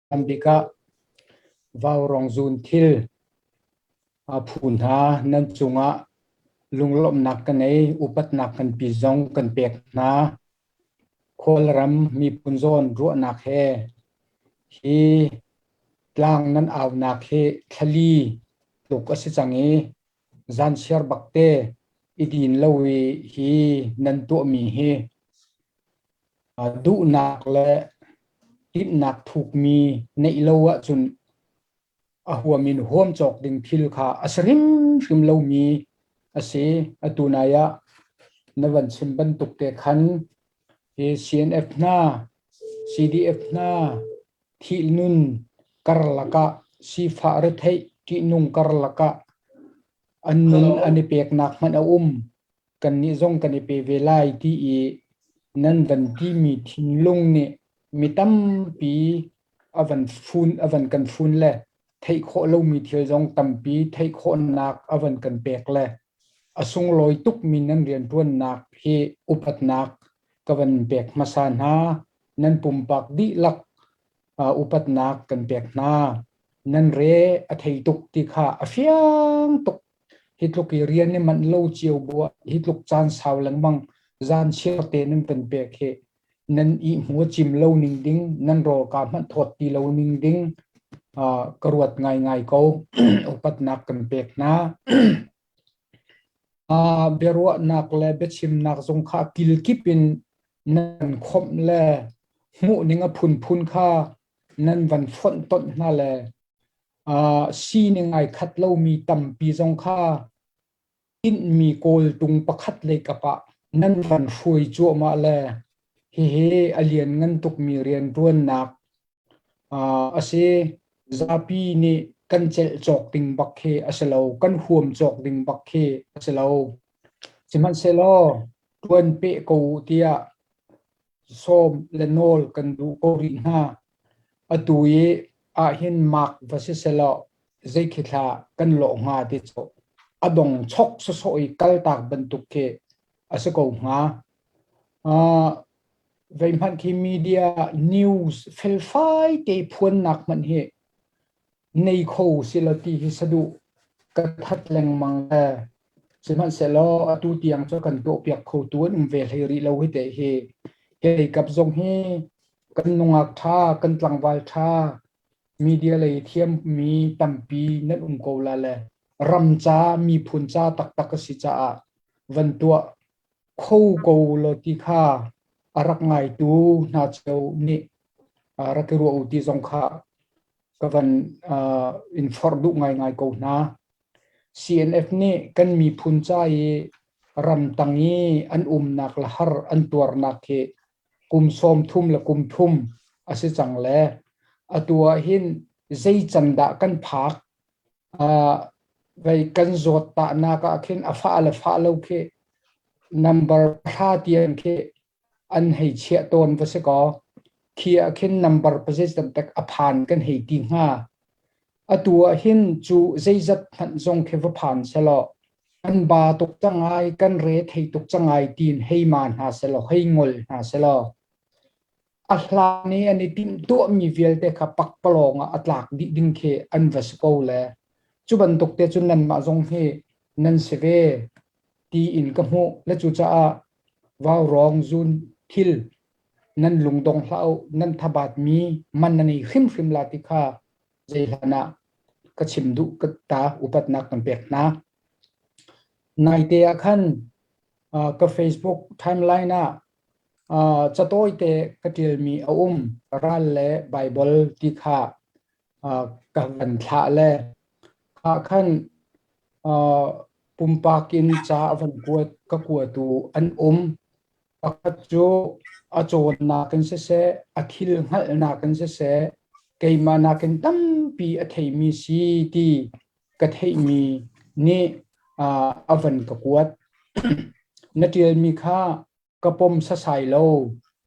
Bik ah vaurawng zun thil phu hna nan cungah lunglawmhnak ka nei, upatnak nganpi zong kan pek hna. Kawlram miphun zawn ruahnak he hi tlang nan aunak hi thlali tluk a si cang i zanchiar bakte i din lo i hi nan tuahmi hi Duhnak le timhnak thukmi neih lo ahcun a huam in huam cawk ding thil kha a si hrimhrim lomi a si. Atu nai ah na van chim bantuk te khan hi CNF hna, CDF hna thih-nun karlak ah sifah retheih ṭihnung karlak ah an nun an i peknak hmanh a um. Kannih zong kan i pe ve lai ti i nan van timi thinlung nih mi tampi a van fun a van kan fun le theih khawh lomi thil zong tampi theih khawhnak a van kan pek le a sunglawi tukmi nan rianṭuannak hi upatnak ka van pek hmasa hna. Nan pumpak dihlak upatnak kan pek hna. Nan re a thei tuk ti kha a fiang tuk. Hi tluk i rian i manh lo cio bu ah hi tluk caan sau lengmang zan chiar te nan kan pek hi nan ihmu a cim lo ning ding, nan rawlka hmanh thawt ti lo ning ding ka ruat ngaingai ko. Upatnak kan pek hna. Biaruahnak le biachimnak zong kha kilkip in nan khawmh le hmuhning a phunphun kha nan van fonh tonh hna le Sining ai khat lomi tampi zong kha tinhmi kawltung pakhat lei kap ah nan van hruai cuahmah le hihi a lianngan tukmi rianṭuannak a si. Zapi nih kan celh cawk ding bak khi a si lo, kan huam cawk ding bak khi a si lo. Sihmanhsehlaw ṭuan peh ko u tiah sawm le nawl kan duh ko rih hna. Atu i ahhin mak va si selaw zeikhi thla kan lawh hnga ti cu a dong chok sawsawh i kaltak bantuk khi a si ko hnga. Veihmanh khi media news felfai te phuannak hmanh hi nei kho silo ti hi saduh ka that lengmang le sihmanhsehlaw atu tiang cu kan tuahpiak khotu an um ve hlei rih lo hi te hi hei kap zong hi kan nungak ṭha kan tlangval ṭha media lei thiammi tampi nan um ko la le ram ca miphun ca taktak a si caah van tuah kho ko law ti kha a rak ngaitu hna cio nih rak i ruah u ti zong kha ka van in forh duh ngaingai ko hna. CNF nih kan miphun ca i ramtang i an umnak le har an tuarnak hi kum 30 le kum thum a si cang le atu ah hin zei can dah kan phak vei kan zawt tahnak ah khin a fah le fah lo khi number pahra tiang khi an hei chiah tawn va si kaw khi ah khin number position tek a phan kan hei ti hnga atu ah hin cu zeizat hmanh zong khi va phan selaw kan ba tuk cangai kan re thei tuk cangai tiin hei ma hna selaw hei ngol hna selaw a hlan i an i timhtuahmi vialte kha pakpalawng ah a tlak dih ding khi an va si ko le cu bantuk te cun nanmah zong hi nan si ve tiin ka hmuh le cucaah vaurawng zun thil nan lungdong hlah u nan thabat mi man nan ei hrimhrim la ti kha zei hlan ah ka chim duh ka ta upatnak kan pek hna naite ah khan ka Facebook timeline ah catawi te ka ṭialmi a um ral le Baibal ti kha ka van thlah le kha khan pumpak in ca a van kuat ka kuatu an um. Pakhat cu a cawnnak in siseh, a thil hngalhnak in siseh, keimah nakin tampi a theimi si ti ka theihmi nih a van ka kuat. Na ṭialmi kha ka pom sasai lo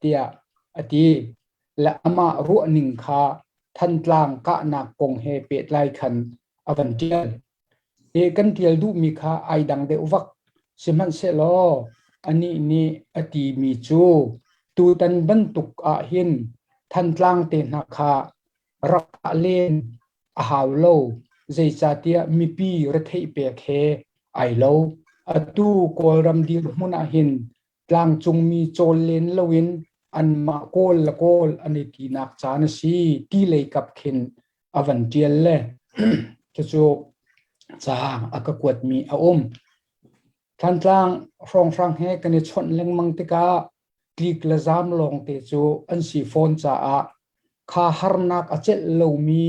tiah a ti. Le amah ruahning kha Thantlang kahnak kong he pehtlai khan a van ṭial. Hi kan ṭial duhmi kha ai dang deuh vak. Sihmanhsehlaw anih nih a timi cu tutan bantuk ahhin Thantlang te hna kha Rak ah len a hau lo, zeicahtiah mipi retheih pek he ai lo. Atu Kawlram dirhmun ahhin tlangcungmi cawl len loin anmah Kawl le Kawl an i tinak caan a si ti lei kap khin a van ṭial le cucu ca a ka kuatmi a um. Thantlang hrawnghrang he kan i chawnh lengmang tikah tlik le zaam lawngte cu an si fawn caah kha harnak a celh lomi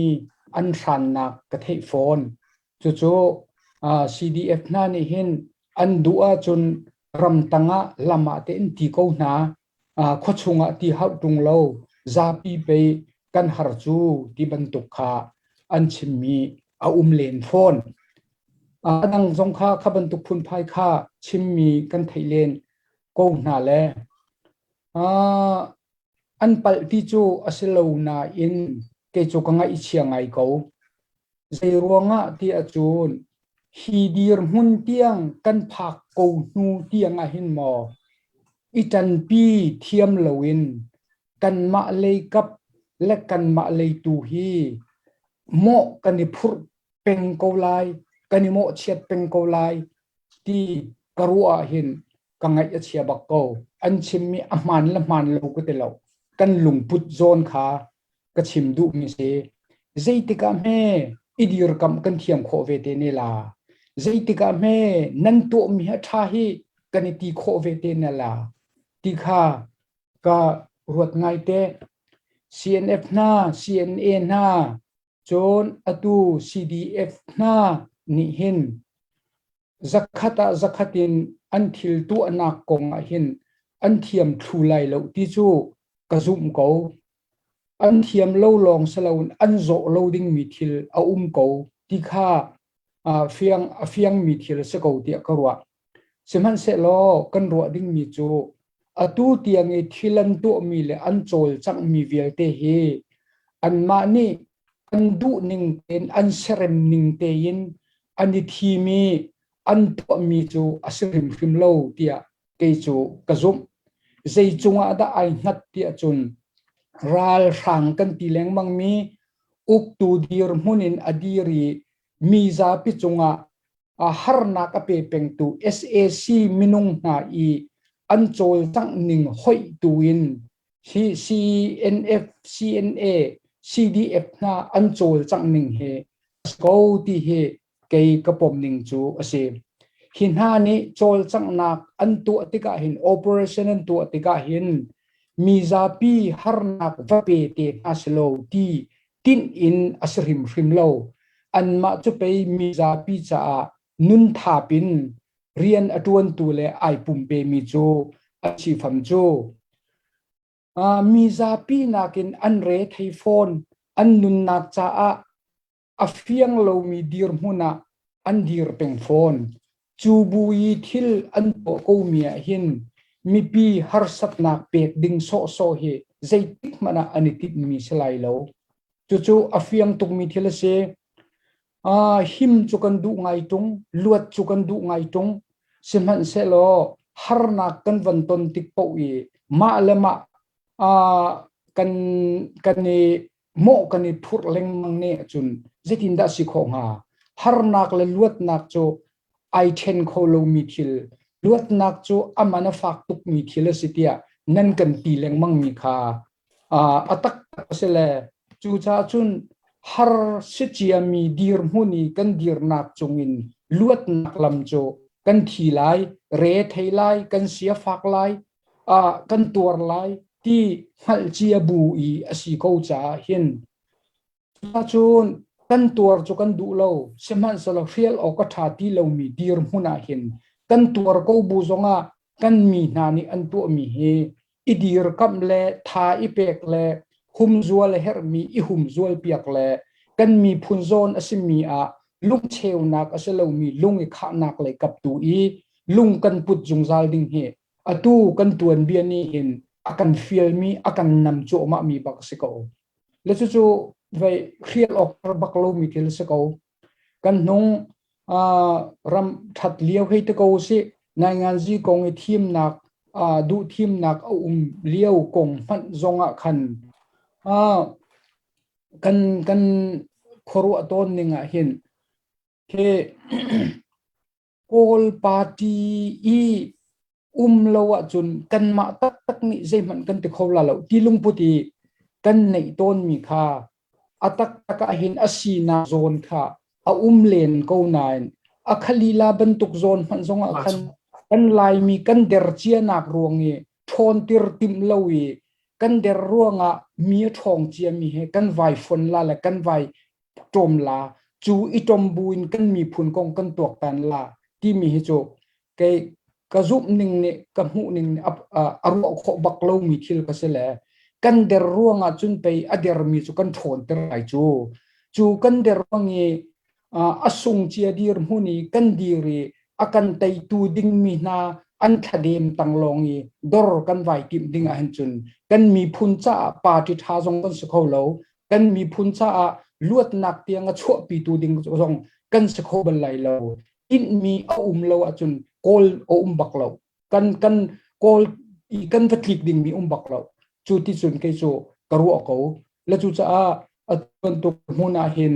an hrannak ka theih fawn. Cucu CDF hna nih hin an duh ahcun ramtang ah lam ah te in ti ko hna, khuachung ah ti hauh ṭung lo, zapi pei kan har cu ti bantuk kha an chimmi a um len fawn. A dang zong kha kha bantuk phunphai kha chimmi kan theih len ko hna le an palh ti cu a si lo nain kei cu ka ngaihchia ngai ko. Zei ruangah ti ahcun hi dirhmun tiang kan phak ko hnu tiang ahhin maw i ṭanpi thiam loin kanmah lei kap le kanmah lei tu hi mawh kan i phurh peng ko lai, kan i mawhchiat peng ko lai ti ka ruah ahhin ka ngaih a chia bak ko. An chimmi a hmaan le hmaan lo ka ti lo. Kan lungput zawn kha ka chim duhmi si. Zeitik ah hme i dirkamh kan thiam khawh ve te ne la? Zeitik ah hme nan tuahmi hi a ṭha hi kan i ti khawh ve te ne la? Ti kha ka ruat ngai te. CNF hna, CNA hna, cun atu CDF hna nih hin zakhat ah zakhat in an thil tuahnak kong ah hin an thiam thlu lai lo ti cu ka zumh ko. An thiam lo lawng si loin an zawh lo dingmi thil a um ko ti kha fiang a fiangmi thil a si ko tiah ka ruah. Sihmanhsehlaw kan ruah dingmi cu atu tiang i thil an tuahmi le an cawlcanghmi vialte hi anmah nih an duh ning tein an serem ning tein an i thim i an tuahmi cu a si hrimhrim lo tiah kei cu ka zumh. Zei cungah dah ai hngat tiah cun ralhrang kan ti lengmangmi uktu dirhmun in a dir i mi zapi cungah harnak a pe pengtu sac minung hna i an cawlcangh ning hoih tu in hi CNF, CNA, CDF hna an cawlcangh ning hi a si ko ti hi kei ka pom ning cu a si. Hi hna nih cawlcanghnak an tuah tikah hin operation an tuah tikah hin mi zapi harnak va pe te hna si lo ti tinh in a si hrimhrim lo. Anmah cu pei mi zapi caah nun thap in rian a ṭuantu le ai pumpemi cu a si fam cu. Mi zapi nakin an re thei fawn. An nunnak caah a fiang lomi dirhmun ah an dir peng fawn. Cu bu i thil an tuah komi ah hin mipi harsatnak pek ding sawhsawh hi zeitik hmanh ah an i tinhmi si lai lo. Cucu a fiang tukmi thil a si. Him cu kan duh ngai ṭung, luat cu kan duh ngai ṭung. Sihmanhsehlaw harnak kan van ton tik paoh i mah le mah kan kan i mawh kan i phurh lengmang ne ahcun zeitindah si khawh hnga? Harnak le luatnak cu ai ṭhen kho lomi thil, luatnak cu a man a fak tukmi thil a si tiah nan kan ti lengmangmi kha a taktak a si le cucaah cun har si ciami dirhmun i kan dirnak cungin luatnak lam cu kan thi lai, re thei lai, kan sia fak lai, kan tuar lai ti hngalh cia bu i a si ko caah hin cun kan tuar cu kan duh lo sihmanhsehlaw hrial awk a ṭha ti lomi dirhmun ah hin kan tuar ko bu zongah kan mi hna nih an tuahmi hi i dirkamh le tha i pek le humzual a herhmi i humzual piak le kan miphun zawn a simi ah lungcheunak a si lomi lung i khahnak lei kap tu i lung kan put zungzal ding hi atu kan tuanbia nih hin a kan fialmi a kan nam cuahmah mi bak a si ko. Le cucu vei hrial awk bak lomi thil a si ko. Kan hnung ram ṭhat lio hei ti ko usih nainganzi kong i thimnak duh thimnak a um lio kong hmanh zong ah khan. Kan kan khuaruah tawn ning ah hin hi Kawl party i um lo ahcun kanmah taktak nih zeihmanh kan ti kho la lo ti lungput i kan neih tawnmi kha a taktak ah hin a sinak zawn kha a um len ko nain a khalila bantuk zawn hmanh zongah khan kan Laimi kan der cianak ruang i ṭhawntir timh lo i kan der ruangah mi a ṭhawng ciami he kan vai fon la le kan vai ṭawm la cu i ṭom buin kan miphun kong kan tuaktan la timi hi cu kei ka zumh ning nih ka hmuh ning nih a ruah khawh bak lomi thil ka si le kan der ruangah cun pei a dermi cu kan ṭhawnter lai cu cu kan der ruang i a sung cia dir hmun i kan dir i a kan teitu dingmi hna an thladem tang lawng i dor kan vai timh ding ahhin cun kan miphun caah party ṭha zong kan si kho lo kan miphun caah luatnak tiang a chuahpitu ding zong kan si kho bal lai lo. Tinhmi a um lo ahcun kawl a um bak lo. Kan kan kawl i kan va tlik dingmi um bak lo. Cu ti cun kei cu ka ruah ko. Le cucaah atu bantuk hmun ah hin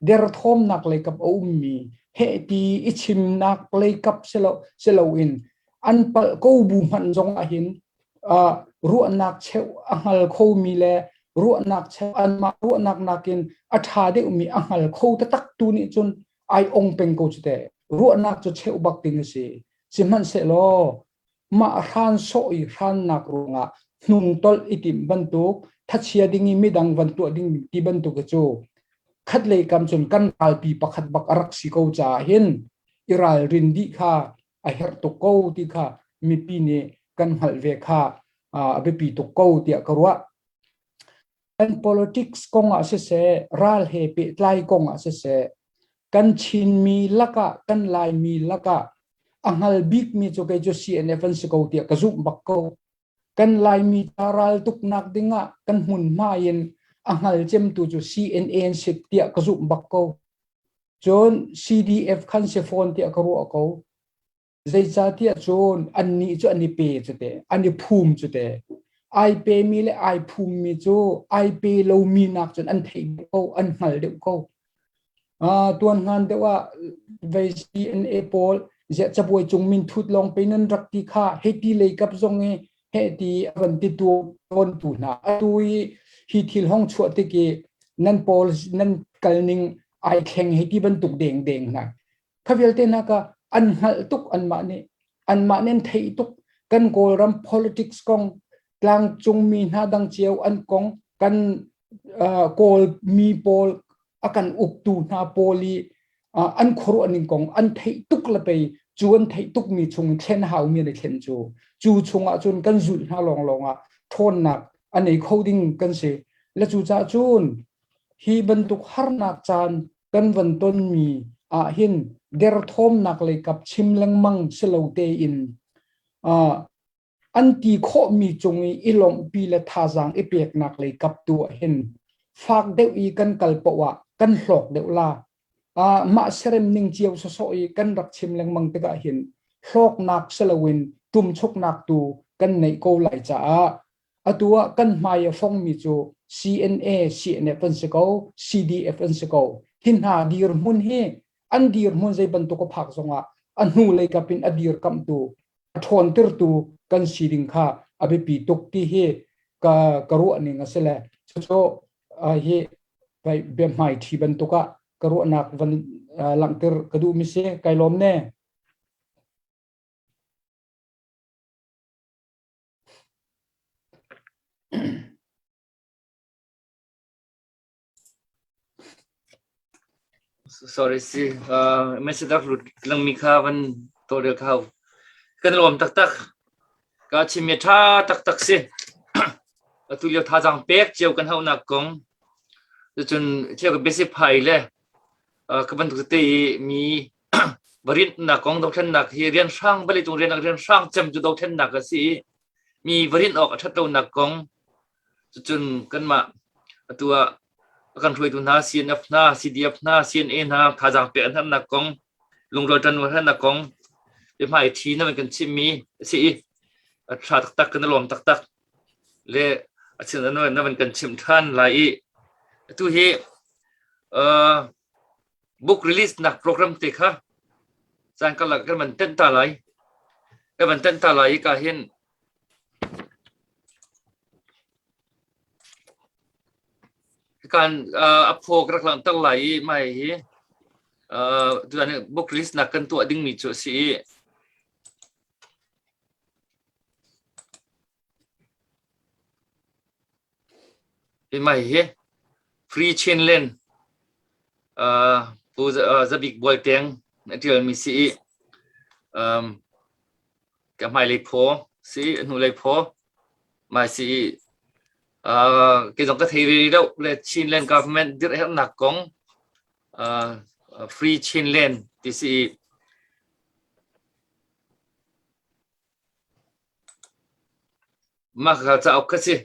derthawmnak leikap a ummi heh ti i chimnak leikap silo siloin an palh ko bu hmanh zong ah hin uh, ruahnak cheuh a hngal khomi le ruahnak cheuh anmah ruahnak nakin a ṭha deuhmi a hngal kho taktak tu nih cun ai ong peng ko cu teh. Ruahnak cu cheuh bak ding a si. Sihmanhsehlaw mah hran sawh i hrannak ruangah hnungtolh i timh bantuk thachia ding i midang van tuah ding ti bantuk hi cu khatlei kam cun kan ralpi pakhat bak a rak si ko caah hin i ralrin dih kha a herh tuk ko ti kha mipi nih kan hngalh ve kha a biapi tuk ko tiah ka ruah. Kan politics kong ah siseh, ral he pehtlai kong ah siseh, kan Chinmi lakah, kan Laimi lakah a hngal bikmi cu kei cu CNF an si ko tiah ka zumh bak ko. Kan Laimi ca ral tuknak dingah kan hmunhma in a hngal cemtu cu CNA an si tiah ka zumh bak ko. Cun CDF khan si fawn tiah ka ruah ko. Zeicahtiah cun annih cu an i pe cu te, an i phum cu te. Ai pemi le ai phummi cu ai pe lomi nak cun an theih deuh ko, an hngal deuh ko. Uh, tuan hngan deuh ah vei CNA pawl ziah cabuai cung min thut lawng pe nan rak ti kha hei ti lei kap zong i heh ti a van ti tu tawn tu hna. Atu i hi thil hong chuah tik i nan pawl nan kal ning ai thleng hei ti bantuk deng deng hna. Kha vialte hna ka an hngalh tuk anmah nih anmah nih an theih tuk kan Kawlram politics kong tlangcungmi hna dang cio an kong kan uh, Kawl mi pawl a kan uktu hna pawl i uh, an khuaruah ning kong an theih tuk le pei cu an theih tuk mi chung thlen hau mi an i thlen cu cu chungah cun kan zulh hna lawng lawng ah ṭhawnnak a nei kho ding kan si le cu caah cun hi bantuk harnak caan kan van tonmi ah hin derthawmnak leikap chim lengmang si lo tein uh, an ti khawhmi cung i i lawmhpi le thazaang i peknak leikap tu ah hin fak deuh i kan kal poah ah kan hlawk deuh la. Uh, mah serem ning cio sawsawh i kan rak chim lengmang tikah hin hlawknak si loin ṭumchuknak tu kan neih ko lai caah Atu ah kan hmai a fongmi cu CNA, CNF an si ko, CDF an si ko. Hi hna dirhmun hi an dirhmun zei bantuk a phak zongah a hnu lei kap in a dirkamhtu, a ṭhawntertu kan si ding kha a biapi tuk ti hi ka, ka ruah ning a si le cucu hi biahmai ṭhi bantuk ah ka ruahnak van langhter ka duhmi si. Kai lawm ne. Sorry si. Uh, message rak lut langmi kha van tawlrel ka hau. Kan lawm taktak. Ka chimmi tha taktak si. Atu lio thazaang pek cio kan haunak kong. Cun thil ka basic phai le uh, ka bantuk tete i mi varinnak kong dothlennak hi rian hrang vawlei cung rian rian hrang cem cu dothlennak a si i mi varin awk a ṭhat lonak kong cucun kanmah atu ah a kan hruaitu hna CNF hna CDF hna CNA hna thazaang pek an herhnak kong lungrual ṭan herhnak kong biahmai ṭhi na kan chimmi a si i a ṭha taktak kan i lawm taktak le a chin na van kan chimh ṭhan lai i. Atu hi book release nak program te kha caan karlak kan van tenh ta lai. Kan van tenh ta lai i ka hin kan a phaw ka rak langhter lai i mai hi tutan book release nak kan tuah dingmi cu a si i Hi mai hi Free Chinland Pu Zabik Bual Teng a ṭialmi si i ka hmailei phaw si i hnulei phaw mai si i kei zong ka thei ve lo le Chinland government dirh herhnak kong Free Chinland ti si i Mah kha cauk kha si.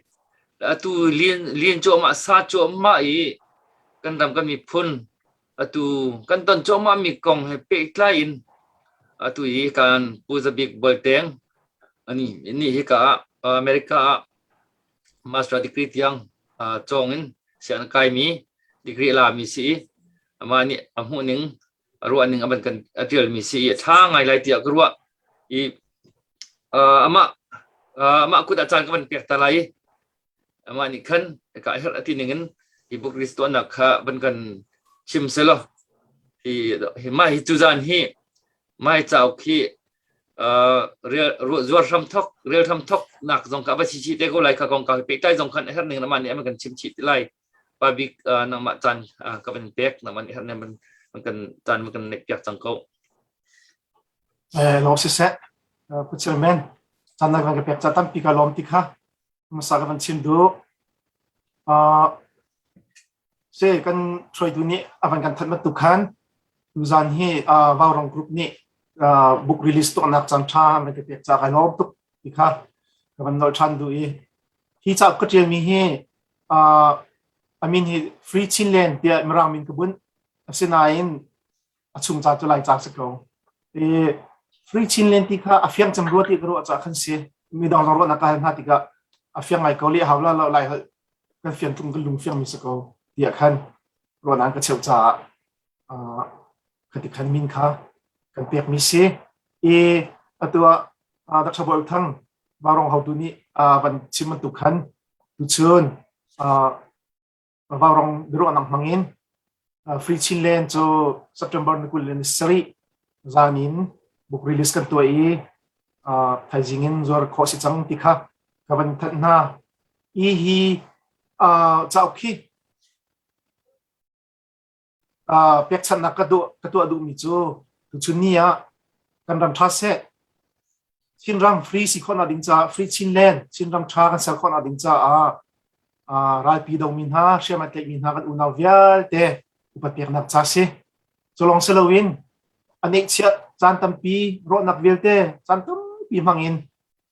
Atu lian cuahmah, sa cuahmah i kan ram kan miphun atu kan ton cuahmah mi kong he pehtlai in atu hi kan Pu Za Bik Bualteng ani ni hika ah America ah master degree tiang cawng in sianginn a kaimi degree a lami si i amah nih a hmuh ning a ruah ning a van kan a tialmi si i a ṭha ngai lai tiah ka ruah i amah amah kut ah caan ka van pek ta lai i amah nih khan ka herh a ti ning in hi book release tuahnak kha van kan chim selaw hi hi mah hi tuzan hi mai cauk hi zuar hram thok rel hram thok nak zong ka va chi chi te ko lai kha kong ka pehtlai zong khan herh ning amah nih a kan chim chih ti lai Pa bik nangmah caan ka van pek nangmah nih herh man kan caan man kan neih piak cang ko. Eh lawm siseh Pu Chairman caan na kan ka pek ca tampi ka lawm ti kha hmasa ka van chim duh. Se kan hruaitu nih a van kan that bantuk khan tuzan hi Vaurong Group nih book release tuahnak caan ṭha an ka pek ca kai lawm tuk ti kha ka van nolh ṭhan duh i hi cauk ka ṭialmi hi A min hi Free Chinland tiah Mirang min ka bunh. Asinain a chung ca cu Laica si ko. I Free Chinland ti kha a fiang cem rua ti ka ruah caah khan si. Midang zong ruahnak ka hal hna tikah a fiang ngai ko le hau la lo Lai holh kan fian tlung kan lung fiang mi si ko tiah khan ruahnak ka cheuh caah khati khan min kha kan pek mi si. I atu ah Dr. Bawi Thang Varong hotu nih van chim bantuk khan Tuchun Vaurong biaruahnak hmangin Free Chinland cu September ni 27 zan in book release kan tuah i thaizing in zuar khawh si cang ti kha ka van thanh hna. I hi cauk hi Pekchanhnak ka tuah duhmi cu tuchun ni ah kan ram ṭha seh, Chinram free si khawhnak ding caah Free Chinland, Chinram ṭha kan ser khawhnak ding caah ralpi domi hna, hriam a tlaihmi hna kan unau vialte upat peknak ca si. Cu lawng si loin a neihchiah caan tampi, rawhnak vialte caan tampi hmang in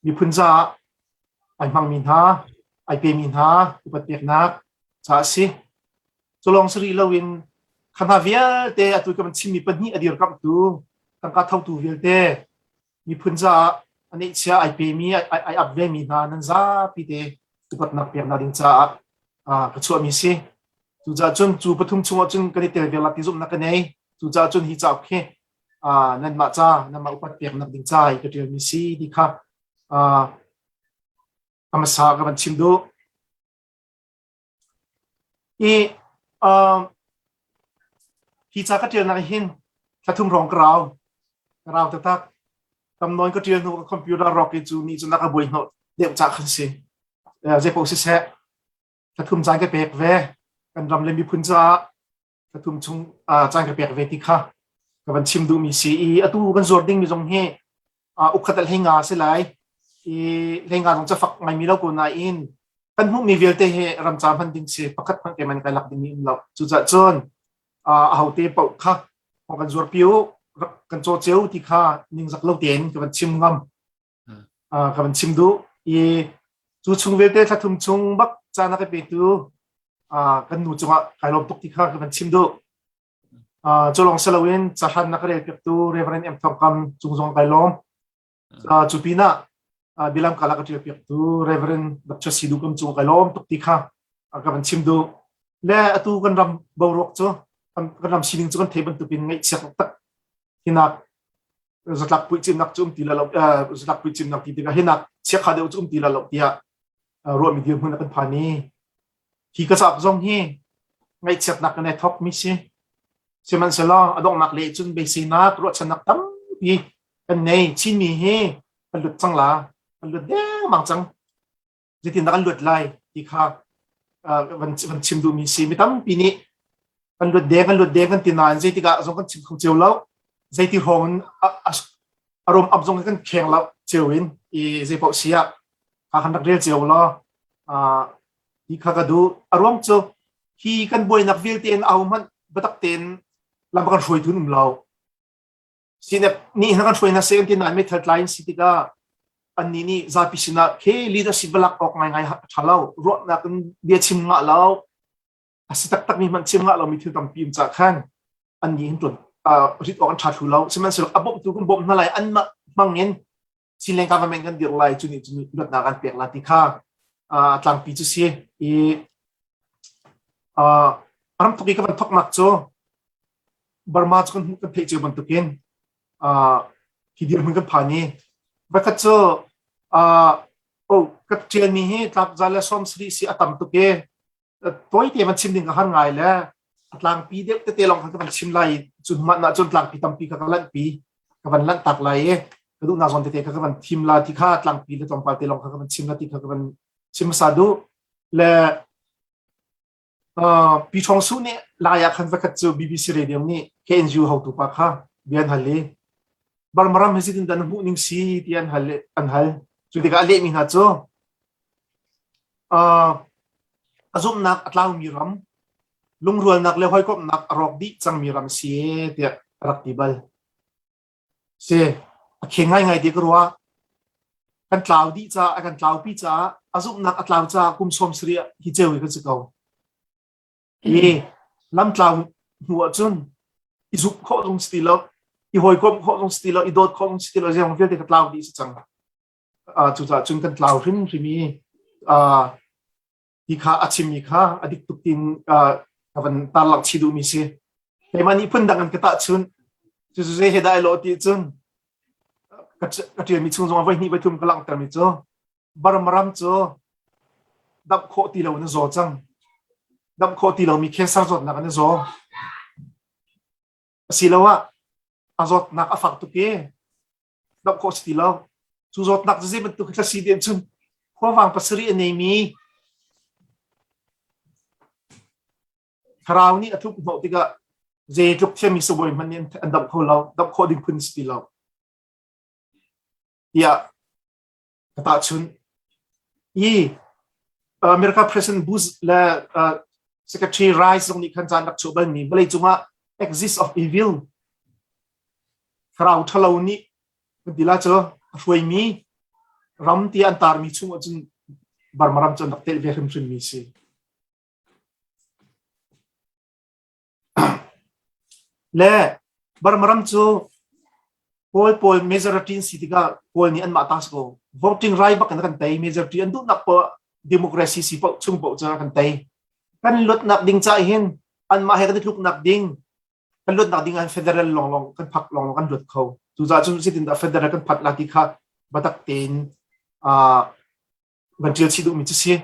miphun caah ai hmangmi hna, ai pemi hna upat peknak ca a si. Cu lawng si rih loin kha hna vialte atu ka van chimmi pahnih a dirkamhtu tangka thotu vialte miphun caah a neihchia ai pemi ai ap vemi hna nan zapi te upatnak peknak ding caah ka chuahmi si. Cucaah cun cu pathum chungah cun kan i tel ve la ti zumhnak ka nei. Cucaah cun hi cauk hi nanmah ca nanmah upat peknak ding ca i ka ṭialmi si ti kha a hmasa ka van chim duh. I hi ca ka ṭialnak hin thla thum hrawng ka rau. Ka rau taktak. Tam nawn ka ṭial hnu ka computer rawk i cu nih cun a ka buai hnawh deuh cah khan si. Zeipaoh siseh, thla thum caan ka pek ve. Kan ram le miphun caah thla thum chung caan ka pek ve ti kha ka van chim duhmi si i atu kan zuar dingmi zong hi ukhat al hlei nga si lai i hlei nga zong cafak ngaimi lo ko nain kan hmuhmi vialte hi ramca hman ding si pakhat hmanh keman kai lak ding mi um lo cucaah cun ahote paoh kha kan zuar pi u kan caw ceu ti kha ningzak lo tein ka van chim ngam ka van chim duh i cu chung vialte thla thum chung bak caan a ka petu kan nu cungah kai lawm tuk ti kha ka van chim duh. Cu lawng si loin cahran na ka rel piaktu Reverend M Thawng Kam cung zong kai lawm. Cu pinah bilam kala ka ṭial piaktu Reverend Dr. Sidu Kam cung kai lawm tuk ti kha ka van chim duh. Le atu kan ram boruak cu kan ram sining cu kan thei bantukin ngaihchiat tak hinak zatlak puicimnak cu um ti la lo zatlak puicimnak ti tikah hinak chiakha deuh cu um ti la lo tiah ruahmi dirhmun a kan phan i hi ka cauk zong hi ngaihchiatnak kan i thawk mi si sihmanhsehlaw a donghnak le cun beiseinak ruahchannak tampi kan nei Chinmi hi kan lut cang la kan lut dengmang cang zeitindah kan luat lai ti kha van van chim duhmi si mi tampi nih kan luat deng kan luat deng kan ti nain zeitikah zong kan chim kho cio lo zeiti hrawng in a rom ap zong kan kheng lo cio in i zei paoh si ah kha kan rak rel cio law ti kha ka duh a ruang cu hi kan buainak vialte in au hmanh biatak tein lam kan hruaitu um lo Sinep nih na kan hruai hna seh kan ti nain meithal tlai in si tikah annih nih zapi sinah khi leadership va lak awk ngaingai a ṭha lo ruahnak in bia chim ngah lo a si taktak mi hmanh chim ngah lomi thil tampi um cah khan annih hin ṭuan rit awk an ṭha thlu lo sihmanhsehlaw a bawmhtu kan bawmh hna lai anmah hmang in Chinland government kan dir lai cu nih cun luatnak an pek la ti kha tlangpi cu si i ram thok i ka van thoknak cu Burma cu kan kan theih cio bantukin hi dirhmun kan phan i voikhat cu oh ka ṭialmi hi tlap za le 70 si a tam tuk i tawite van chim ding ka har ngai le a tlangpi deuh tete lawng kha ka van chim lai i cun mah na cun tlangpi tampi kha ka lanhpi ka van lanh tak lai i ka duhnak zawn tete kha ka van thim la ti kha tlangpi le tlawmpal te lawng kha ka van chim la ti kha ka van chim hmasa duh le Pi Ṭhawng Su nih lai ah khan vakhat cu BBC radio nih KNU hotu pa kha bia an hal i Burma ram hi zeitin dah na hmuh ning si ti an hal an hal. Cu tikah a lehmi hna cu a zumhnak a tlaumi ram, lungrualnak le hawikomhnak a rawk dih cangmi ram si tiah a rak ti bal. Si, a kheng ngaingai ti ka ruah. Kan tlau dih caah, a kan tlaupi caah, a zumhnak a tlau caah kum 70 hi ceu hi kan si ko. Hi lamtlau hnu ahcun i zumh khawh zong si ti lo, i hawikomh khawh zong si ti lo, i dawt khawh zong si ti lo, zeizong vialte ka tlau dih si cang. Cucaah cun kan tlau hrimhrim i hi kha a chimmi kha a dik tuk tin ka van tarlangh chih duhmi si. Keimah nih phundang in ka tahchunh. Cucu zei he dah ai lawh ti cun ka ṭialmi chung zong ah voihnih voithum ka langhtermi cu Burma ram cu damh khawh ti lo in a zaw cang. Damh khawh ti lomi cancer zawtnak in a zaw. Asiloah a zawtnak a fak tuk i damh khawh si ti lo. Cu zawtnak cu zei bantuk thla si ding cun khuavang pasarih a neimi thlarau nih a tluk hnawh tikah zeitluk thiammi sibawi hmanh nih an damh kho lo, damh khawh ding phun si ti lo. Tiah ka tahchunh. I America President Bush le Secretary Rice zong nih khan caan rak chuah balmi vawleicung ah axis of evil thlarau ṭhalo nih kan ti la cu a hruaimi ram ti an tarmi chung ahcun Burma ram cu an rak telh ve hrimhrimmi si. Le Burma ram cu Kawl pawl majority an si tikah Kawl nih anmah ta si ko. Voting right bak in kan tei. Majority an duhnak poah democracy si paoh chung paoh cu kan tei. Kan luatnak ding ca hin anmah he kan i tluknak ding kan luatnak ding ah federal lawnglawng kan phak lawnglawng kan luat kho. Cucaah cun zeitindah federal kan phat la ti kha biatak tein van ṭial chih duhmi cu si.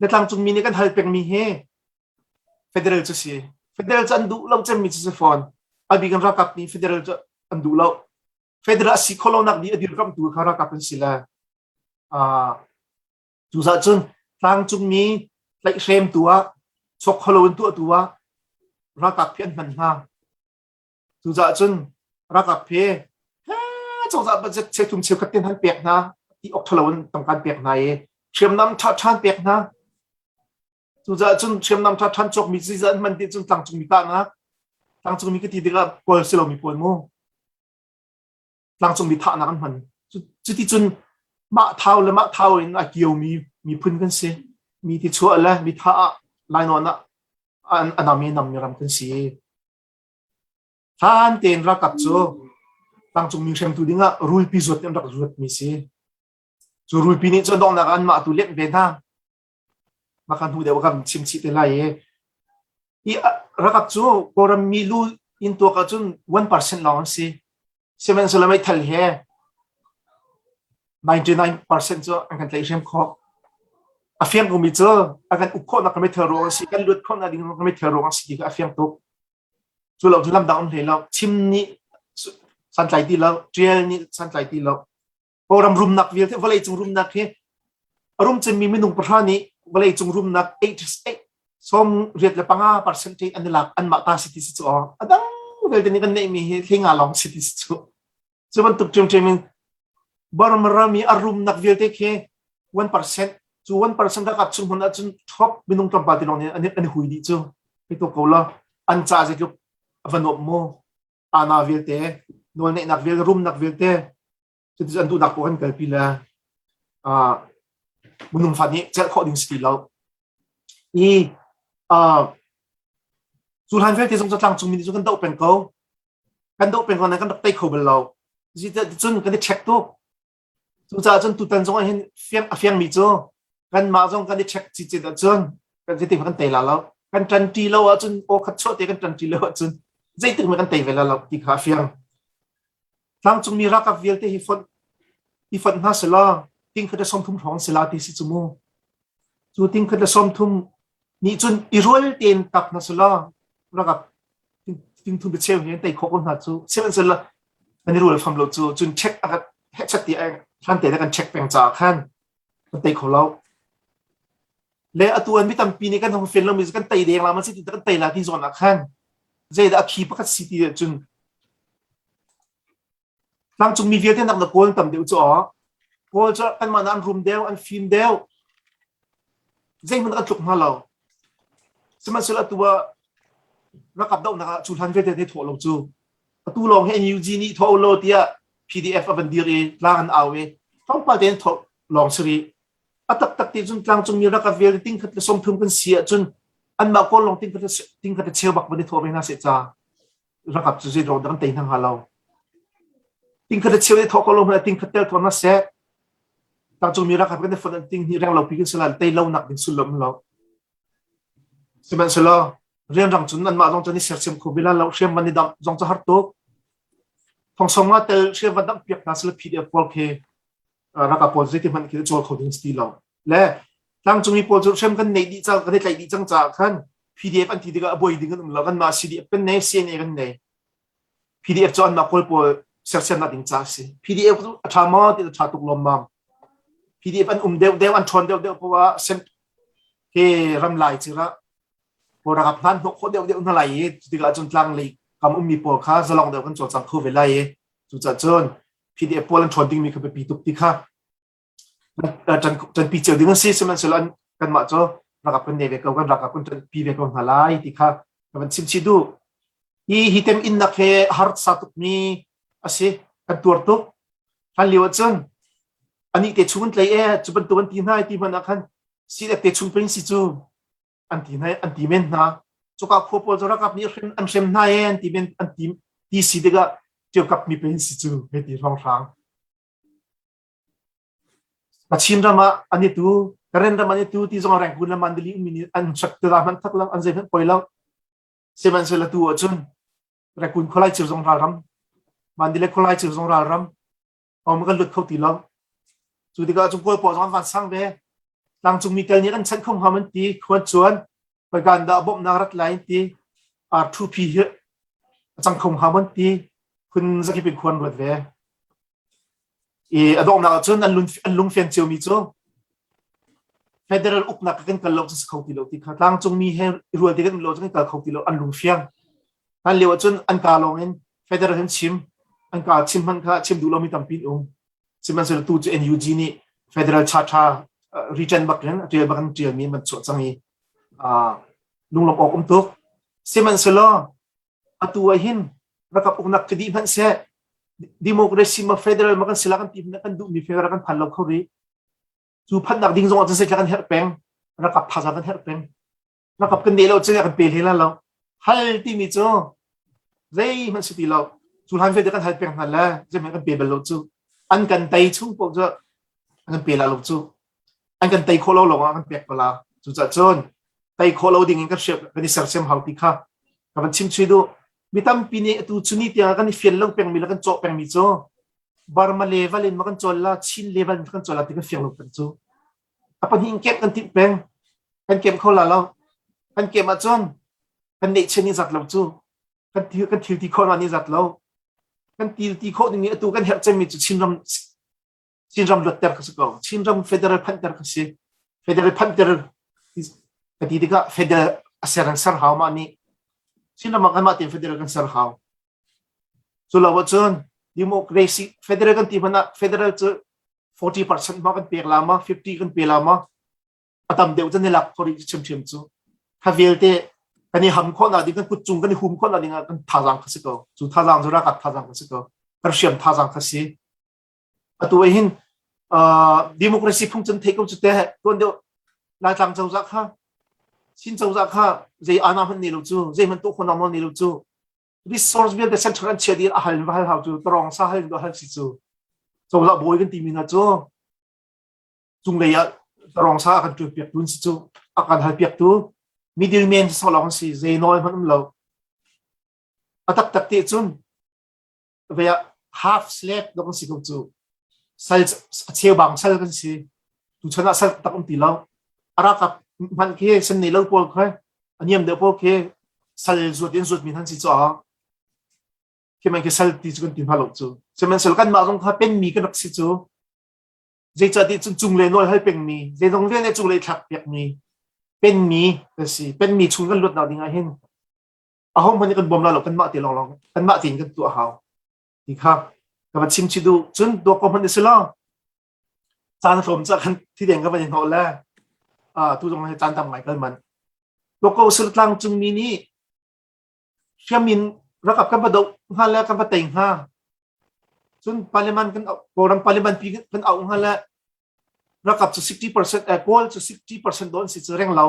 Na tlangcungmi nih kan hal pengmi hi Federal cu si. Federal cu an duh lo cemmi cu si fawn. A bik in ralkap nih federal cu an duh lo. Federal a si khawh lonak di a dirkamhtu kha ralkap an si le. Uh, cucaah cun tlangcungmi tlaihhremtu ah chuak kholo in tuahtu ah ralkap hi an hman hna. Cucaah cun ralkap hi cozah budget cheuthum cheukhat ten han pek hna ti awk thalo in tangka an pek hna i hriamnam ṭha ṭhan pek hna. Cucaah cun hriamnam ṭha ṭhan cawkmi ziza an hman ti cun tlangcungmi kahnak tlangcungmi ka ti tikah kawl si lomi pawl mu tlangcungmi thahnak an hman. Cuti cun mah thau le mah thau in a kiomi miphun kan si. Mi ti chuah le mi thah ah lainawn ah a nam i nammi ram kan si. Hlan tein ralkap cu tlangcungmi hremtu dingah rulpi zuat in an rak zuatmi si. Cu rulpi nih cun donghnak ah anmah tu lenh ve hna. Mah kha hnu deuh kan chim chih te lai i. Hi rakap cu Kawlram mi lu in tuak ahcun 1% lawng an si. Sihmanhsehlaw meithal he 99% cu an kan tlaihhrem khawh. A fiang komi cu a kan uk khawhnak meithal ruang a si, kan luat khawhnak ding meithal ruang a si ti kha a fiang tuk. Cu lo cu lam dang um hlei lo. Chim nih santlai ti lo, tial nih santlai ti lo. Kawlram rumnak vialte vawleicung rumnak hi a rum cemmi minung pahra nih vawleicung rumnak 8 85 percentage an i lak anmah ta si ti si cu aw a dang vialte nih kan neihmi hi thlinga lawng si ti si cu cu bantuk ṭhiamṭhiam in Burma ram i a rumnak vialte khi 1% cu 1% rakap chung hmun ahcun top minung tlawmpal ti lawng nih an i hui dih cu hei tuak ko law an ca zeitluk a va nuam mu ana vialte nawlneihnak vialte rumnak vialte cuti an duhnak paoh an kalpi le minung fa nih celh khawh ding si ti lo i cu hlan vialte zong cu tlangcung mi nih cun kan doh peng ko kan doh peng ko nain kan rak tei kho bal lo cun kan i check tuk cucaah cun tutan zong ah hin fiang a fiangmi cu kanmah zong kan i check cicet ahcun kan zeitik kan tei la lo kan ṭanṭi lo ahcun aw khat chuah te kan ṭanṭi lo ahcun zeitik kan tei ve la lo ti kha a fiang Tlangcungmi ralkap vialte hi fonh i fonh hna selaw tingkhat le 30 hrawng si la ti si cu mu. Cu tingkhat le 30 nih cun i rual tein kap hna selaw ralkap tingthum le cheu hi an tei khawh ko hna cu. Sihmanhsehlaw an i rual fam lo cu cun check a hechat ti hlan te kan check peng caah khan kan tei kho lo. Le atu an mi tampi nih kan hong fen lomi kan tei deng la man si ti kan tei la ti zawn ah khan zeidah a phi pakhat si ti cun tlangcungmi vialte nak na kawl tam deuh cu aw kawl cu kanmah na an rum deuh an fim deuh zeihmanh kan tluk hna lo sihmanhsehlaw atu ah rakap dohnak ah cu hlan vialte ne thawh lo cu atu lawng hi NUG nih thawh lo tiah PDF a van dir i tlang an au i tlawmpal tein thawh lawng si rih a taktak ti cun tlangcungmi rakap vialte tingkhat le 30 kan si ahcun anmah kawl lawng tingkhat le cheu bak van i thawh ve hna seh ca rakap cu zei dang tei hna hnga lo tingkhat le cheu i thawh ko lo hmanh tingkhat tel thawh na seh tlangcungmi rakap kan i fonh ting hnih reng lo pi kan si lai tei lo nak ding sullam lo sihmanhsehlaw rianrang cun anmah zong cun i sersiam kho bila lo hriam van i damh zong cu har tuk thong nga tel hriam van damh piak hna sila PDF pawl khi ralkap pawl zeiti hmanh khi cawl kho ding si ti lo le tlangcungmi pawl cu hrem kan neih dih cang kan i tlaih dih cang caah khan PDF an ti tikah a buai ding an um lo kanmah CDF kan nei CNA kan nei PDF cu anmah kawl pawl sersiamnak ding ca a si PDF cu a ṭha maw ti a ṭha tuk lawmmam PDF an um deuh deuh an ṭhawn deuh deuh poah sem he ram lai cira pawl ralkap hna hnawh khawh deuh deuh hna lai i cutikah cun tlang lei kam ummi pawl kha zalong deuh kan cawlcang kho ve lai i cucaah cun PDF pawl an ṭhawn dingmi kha biapi tuk ti kha ṭanpi cio ding an si sihmanhsehlaw kanmah cu ralkap kan nei ve ko kan ralkap kan ṭanpi ve ko hna lai ti kha ka van chim chih duh hi hi tem innak he harsa tukmi a si kan tuar tuk hlan lio ahcun anih te chung an tlei e cu bantuk an ti hna ti hmanh ah khan CDF te chung peng si cu an ti hna an ti men hna cuka khua pawl cu ralkap nih an hrem hna e an ti men an ti ti si tikah ṭiokap mi pen si cu hei ti hrawnghrang Kachin ram ah an i tu Karen ram an i tu ti zong Rangoon le Mandalay ummi nih an sak te hmanh thak lo an zei hmanh poi lo sihmanhsehlaw tu ahcun Rangoon khualai cir zong ralram Mandalay khualai cir zong ralram om kan lut kho ti lo cu tikah cun kawl pawl zong an van sang ve tlangcungmi tel nih an chanh kho hnga man ti khuan chuan khoikan dah bawmhnak rat lai ti R2P hi a cang kho hnga man ti khun zakip in khuan ruat ve i a donghnak ahcun an lung an lungfian ciomi cu federal uknak kan kal lo cu si kho ti lo ti kha tlangcungmi he rual ti kan lo cu kan kal kho ti lo an lungfiang hlan lio ahcun an ka lawng in federal hin chim an ka chim hmanh kha chim duh lomi tampi an um sihmanhsehlaw tu cu NUG nih federal charter written bak in tial bak in tialmi man chuah cang i lunglawmh awk um tuk sihmanhsehlaw atu ah hin rakap uknak khi dih hmanh seh democracy ma federal ma kan sila kan ti kan duhmi federal kan phan lo kho rih cu phannak ding zong ah cun zeitla kan herh peng rakap thazaang kan herh peng Rakap kan deh lo cun kan pe hlei la lo. Hal timi cu zeihmanh si ti lo. Cu hlan vialte kan hal peng hna le zeihmanh kan pe bal lo cu. An kan tei chung paoh cu an kan pe la lo cu. An kan tei khawh lo lawng ah kan pek ko la. Cucaah cun. Tei khawh lo ding in kan hriam kan i sersiam hau ti kha ka van chim chui duh. Mi tampi nih atu chuni tiang kan i fian lo pengmi le kan cawh pengmi cu Burma level in ma kan cawl la Chin level in kan cawl la ti kan fiang lo peng cu. A pahnih in kemh kan timh peng. Kan kem kho la lo. Kan kem ahcun kan neihchiah ni zat lo cu. Kan thil kan thil ti khawh na ni zat lo. Kan til ti khawh ding i atu kan herh cemmi cu Chinram Chinram luatter ka si ko. Chinram federal phanter ka si. Federal phanter ka ti tikah federal a ser an ser hau mah nih. Chinram ah kanmah tein federal kan ser hau. Cu lo ahcun democracy federal kan ti hmanh ah federal cu 40% ma kan pek la ma 50 kan pe la ma a tam deuh cun ni lak khori ṭhiamṭhiam cu kha vialte kan i ham khawh nak ding kan kut cung kan i hum khawh nak ding ah kan thazaang kha si ko cu thazaang cu ralkap thazaang kha si ko kan hriam thazaang kha si Atu ah hin democracy phung cun theih ko cu teh tuan deuh Laitlang cozah kha Chin cozah kha zei ana hmanh nei lo cu zei hmanh tuah khawhnak nawl nei lo cu resource vialte central an chia dih a hal va hal hau cu tarong sa hal hal si cu cozah bawi kan timi hna cu cunglei ah tarong sa a kan ṭuan piak tu si cu a kan hal piak tu middleman so lawng si zei nawl hmanh um lo a taktak te cun ve ah half slave dok kan si ko cu sal a cheubang sal kan si tu chan ah sal tak um ti lo arakap hman khi san nei lo pawl kha aniam deuh pawl khi sal zuat in zuat min han si cho khi man khi sal ti cu kan ti hna lo cu sihmanhsehlaw kan mah zong kha pen mi kan rak si cu zeicahtiah cun cung le nawl hal pengmi zeizong vialte cung le thlak piakmi penmi kan si penmi chung kan luat nak ding ah hin ahohmanh nih kan bawm la lo kanmah te lawnglawng kanmah tein kan tuah hau ti kha ka va chim chi duh cun dawk ko hmanh si lo caan hlawm ca khan thi deng ka van i hnawh le a tu zong he caan tam ngai kal man dawk ko sil tlang cung mi nih hriamin rakap kan va doh hnga le kan va tei hnga cun parliament kan kawlram parliament pi kan auh hnga le rakap cu 60% eh kawl cu 60% don si cu reng lo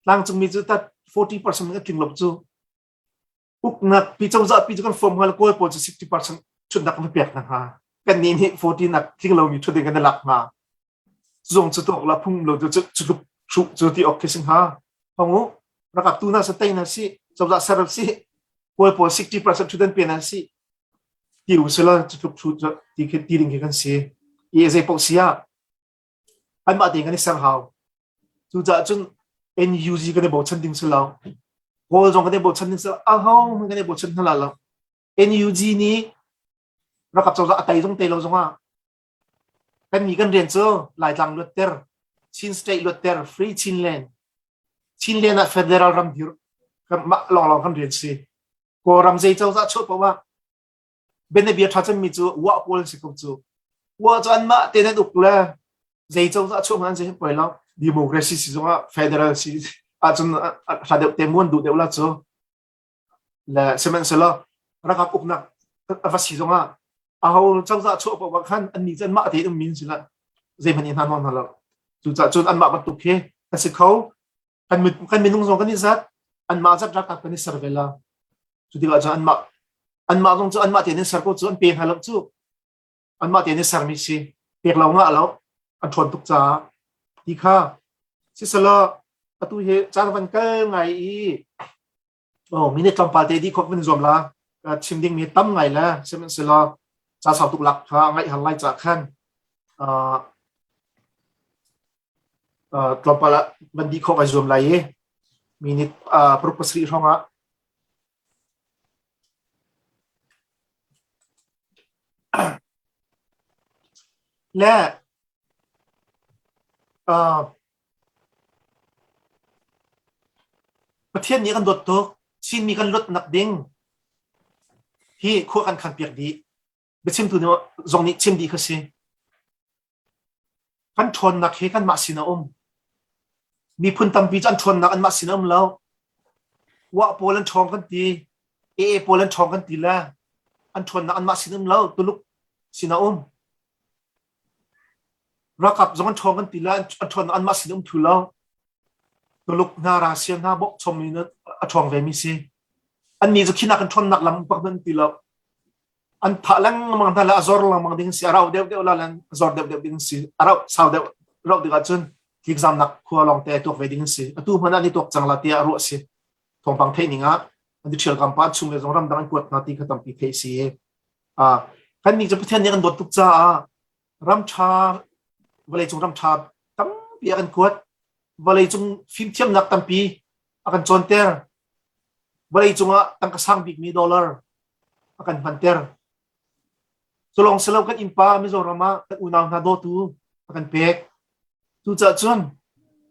tlangcungmi cu tat 40% kan tling lo cu uknak pi cozah pi cu kan form hnga kawl pawl cu 60% thutnak kan pek hna hnga kan nih nih 40 nak tling lomi thutding kan lak hnga zong cu tok la phung lo cu cu cu cu ti ok sing ha hongu rakap tu na sa tai na si cozah ser si kawl pawl 60% thudan pe na si ti u sila cu tluk thu ti khi ti ding khi kan si i zei pok sia anmah tein kan i ser hau. Cucaah cun NUG kan i bochan ding si lo. Kawl zong kan i bochan ding si lo. Aho hmanh kan i bochan hna la lo. NUG nih rakap cozah a tei zong tei lo zongah kan mi kan rian cu Laitlang luatter, Chin State luatter, Free Chinland, Chinland ah federal ram dir mah lawnglawng kan rian si. Kawlram zei cozah chuah paoh ah bianabia ṭha cemmi cu wah pawl an si ko cu. Wah cu anmah tein an uk le zei cozah chuah hmanh an si poi lo. Democracy si zongah federal si ahcun hla deuh te muan duh deuh la cu. Le sihmanhsehlaw ralkap uknak a va si zongah aho cozah chuah paoh ah khan annih cu anmah tein ummi an si la. Zeihmanh in hna nawn hna lo. Cucaah cun anmah bantuk khi kan si kho. Kan, kan minung zong kan i zat. Anmah zat ralkap kan i ser ve la. Cu tikah cun anmah anmah zong cu anmah tein an ser ko cu an pe hna lo cu. Anmah tein an sermi si. Pek lo ngah lo. An ṭhawn tuk caah. Ti kha siselaw atu hi caan van kal ngai i oh minute tlawmpal te dih khawh van zuam la chim ding mi tam ngai le sihmanhsehlaw ca sau tuk lak kha ngaih har lai ca khan tlawmpal ah van dih khawh kai zuam lai i minute paruk pasarih hrawng ah Le Pathian nih kan dawt tuk. Chinmi kan luatnak ding hi khua kan khan piak dih. Biachimtu zong nih chim dih kha si. Kan ṭhawnnak hi kanmah sin a um. Miphun tampi cu an ṭhawnnak anmah sin a um lo. Wah pawl an ṭhawng kan ti, AA pawl an ṭhawng kan ti le an ṭhawnnak anmah sin um lo, Tuluk sin a um. Ralkap zong an ṭhawng kan ti le an ṭhawnnak anmah sin um thlu lo. Tuluk hna, Russia hna bawkchom in a ṭhawng ve mi si. Annih cu khinak an ṭhawnnak lam pak nan ti lo. An thah lengmang hna le a zor lengmang ding si a rau deuh deuh la a zor deuh deuh ding si a rauh sau deuh rauh tikah cun Tlikzamnak khua lawngte tuak ve ding an si. Atu hmanh ah an i tuak cang la tiah ruah a si. Thawngpang theih ning ah an i ṭhial kam pa chung le zong ramdang an kuat hna ti kha tampi theih a si. Kan nih cu Pathian nih kan dawt tuk caah ram ṭha vawleicung ram ṭha tampi a kan kuat. Vawleicung fimthiamnak tampi a kan cawnter. Vawleicung ah tangka sang bikmi dollar a kan hmanter. Culawng silo kan innpa Mizoram ah kan unau hna dawtu a kan pek. Cucaah cun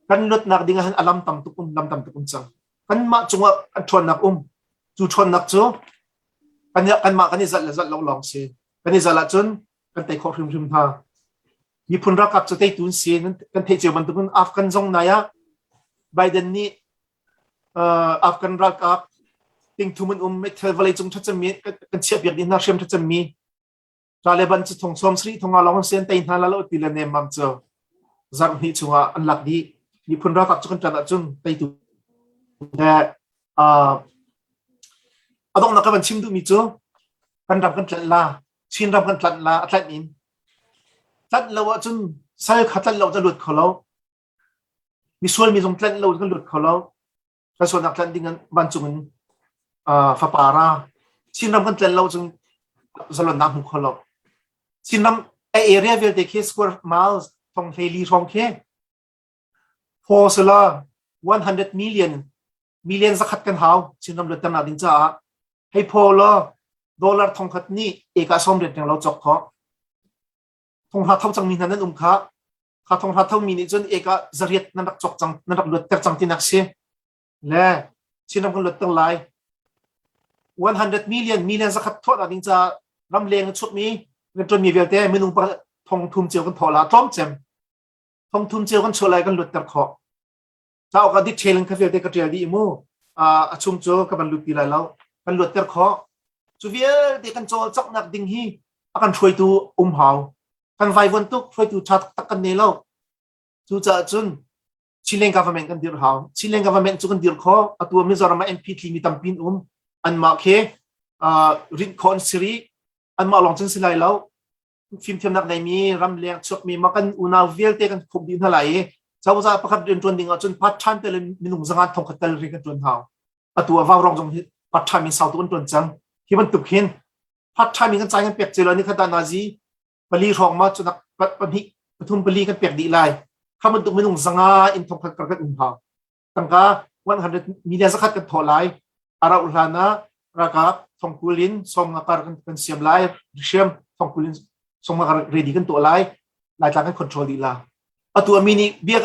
kan luatnak ding ah hin a lam tam tuk um lam tam tuk um cang. Kanmah cungah an ṭhawnnak um. Cu ṭhawnnak cu kan kanmah kan i zalh le zalh lo lawng si. Kan i zalh ahcun kan tei khawh hrimhrim hna. Miphun ralkap cu teitu an si. Kan theih cio bantukin Afghan zong nai ah Biden nih Afghan ralkap tingthum an um meithal vawleicung ṭhacemmi kan chiahpiak dih hna hriam ṭhacemmi Taliban cu thong sawm sarih thong nga lawng an si an tei hna la lo ti le nemmam cu zarh hnih chungah an lak dih. Miphun ralkap cu kan ṭan ahcun teitu le a donghnak ka van chim duhmi cu kan ram kan tlanh la Chin ram kan tlanh la a tlanh in tlanh lo ahcun sal kha tlanh lo cu a luat kho lo. Misual mi zong tlanh lo kan lut kho lo. Kan sualnak tlanh ding vancung in fapa ra. Chinram kan tlanh lo cun zalonnak hmu kho lo. Chinram a area vialte khi square miles thong hlei li hrawng khi phaw sila 100 million million zakhat kan hau Chinram luatternak ding caah hei phaw law dollar thongkhat nih eka som riat reng lo cawk khawh thonghra tho cangmi hna nan um kha kha thonghra thomi nih cun eka zariat nan rak cawk cang nan rak luatter cang tinak si le Chinram kan luatter lai 100 million million zakhat thawh nak ding ca ram leng a chukmi kan ṭuanmi vialte minung pa thong thum cio kan thawh la tlawm cem thong thum cio kan chuah lai kan luatter khawh cauk ah detail in kha vialte ka ṭial dih mu a chung cu ka van lut ti lai lo kan luatter khawh cu vialte kan cawlcanghnak ding hi a kan hruaitu um hau kan vaivuan tuk hruaitu ṭha taktak kan nei lo cucaah cun Chilean government kan dir hau Chilean government cu kan dir kho atu Mizoram ah MP tli mi tampi an um anmah khi rinh khawh an si rih anmah lawng cun si lai lo fimthiamnak neimi ramleng chuakmi ma kan unau vialte kan khumh dih hna lai i cozah pakhat rian ṭuan ding ahcun part time tel in minung zangan thong khat tel rian kan ṭuan hau atu ah vaurong zong hi part time in sau tu kan ṭuan cang hi bantuk hin part time in kan cai kan pek celo ni khat nazi pali hrawng ma cunak pahnih pathum pali kan pek dih lai kha bantuk minung zanga in thong khat kar kan um hau tangka 100 million zakhat kan thawh lai a rauh hlan ah ralkap thongkul in sawm nga kar kan siam lai hriam thongkul in sawm nga kar ready kan tuah lai laitlang kan control dih la atu ami nih bia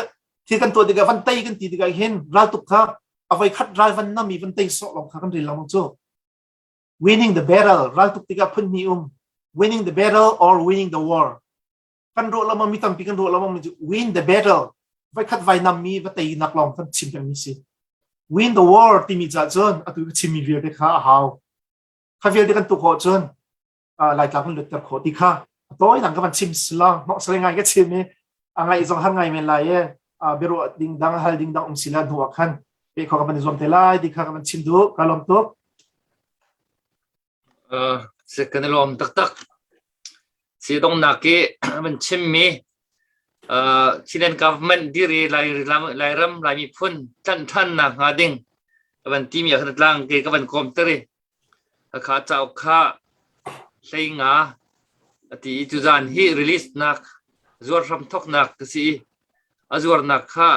thil kan tuah tikah van tei kan ti tikah hin raltuk kha avoi khat ral van nami van tei sawh lawng kha kan rel lengmang cu winning the battle raltuk tikah phun hnih um winning the battle or winning the war kan ruah lama mi tampi kan ruah lama mi cu win the battle voikhat vai nam mi va tei nak lawng kan chim peng mi si win the war timi ca cun atu ka chimmi vialte kha a hau kha vialte kan tuk khawh cun laitlang kan lutter khawh ti kha a tawi nang ka van chim sila hnok sale ngai ka chim i a ngaih zong har ngai men lai e biaruah ding dang hal ding dang um sila hnu ah khan pe kho ka van zuam te lai ti kha ka van chim duh ka lawm tuk Se kan i lawm taktak. Si donghnak i van chimmi Chilean government dir i Lairam Lai miphun tlanh ṭhannak hnga ding a van timi ah khan tlang ke ka van kawmter i Hakha cauk kha hlei nga a ti i tuzaan hi release nak zuar hram thawknak ka si i a zuarnak kha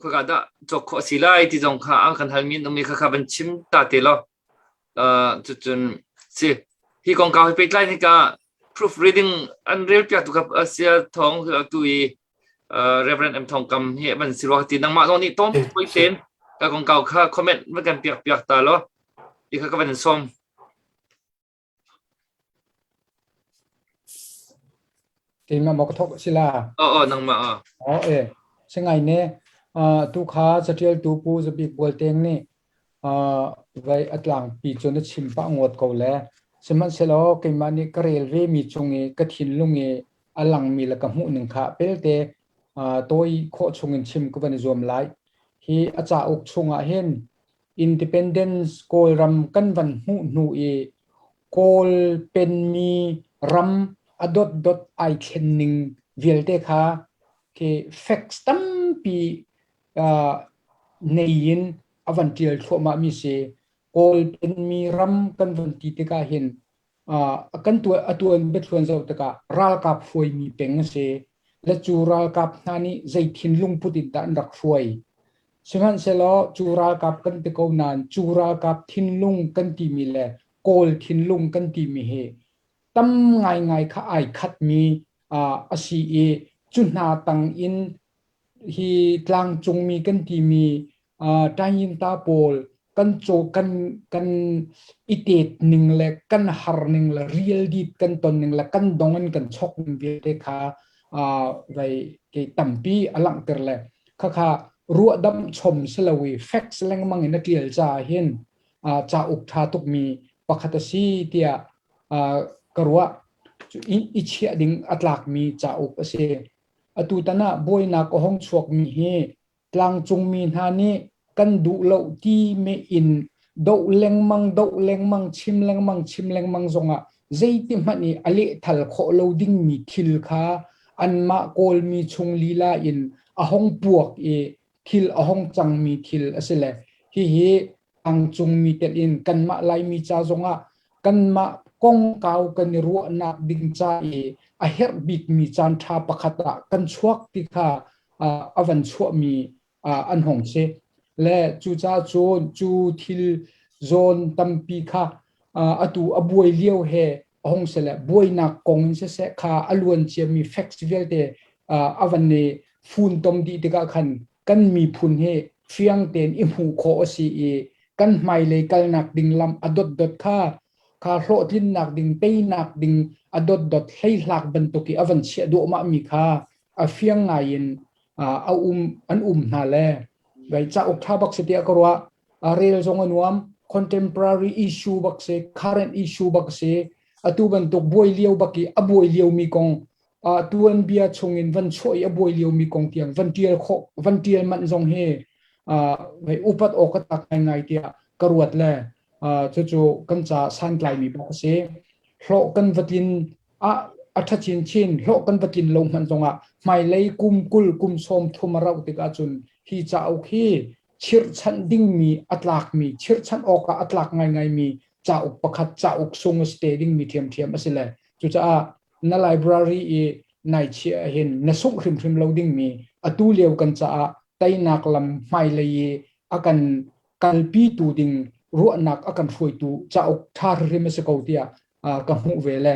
khoika dah cawk khawh a si lai ti zong kha an kan halmi an um i khakha van chim ta te law cucun si hi kongkau hi pehtlai ni ka proof reading an rel piak tu kha sia thong tu i Reverend M Thong Kam hi van si rua ti nangmah zong nih tom poi ten ka kongkau kha comment va kan piak piak ta law i kha ka van som Keimah maw ka thawk a si la? Aw aw nangmah aw. Aw e singai ne tu kha catialtu Pu Zabik Bualteng nih vai a tlangpi cun a chim pah ngawt ko le sihmanhsehlaw keimah nih ka rel ve mi cung i ka thinlung i a langmi le ka hmuh ning kha pelte tawi khawh chung in chim ka van i zuam lai. Hi a cauk chungah hin Independence Kawlram kan van hmuh hnu i Kawl penmi ram a dotdot ai thlen ning vialte kha Khi facts tampi nei in a van ṭial thluahmah mi si. Kawl penmi ram kan van ti tikah hin kan a tuan biathluan zoh tikah ralkap hruaimi peng a si. Le cu ralkap hna nih zei thinlung put in dah an rak hruai. Sihmanhsehlaw cu ralkap kan ti ko nain cu ralkap thinlung kan timi le Kawl thinlung kan timi hi tam ngaingai kha ai khatmi a si i cu hna tang in hi tlangcungmi kan timi Tayinta pawl kan caw kan kan i tet ning le kan har ning le rial dit kan ton ning le kan dong in kan chok ning vialte kha vai ke tampi a langhter le khakha ruahdamh chom si lo i facts lengmang in a tial caah hin cauk ṭha tukmi pakhat a si tiah ka ruah. I chiah ding a tlakmi cauk a si. Atutan ah buainak a hong chuakmi hi tlangcungmi hna nih kan duh lo ti me in doh lengmang doh lengmang chim lengmang chim lengmang zongah zeiti hmanh i a lehthal khawh lo dingmi thil kha anmah Kawlmi chung lila in a hong puak i thil a hong cangmi thil a si le hihi tlangcungmi telh in kanmah Laimi ca zongah kanmah kongkau kan i ruahnak ding ca i a herh bikmi caan ṭha pakhat ah kan chuak ti kha a van chuahmi an hong si. Le cucaah cun cu thil zawn tampi kha atu a buai lio he a hong si le buainak kong in siseh kha a luan ciami facts vialte a van i funtom dih tikah khan kan miphun hi fiang tein i hmuh khawh a si i kan hmailei kalnak ding lam a dotdot kha kha hlawhtlinnak ding teinak ding a dotdot hleihlak bantuk i a van chiah duahmah mi kha a fiang ngai in a um an um hna le vai cauk tha bak si tiah ka ruah. Rel zong a nuam. Contemporary issue bak si, current issue bak si. Atu bantuk buai lio bak i a buai lio mi kong tuanbia chungin van chuah i a buai liomi kong tiang van tial khawh van tial manh zong hi upat awk ka tak ngaingai tiah ka ruat le cucu kan ca santlaimi bak a si. Hlawh kan va tlin a a ṭha chinchin. Hlawh kan va tlin lo hmanh zongah hmailei kum 20 kum 30 a rauh tikah cun hi cauk hi chirhchanh dingmi a tlakmi chirhchanh awkah a tlak ngaingaimi cauk pakhat cauk sung a si te dingmi ṭhiamṭhiam a si le cucaah na library i nai chiah hin na sungh hrimhrim lo dingmi atu lio kan caah teinak lam hmailei i a kan kalpitu ding ruahnak a kan hruaitu cauk ṭha hrimhrim a si ko tiah ka hmuh ve le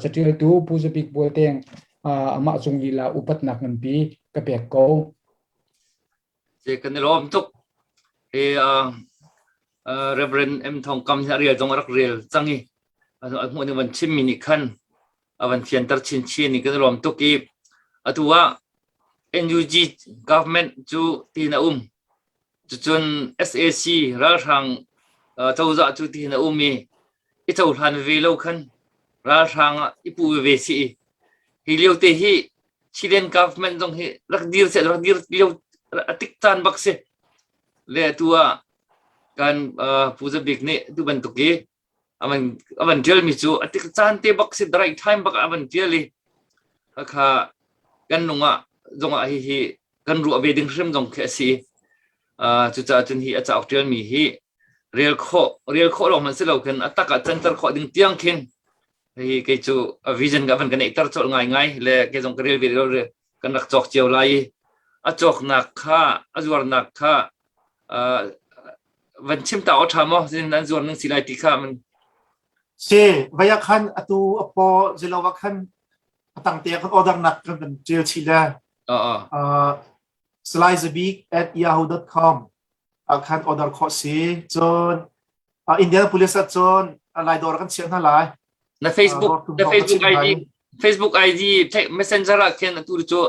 catialtu Pu Za Bik Bualteng amah cung lila upatnak nganpi ka pek ko. Se kan i lawm tuk. Hi Reverend M Thong Kam hi a rel zong a rak rel cang i a hmuh ning van chimmi nih khan a van fianter chinchin i kan i lawm tuk i atu ah NUG government cu tiin a um. Cucun SAC ralhrang cozah cu tiin a um i i cohlan ve lo khan ralhrang ah i pu ve si i hi lio te hi Chilean government zong hi rak dir seh rak dir lio a tik caan bak si. Le atu ah kan Pu Za Bik nih tu bantuk i avan avan tial mi cu a tik caan te bak si the right time bak ah avan tial i kha kan nung ah zong ah hi hi kan ruah ve ding hrim zong khi a si. Cucaah cun hi a cauk tial mi hi rel khawh rel khawh lawng hmanh si lo khin a tak ah canter khawh ding tiang khin Hihi kei cu a vision ka van ka neihter colh ngaingai le kei zong ka rel ve lo kan rak cawk cio lai i a cawknak kha a zuarnak kha van chim ta aw ṭha maw zin an zuar ning si lai ti kha man Si vaya khan atu a paw zilowa khan a tangte kan order nak kan kan ṭial chih le slyzabik at yahoo.com ah khan order khawh si cun Indianapolis ah cun Lai dawr kan chiah hna lai. Na Facebook na Facebook ID Facebook ID Messenger ah khin atu cu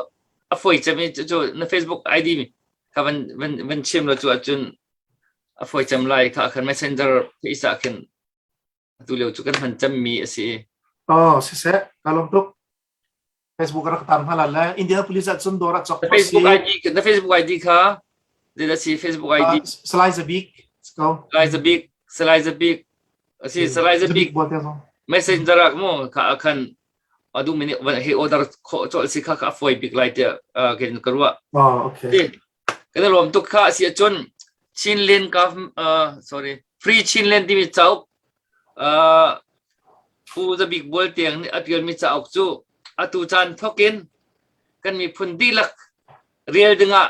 a foi cem i cu na Facebook ID kha van van van chim lo cu ahcun a foi cem lai kha khan Messenger face ah khin atu lio cu kan hman cemmi a si. Oh, siseh, ka lawm tuk. Facebook rak tar hna le Indianapolis ah cun dawr ah cawk Facebook ID na Facebook ID kha zeidah si Facebook ID Salai Zabik go Salai Zabik Salai Zabik asi Salai Zabik Messenger ah mu kha khan. A duhmi nih van hei order khawh colh si kha kha a fawi bik lai tiah kei ka ruah. Oh, okay. Kan i lawm tuk kha a si ahcun Chinland Gov sorry Free Chinland timi cauk Pu Za Bik Bual Tiang nih a ṭialmi cauk cu atu caan thawk in kan miphun dihlak rel dingah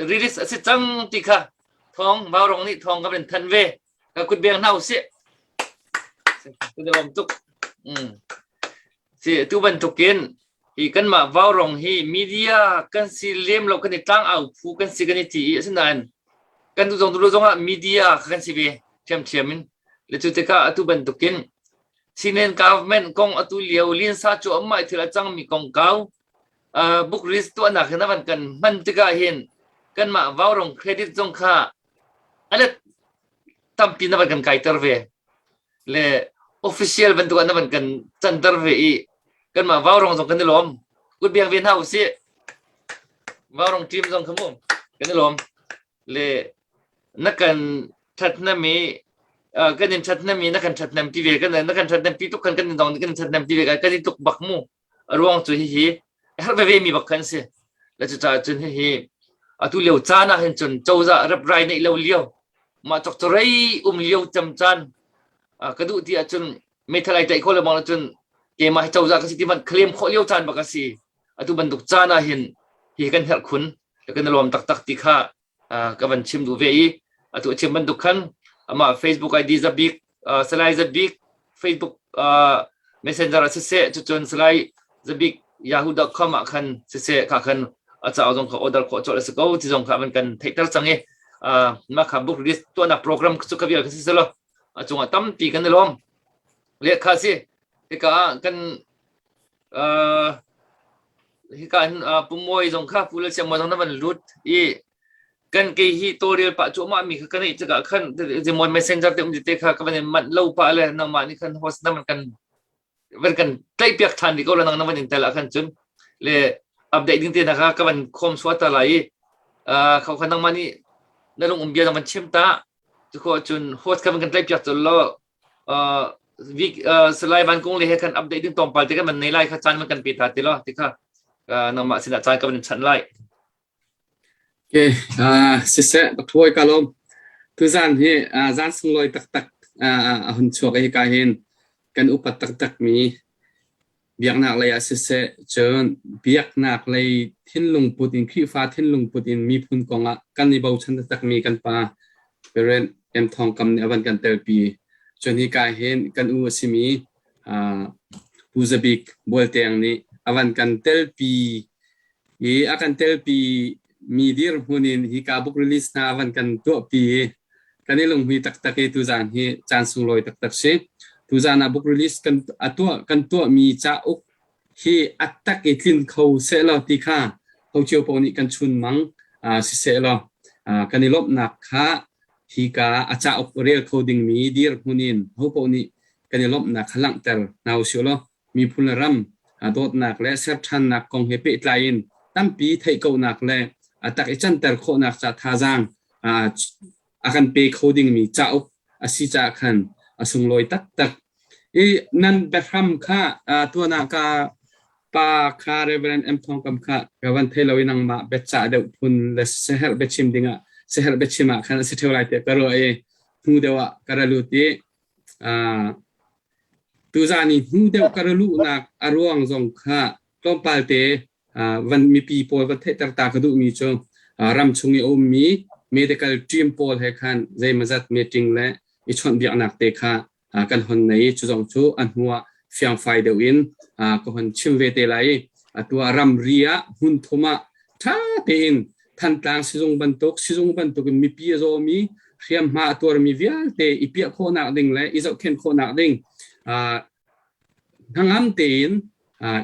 release a si cang ti kha thawng Vaurong nih thawng ka van thanh ve. Ka kut beng hna usih. Kan i lawm tuk. Si tu bantukin hi kanmah Vaurong hi media kan si lem lo kan i tlangau phu kan si kan i ti i asinain kan tu zong tu zong ah media kan si ve ṭhiamṭhiam in le cu tikah atu bantukin Chinland government kong atu lio linsa cu amah thil a cangmi kongkau book release tuahnak hin avan kan hman tikah hin kanmah Vaurong credit zong kha alet tampi na van kan kaiter ve le official bantuk ah na van kan canter ve i kanmah Vaurong zong kan i lawm. Kut biang ve hna usih. Vaurong team zong kha mu kan i lawm. Le na kan thatnam i kan in thatnam i na kan thatnam pi ve kan na kan thatnam pi tuk kan kan in dong kan in thatnam pi ve kan i tuk bak mu. A ruang cu hihi a herh veve mi bak khan si. Le cucaah cun hihi atu lio caan ah hin cun cozah reprai neih lo lio mah cokcorei um lio cam caan ka duh ti ahcun meithal ai tlaih kho le bang cun keimah hi cozah ka si ti man claim khawh lio caan bak a si. Atu bantuk caan ah hin hi kan herh khun kan i lawm taktak ti kha ka van chim duh ve i atu a chim bantuk khan amah Facebook ID Zabik Salai Zabik Facebook Messenger ah siseh cucun Salai Zabik yahoo.com ah khan siseh kha khan a cauk zong kha order khawh colh a si ko ti zong kha van kan theihter cang i mah kha book release tuahnak program cu ka vial kha si selaw a cungah tampi kan i lawm le kha si hika ah kan hika hin Pu Mawi zong kha Pu Lal Siang Mawi zong na van lut i kan kei hi tawlrel pah cuahmah mi kha ka neih tikah khan zimawi messenger te um te kha ka van in manh lo pah le nangmah nih khan host na van kan van kan tlaih piak ṭhan rih ko la nang na van in tel ah khan cun le update ding te na kha ka van khawm sua ta lai i kho kha nangmah nih na lung um bia zong van chim ta cu khawh cun host kha van kan tlaih piak cun law week Salai Van Kung le he kan update ding tlawmpal te kan van nei lai kha caan man kan pe ta ti lo ti kha nangmah sinah caan ka van chanh lai. Okay, siseh pathuai ka lawm. Tuzan hi zan sunglawi taktak a hun chuak i ka hin kan upat taktak mi Biaknak lei ah siseh, cun biaknak lei thinlung put in Khrihfa thinlung put in miphun kong ah kan i bochan taktakmi kan pa Rev. M. Thawng Kam nih a van kan telpi. Cun hika hin kan u a simi Pu Za Bik Bualteng nih a van kan telpi i a kan telpi mi dirhmun in hika book release hna a van kan tuahpi i kan i lunghmui taktak i tuzaan hi caan sunglawi taktak si. Tuzaan ah book release kan a tuah kan tuahmi cauk hi a tak i tlin kho sehlaw ti kha ho cio paoh nih kan chunmang siseh law kan i lawmhnak kha hika a cauk rel kho dingmi dirhmun in ho paoh nih kan i lawmhnak kha langhter hna usih law miphun le ram dawtnak le serṭhannak kong he pehtlai in tampi theih kohnak le a tak i canter khawhnak ca thazaang a kan pe kho dingmi cauk a si caah khan a sunglawi taktak. I nan biahram kha tuan ah ka pa kha Reverend M Thawng Kam kha ka van thei lo i nangmah biacah deuh phun le seherh biachim dingah seherh biachim ah khan a si ṭheo lai tiah ka ruah i hnu deuh ah ka ra lut i Tuzaan i hnu deuh ka ra luhnak a ruang zong kha tlawmpal te van mipi pawl van theihter ta ka duhmi cu ramchung i a ummi medical team pawl he khan zeimawzat meeting le i chawnhbiaknak te kha kan hon nei. Cu zong cu a hnu ah fiangfai deuh in ka hon chim ve te lai i atu ah ramri ah hmun thum ah ṭha tein Thantlang sizung bantuk sizung bantuk in mipi a zawmi hriamhma a tuarmi vialte i piah khawhnak ding le i zohkhenh khawhnak ding hnangam tein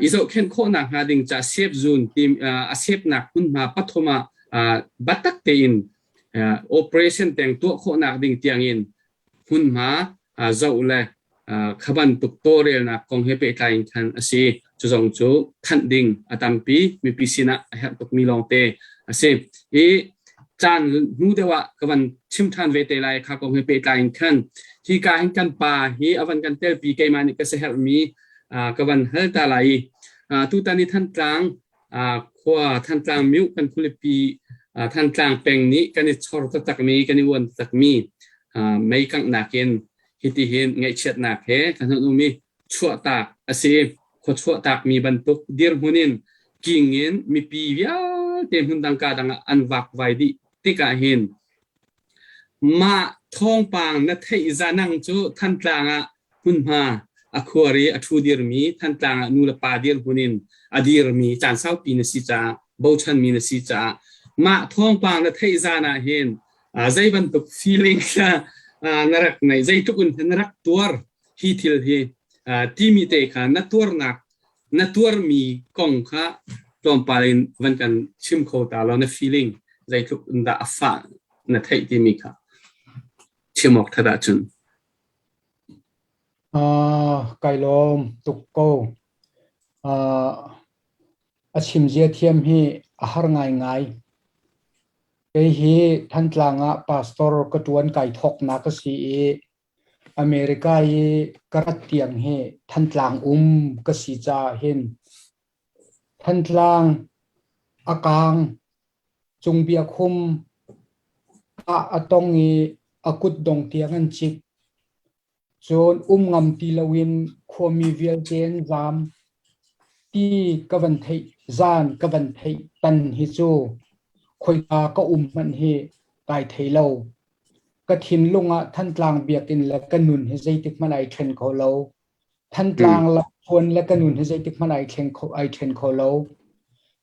i zohkhenh khawhnak hnga ding ca safe zone ti a sepnak hmunhma pathum ah batak tein operation teng tuah khawhnak ding tiangin hmunhma zoh le kha bantuk tawlrelnak kong he pehtlai in khan a si. Cu zong cu thanh ding a tampi mipi sinah a herh tukmi lawngte a si. I caan hnu deuh ah ka van chim ṭhan ve te lai kha kong he pehtlai in khan hi ka hin kan pa hi a van kan telpi keimah nih ka siaherhmi. ka van hal ta lai i tutan i Thantlang khua Thantlang myu kan khualipi Thantlang peng nih kan i chor taktakmi kan i uan taktakmi mei kanghnak in hiti hin ngaihchiatnak he kan hun um i chuahtak a si. Khua chuahtakmi bantuk dirhmun in king in mipi vialte hmundang ka dang ah an vakvai dih tikah hin mah thawngpang na theih zanang cu Thantlang ah hmunhma a khuar i a ṭhu dirmi Thantlang ah nu le pa dirhmun in a dirmi caan saupi na si caah bochanmi na si caah mah thawngpang na theih zan ah hin zei bantuk feeling kha na rak neih zeitluk in na rak tuar hi thil hi timi te kha na tuarnak na tuarmi kong kha tlawmpal in van kan chim kho ta law na feeling zeitluk in dah a fah na theih timi kha chim awk that ahcun. Kai lawm tuk ko. A chim zia thiam hi a har ngaingai. Kei hi Thantlang ah pastor ka ṭuan kai thawknak a si i America i ka rat tiang hi Thantlang um ka si caah hin Thantlang a kaang Cungbiakhum ah a tong i a kutdong tiang an cik. Cun um ngam ti loin khuami vialte an zaam. Ti ka van theih zan ka van theih tan hi cu khoika ka um hmanh hi kai thei lo. Ka thinlung ah Thantlang biakinn le ka nun hi zeitik hmanh ai ṭhen kho lo. Thantlang lamthluan le ka nun hi zeitik hmanh ai thleng kho ai ṭhen kho lo.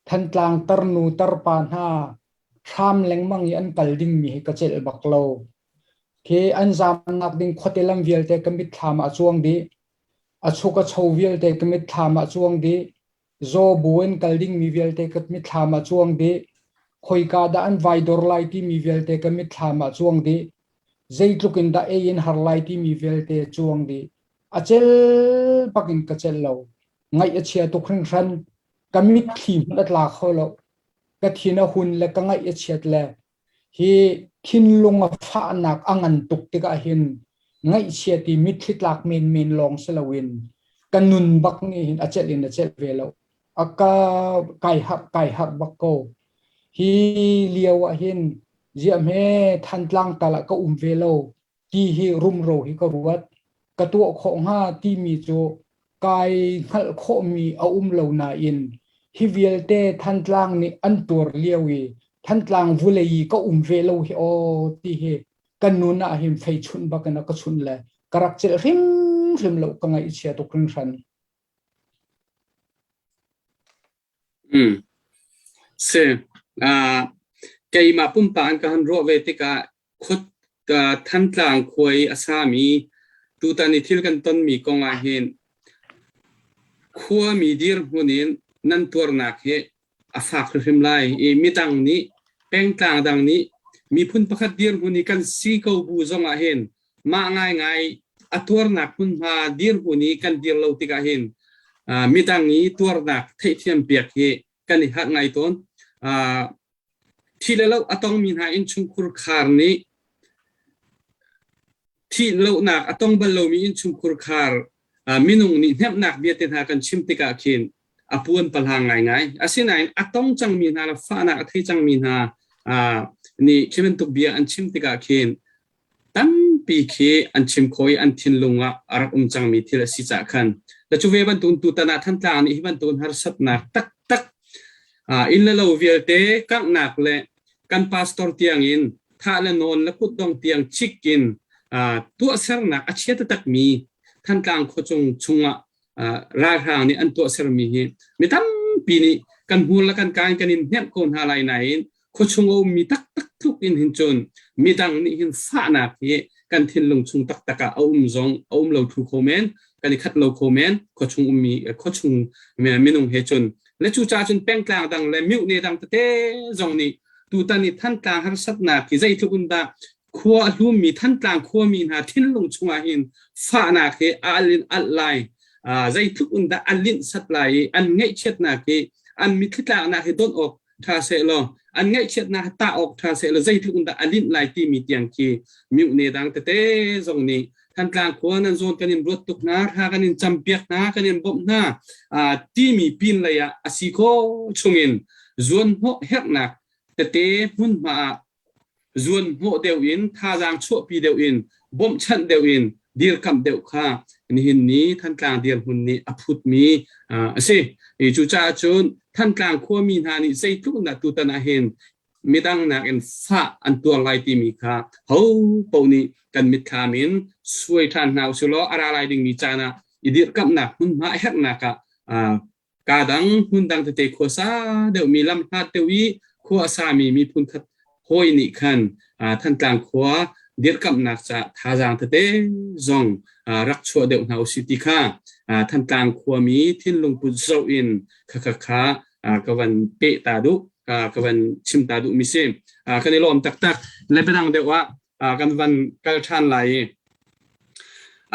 Thantlang tarnu tarpa hna hram lengmang i an kal dingmi hi ka celh bak lo. Khi an zaamnak ding khuate lam vialte ka mitthlam ah a cuang dih. A chuk a cho vialte ka mitthlam ah a cuang dih. Zaw bu in kal dingmi vialte ka mitthlam ah cuang dih. Khoika dah an vai dor lai timi vialte ka mitthlam ah cuang dih. Zeitluk in dah ei in har lai timi vialte cuang dih. A cel bak in ka cel lo. Ngaih a chia tuk hringhran. Ka mitthli hmanh a tla kho lo. Ka thin a hun le ka ngaih a chiat le hi thinlung a fahnak a ngan tuk tikah hin ngaihchiat i mitthli tlak menmen lawng si loin ka nun bak nih hin a celh in a celh ve lo. A ka kai harh kai harh bak ko. Hi lio ah hin ziah hme Thantlang tal ah ka um ve lo ti hi rumro hi ka ruat. Ka tuah khawh hnga timi cu kai hngalh khawhmi a um lo nain hi vialte Thantlang nih an tuar lio i Thantlang vulei i ka um ve lo hi aw ti hi kan nun ah hin fei chunh bak in a ka chunh le ka rak celh hrimhrim lo ka ngaihchia tuk hringhran. Si. Keimah pumpak in ka han ruah ve tikah khut Thantlang khua i a sami tutan i thil kan tonmi kong ah hin khuami dirhmun in nan tuarnak hi a fak hrimhrim lai i midang nih pengtlang dang nih miphun pakhat dirhmun i kan si ko bu zong ah hin mah ngaingai a tuarnak hmunhma dirhmun i kan dir lo tikah hin midang i tuarnak theihthiam piak hi kan i harh ngai tawn. Thi le lo a tongmi hna innchungkhur khar nih thih lonak a tong bal lomi innchungkhur khar minung nih hnemhnak bia te hna kan chim tikah khin a puan pahlang ngaingai. Asinain a tong cangmi hna le fahnak a thei cangmi hna nih khi bantuk bia an chim tikah khin tampi khi an chim khawh i an thinlung ah a rak um cangmi thil a si caah khan le cu ve bantuk tutan ah Thantlang nih hi bantuk harsatnak taktak inn le lo vialte kanghnak le kan pastor tiang in thah le nawn le kutdong tiang chik in tuahsernak a chia taktakmi Thantlang khuachung chungah ralhrang nih an tuahsermi hi mi tampi nih kan hmur le kan kaan kan in hnemh ko hna lai nain khuachung a ummi taktak tluk in hin cun midang nih hin fahnak hi kan thinlung chung taktak ah a um zong a um lo thu kho men kan i khat lo kho men khuachung ummi khuachung minung he cun le cu ca cun pengtlang dang le mihne dang tete zong nih tutan i Thantlang harsatnak hi zeitluk in dah khua a hlummi Thantlang khuami hna thinlung chungah hin fahnak hi a al in alh lai zeitluk in dah a linh sat lai i an ngaihchiatnak hi an mitthli tlaknak hi donh awk ṭha seh law An ngaihchiatnak tah awk ṭha seh law zeitluk in dah a linh lai timi tiang khi mihne dang tete zong nih Thantlang khua nan zawn kan in ruat tuk hna, thla kan in campiak hna, kan in bawmh hna timi pin lei ah a si khawh chungin zuanhnawh herhnak tete hmunhma ah zuanhnawh deuh in thazaang chuahpi deuh in bawmhchanh deuh in dirkamh deuh kha nihin ni Thantlang dirhmun nih a phutmi a si. Cucaah cun Thantlang khuami hna nih zeitluk in dah tutan ah hin midang nakin fah an tuar lai timi kha ho paoh nih kan mitthlam in suai ṭhan hna usih law a ra lai dingmi caan ah i dirhkamhnak hmunhma a herhnak ah kaa dang hmun dang tete khuasa deuhmi lam hlat deuh i khua a sami miphun khat hawi nih khan Thantlang khua dirhkamhnak caah thazaang tete zong rak chuah deuh hna usih ti kha Thantlang khuami thinlung put zoh in khakha kha ka van peh ta duh ka van chim ta duhmi si. Kan i lawm taktak. Le biadang deuh ah kan van kal ṭhan lai i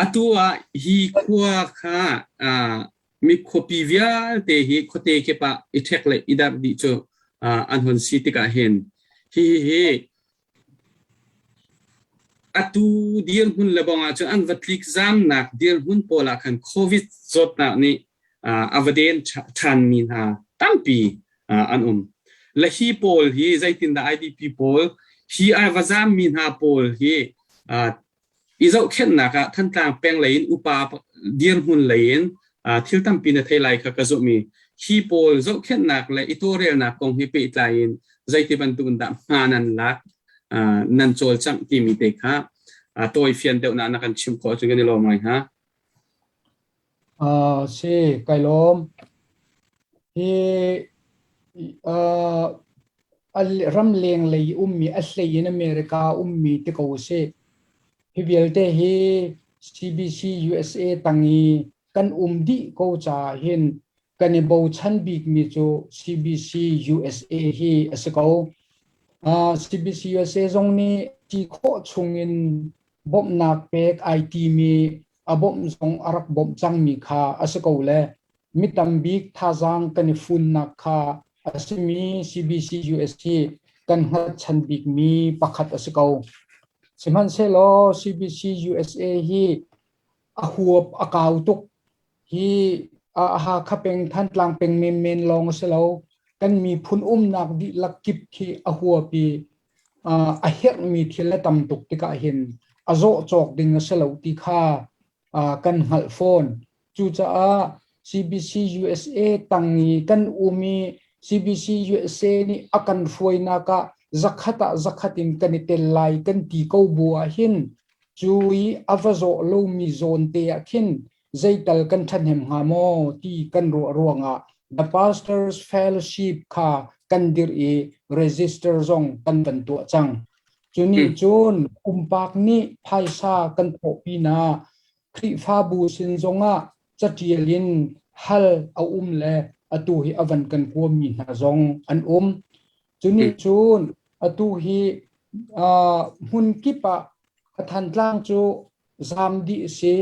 atu ah hi khua kha mi khuapi vialte hi khuate kip ah i ṭhek le i darh dih cu an hun si tikah hin hi hi atu dirhmun le bong ahcun an va tlik zamnak dirhmun pawl ah khan COVID zawtnak nih a va den ṭhanmi hna tampi an um. Le hi pawl hi zeitindah IDP pawl hi a va zammi hna pawl hi i zohkhenhnak ah Thantlang peng lei in upa dirhmun lei in thil tampi na thei lai kha ka zumh i hi pawl zohkhenhnak le i tawlrelnak kong hi pehtlai in zeiti bantuk in dah hma nan lak nan cawlcangh timi te kha tawifian deuhnak na kan chim khawh ahcun kan i lawm ngai hnga. Si, kai lawm. Hi ramleng lei ummi a hlei in America ummi ti ko usih. Hi vialte hi CBC USA tang i kan um dih ko caah hin kan i bochan bikmi cu CBC USA hi a si ko. CBC USA zong nih ti khawh chungin bawmhnak pek ai timi a bawmh zong a rak bawmh cangmi kha a si ko le mi tambik thazaang kan i funnak kha a simi CBC US hi kan hngatchan bikmi pakhat a si ko. Sihmanhsehlaw CBC USA hi a huap a kau tuk. Hi Hakha peng, Thantlang peng menmen lawng a si lo. Kan miphun umnak dihlak kip khi a huap i a herhmi thil a tam tuk tikah hin a zawh cawk ding a si lo ti kha kan hngalh fawn. Cucaah CBC USA tang i kan um i CBC USA nih a kan hruainak ah zakhat ah zakhat in kan i tel lai kan ti ko bu ah hin cu i a va zawh lomi zawn te ah khin zeital kan ṭhahnem hnga maw ti kan ruah ruangah The Pastors Fellowship kha kan dirh i register zong kan van tuah cang. Cu nih cun pumpak nih phaisa kan thawh pinah Khrihfabu sin zongah caṭial in hal a um le atu hi a van kan huammi hna zong an um. Cu nih cun atu hi hmun kip ah Thantlang cu zaam dih a si,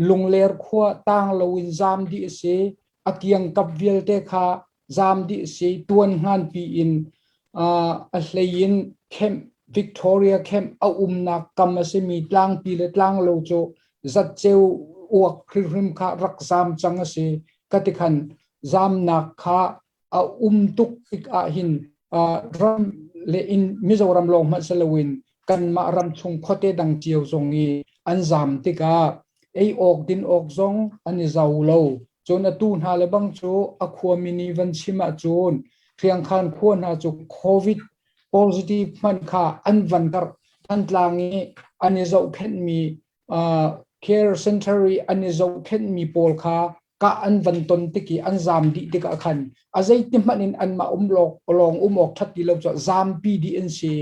Lungler khua tang loin zaam dih a si, a kiangkap vialte kha zaam dih a si, tuan hnganpi in a hlei in camp Victoria camp a umnak kam a simi tlangpi le tlanglo cu zatceu uak hrimhrim kha rak zaam cang a si. Katikhan zaamnak kha a um tuk tik ahhin ram le in Mizoram lawng hmanh si loin kanmah ram chung khuate dang cio zong i an zaam tikah ei awk din awk zong an i zo lo. Cun atu hna le bang cu a khuami nih van chim ahcun Hriangkhan khua hna cu COVID positive hmanh kha an van karh. Thantlang i an i zohkhenhmi care center i an i zohkhenhmi pawl kha kah an van ton tik i an zaam dih tikah khan a zeiti hmanh in anmah um lawng um awk ṭhat ti lo cu zaampi dih an si.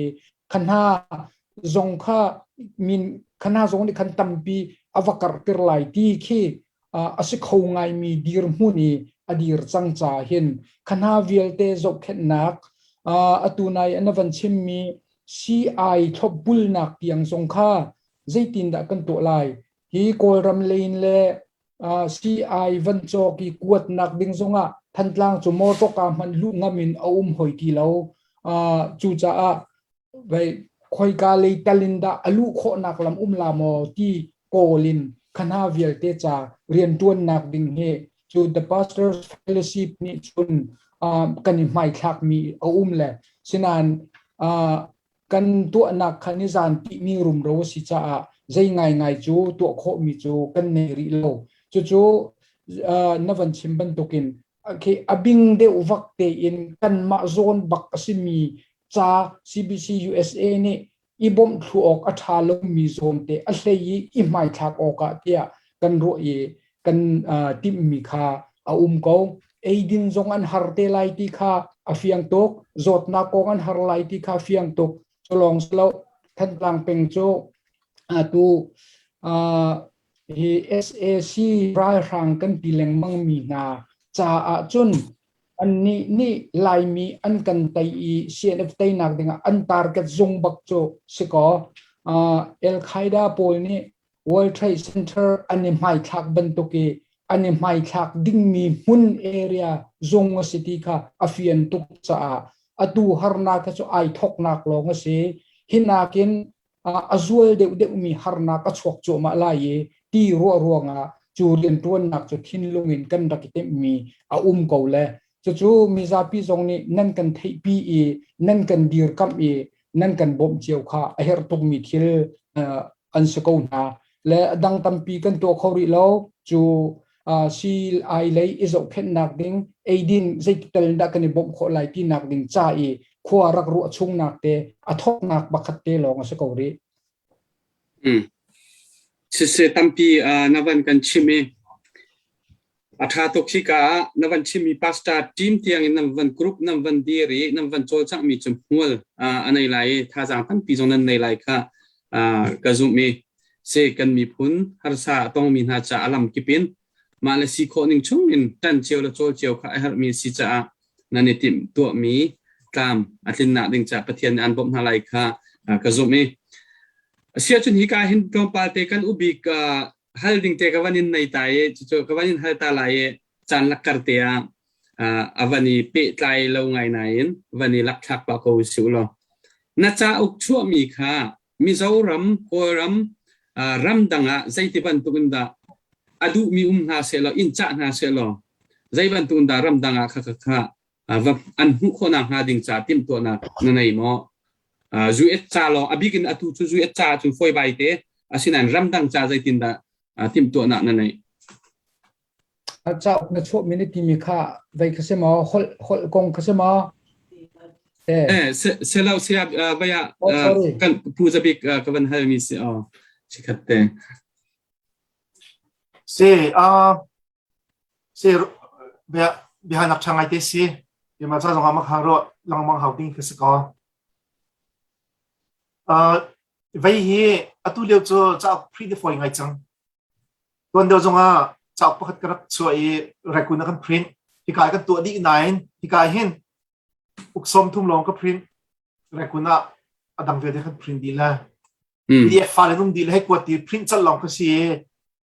Kha hna zong kha min kha hna zong nih khan tampi a va karhter lai ti khi a si kho ngaimi dirhmun i a dir cang ca hin kha hna vialte zohkhenhnak atu nai an van chimmi CI thlopbulnak tiang zong kha zeitindah kan tuah lai hi Kawlram lei in le CI van cawk i kuatnak ding zongah Thantlang cu mawṭawka hmanh luh ngam in a um hoi ti lo. Cucaah vei khoika lei tal in dah a luh khawhnak lam um la maw ti kawl in khana vialte ca rianṭuannak ding hi cu the pastors fellowship nih cun kan i hmaithlakmi a um le sinain kan tuahnak kha nizan tihmi rumro a si caah zei ngaingai cu tuah khawhmi cu kan nei rih lo. Cucu na van chim bantukin a bing deuh vak tein kanmah zawn bak a simi ca CBC USA nih i bawmh thlu awk a ṭha lomi zawn te a hlei i i hmaithlak awkah tiah kan ruah i kan timhmi kha a um ko. Eidin zong an har te lai ti kha a fiang tuk. Zawtnak kong an har lai ti kha a fiang tuk. Cu lawng si lo, Thantlang peng cu atu hi SAC ralhrang kan ti lengmang mi hna caah cun annih nih Laimi an kan tei i CNF teinak dingah an target zung bak cu si kaw Al-Qaeda pawl nih World Trade Center an i hmaithlak bantuk i an i hmaithlak dingmi hmun area zung a si ti kha a fian tuk caah atu harnak cu ai thoknak lawng a si. Hi nakin a zual deuhdeuhmi harnak a chuak cuahmah lai i ti ruah ruangah cu rianṭuannak cu thinlung in kan rak i timhmi a um ko le cucu mizapi zong nih nan kan theihpi i nan kan dirkamh i nan kan bawmh cio kha a herh tukmi thil an si ko hna le a dang tampi kan tuah kho rih lo cu sii lei i zohkhenhnak ding eidin zeitital dah kan i bawmh khawh lai tinak ding ca i khua rak ruah chungnak te a thawknak pakhat te lawng a si ko rih. Mm. Siseh tampi na van kan chim i A ṭha tuk hika ah na van chimmi pastor team tiangin nan van group nan van dir i nan van cawlcanghmi cu hmual a nei lai i thazaang tampi zong nan nei lai kha ka zumh i si kan miphun harsa a tongmi hna caah a lam kip in mah le si khawh ning chung in ṭan cio le cawl cio kha a herhmi a si caah nan i timh tuahmi tlam a tlinnak ding caah Pathian nih an bawmh hna lai kha ka zumh i asiahcun hika hin tlawmpal te kan ubik hal ding te ka van in nei ta i cucu ka van in hal ta lai i caan lakkar te ah a van i pehtlai lo ngai nain van i lakthlak pah ko usih law na cauk chuahmi kha Mizoram Kawlram ramdang ah zeiti bantuk in dah a duhmi um hna sehlaw in cah hna sehlaw zei bantuk in dah ramdang ah kha kha kha an hmuh khawhnak hnga ding ca timhtuahnak na nei maw US ca lawng a bik in atu cu US ca cu fawi bai te asinain ramdang ca zeitindah timhtuahnak na neih Cauk na chuah mi na timi kha vei kha si maw holh holh kong kha si maw eh selo sia vaya kan pu zabik ka van hal mi si o chikhat te si a Si bia biahalnak ṭha ngaite si. Keimah ca zongah mak hang ruah lengmang hau ding ka si ko. Uh, vei hi atu lio cu cauk print a fawi ngai cang. Tuan deuh zongah cauk pakhat ka rak chuah i record na kan print. Hika kan tuah dih nain hika hin uk sawm thum lawng ka print. Record ah a dang vialte kan print dih la. PDF file in um dih le hei kuat ti print cal lawng ka si i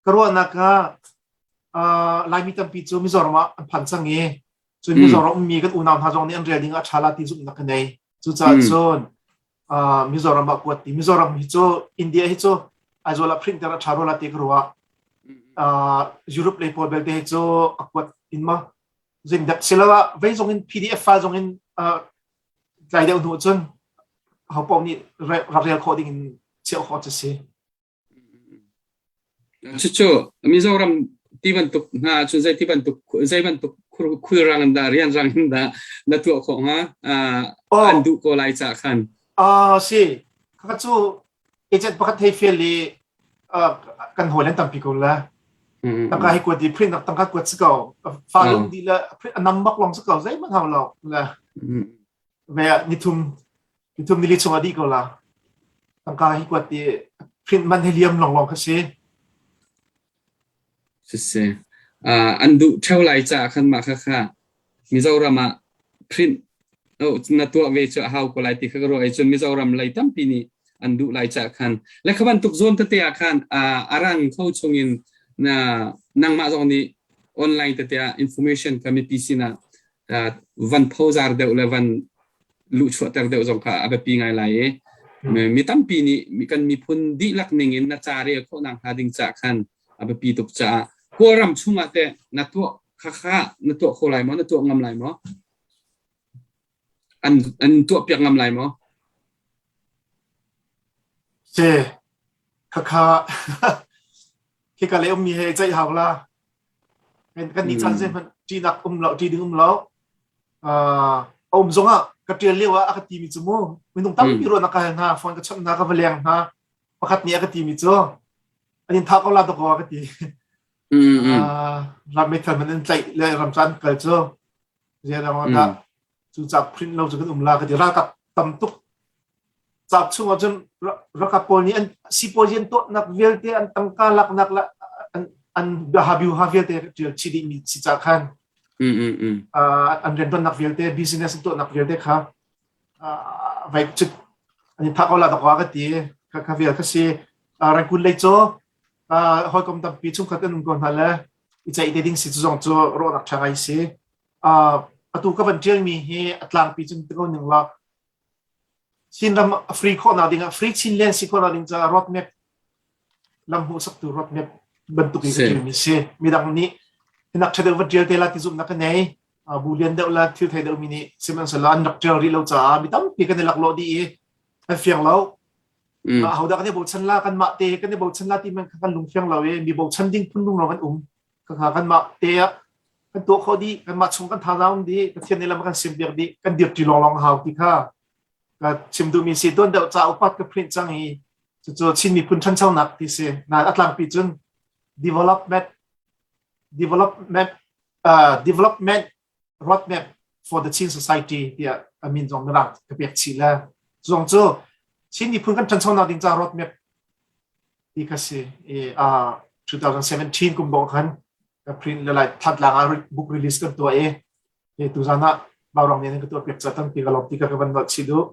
ka ruahnak ah Laimi tampi cu Mizoram ah an phan cang i cun Mizoram ummi kan unau hna zong nih an rel ding ah ṭha la ti zumhnak ka nei. Cucaah cun Mizoram ah kuat ti Mizoram hi cu India hi cu Aizawl ah printer a ṭha rua la ti ka ruah. Europe lei pawl belte hi cu a kuat in ma zing dek siloah vei zong in PDF file zong in tlai deuh hnu cun ho paoh nih rak rel khawh ding in chiah khawh cu si. Cucu Mizoram ti bantuk hna cun zei ti bantuk zei bantuk khulrang in dah rianrang in dah na tuah khawh hnga an duh ko lai ca khan. Ah si kha cu agent pakhat thei fial i kan hawi len tampi ko la. Tangka hi kuat i print nak tangka kuat si ko. Fa lung di le a nam bak long si ko zeihmanh hau lo. Le ve nithum nithum nili chung a dih ko la. Tangka hi kuat i print man hi liam long long kha si. Siseh. An duh theo lai ca khan mah kha kha Mizoram ah print oh, na tuah ve cu a hau ko lai ti kha ka ruah i cun Mizoram lei tampi nih an duh lai ca khan le kha bantuk zawn tete ah khan a rang kho chungin na nangmah zong nih online tete ah information kha mipi sinah van phozar deuh le van luhchuahter deuh zong kha a biapi ngai lai i mi tampi nih kan miphun dihlak ning in na ca rel khawh nak hnga ding ca khan a biapi tuk caah Kawlram chungah teh na tuah kha kha na tuah kho lai maw na tuah ngam lai maw an an tuah piak ngam lai maw Se khakha khika le ummi he ceih hau la kan ni chan zeihmanh ṭihnak um lo ṭih ding um lo a um zong ah ka ṭial lio ah a ka timi cu mu minung tampi ruahnak ka hal hna phone ka chawnh hna ka va leng hna pakhat nih a ka timi cu an in thah ko la dakaw a ka ti ram meithal man in tlaih le ram caan kal cu zeiruang dah cu ca print lo cu kan um la ka ti ralkap tam tuk Cauk chungah cun ralkap pawl nih an sipuazi an tuahnak vialte an tangka laknak le an an biaha vialte ṭial chih dihmi si ca khan an rianṭuannak vialte business an tuahnak vialte kha vai cut an in thah ko la dawk ka ti kha kha vial kha si Rangoon lei cu hawikom tampi chungkhat an um ko hna le i ceih te ding si cu zong cu rawhnak ṭha ngai si atu ka van ṭialmi hi a tlangpi cun ti ko ning la Chinram a free khawhnak ding ah free Chinland si khawhnak ding caah roadmap lam hmuhsaktu roadmap bantuk in ka ṭialmi si. Midang nih hinak ṭha deuh va ṭial te la ti zumhnak ka nei. Bu lian deuh la thil thei deuhmi nih sihmanhsehlaw an rak ṭial rih lo caah mi tampi kan i laklawh dih i an fiang lo. Ahodah kan i bochan la kanmah te kan i bochan la ti man kha kan lung fiang lo i mi bochan ding phun lung kan um. Khakha kanmah te ah kan tuah khawh dih kanmah chung kan thazaang um dih Pathian nih lam a kan siampiak dih kan dirṭi lawnglawng a hau ti kha ka chim duhmi si tuan deuh ca upat ka print cang i cucu Chin miphun ṭhanchonak ti si nain a tlangpi cun development development uh, development roadmap for the Chin society tiah a min zong mirang ka pek chih le zong cu Chin miphun kan ṭhanchonak ding ca roadmap ti kha si i uh, 2017 kum bawk khan ka print le lai thantlang ah book release kan tuah i i tuzan ah Baurang nih ka tuah piak ca tampi ka lawm ti ka ka van nolh chih duh.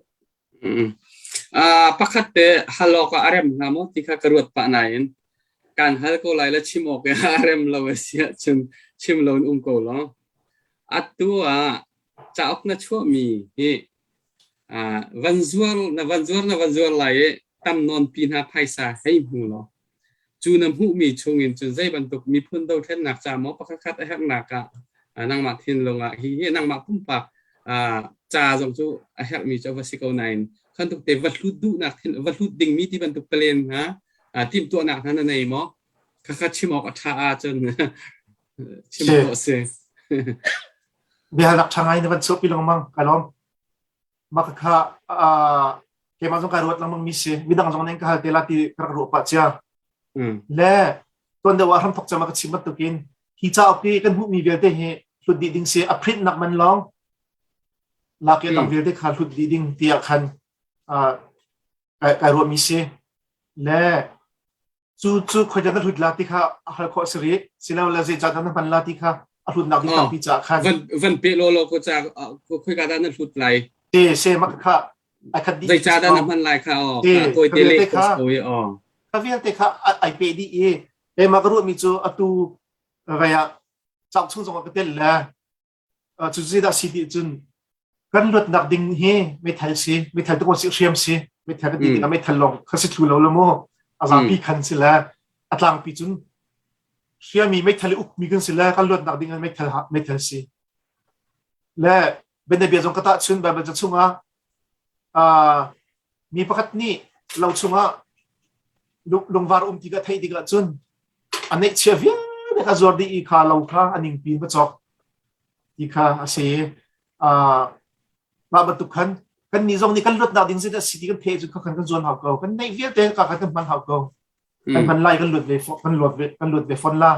Uh, pakhat te hal awk ah a rem hnga maw ti kha ka ruat pah nain kan hal ko lai le chim awk a rem lo a si ahcun chim lo in um ko law. Atu ah cauk na chuahmi hi uh, van zuar na van zuar na van zuar lai i tam nawn pi hna phaisa hei hmu law Cu na hmuhmi chungin cun zei bantuk miphun dothlennak ca maw pakhatkhat a herhnak ah nangmah thinlung ah hihi nangmah pumpak ca zong cu a herhmi cu a va si ko nain khantuk te va hlut duhnak thin va hlut dingmi ti bantuk palen hna timhtuahnak hna na nei maw khakha chim awk a ṭha ahcun chim khawh si. Biahalnak ṭha ngai na van chuahpi lengmang ka lawm. Mah kha keimah zong kai ruat lengmang mi si midang zong nih ka hal te la ti ka rak ruah pah cia. Le tuan deuh ah hramthok cem ah ka chim bantukin hi cauk hi kan hmuhmi vialte hi hlut dih ding si a print nak man lawng lak i dang vialte kha hlut dih ding tiah khan kai ruahmi si. Le Cu cu khoika na hlut la ti kha a hal khawh a si rih. Silole zeicah dah na hman la ti kha a hlutnak ding tampi caah khan. Van van pe law law ko ca khoika dah na hlut lai. Te se mak kha ai khat dih. Zeicah dah na hman lai kha aw. Tawi te le kha aw. Kha vialte kha ai pe dih i keimah ka ruahmi cu atu vei ah cauk chung zong ah ka tel le Cu zeidah si ti cun kan luatnak ding hi meithal si, meithal tu si hriam si, meithal kan ti tikah meithal lawng kha si thlu lo le mu, a zapi khan si le a tlangpi cun hriami meithal i ukmi kan si le kan luatnak ding ah meithal meithal si. Le bianabia zong ka tahchun Bible ca chungah mi pakhat nih lo chungah lungvar um ti ka theih tikah cun a neihchia vialte kha zuar dih i kha lo kha a ningpi in va cawk ti kha a si. Mah bantuk khan kan nih zong nih kan luatnak ding zeidah si ti kan pheh cu kha kan zuan hau ko. Kan neih vialte ka khan kan hman hau ko. Kan hman lai kan luat ve kan luat ve kan luat ve fon la.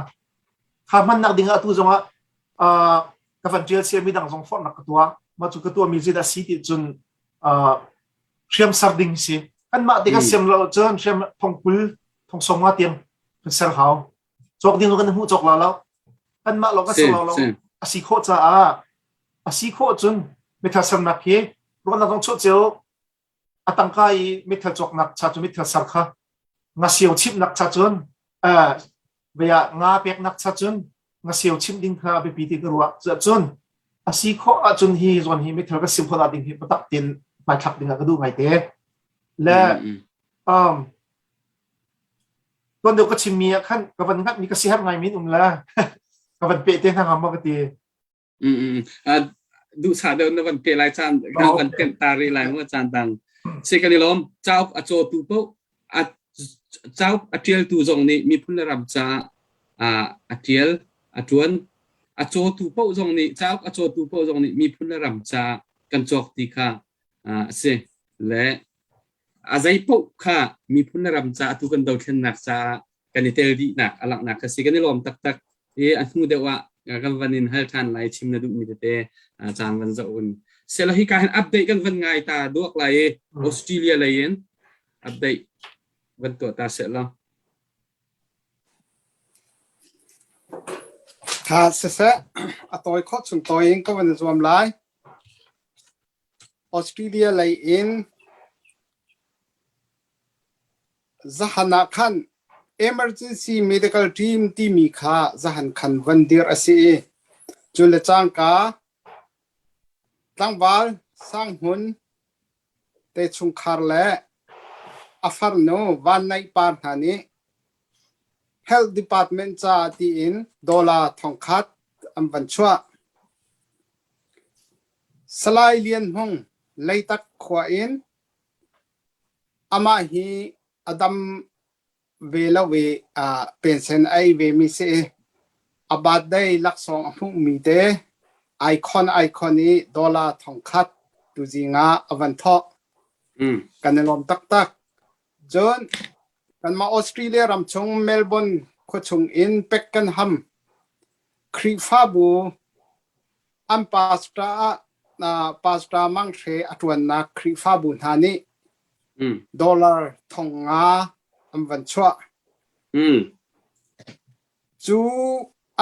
Kha hmannak ding ah atu zong ah ka van ṭial sia midang zong forhnak ka tuah. Mah cu ka tuahmi zeidah si ti cun hriam ser ding si. Kanmah te kan siam lo cun hriam thongkul thongsawm nga tiang kan ser hau. Cawk ding kan hmuh cawk la lo. Kanmah lawng kan ser lo lo. A si khawh caah a si khawh cun mithal sernak hi ruahnak zong chuah cio a tangka i mithal cawknak cha cu mithal ser kha ngasio chimhnak cha cun vei ah nga peknak cha cun ngasio chimh ding kha a biapi ti ka ruah. Cun. A si khawh ahcun hi zawn hi mithar ka sim khawh ding hi patak tin hmaithlak ding ah ka duh ngaite. Le um tuan deuh ka chimmi ah khan ka van ngat mi ka siherh ngai min um la ka van pe te hna ngam ma ka ti. Duhsah deuh na van pe lai caan kan van tenh ta rih lai mu caan dang. Si kan i lawm cauk a cawtu paoh a cauk a ṭialtu zong nih miphun le ram caah a ṭial a ṭuan a cawtu paoh zong nih cauk a cawtu paoh zong nih miphun le ram caah kan cawk ti kha a si le a zei paoh kha miphun le ram caah atu kan dothlennak caah kan i tel dihnak a langhnak kha si kan i lawm taktak i a hnu deuh ah kan van in hal ṭhan lai chim na duhmi tete caan van zoh un sela hi ka hin update kan van ngai ta duak lai i Australia lei in update van tuah ta seh law Tha siseh, a tawi khawh chung tawi in ka van i zuam lai. Australia lei in zahan ah khan emergency medical team timi kha zahan khan van dir a si i cu le cangka tlangval Sanghmun te chungkhar le a farnu Van Naih Par hna nih Health Department caah tiin dollar thongkhat an van chuah. Salai Lian Hmung Leitak khua in amah hi a dam ve lo i pensen a ei vemi si i a birthday laksawng a hmuhmi te icon icon i dollar thongkhat tuzing ah a van thawh. Kan i lawm taktak. Cun kanmah Australia ram chung Melbourne khuachung in pek kan ham. Khrihfabu an pastor ah pastor Mang Hre a ṭuannak Khrihfabu hna nih dollar 5,000 an van chuah. Cu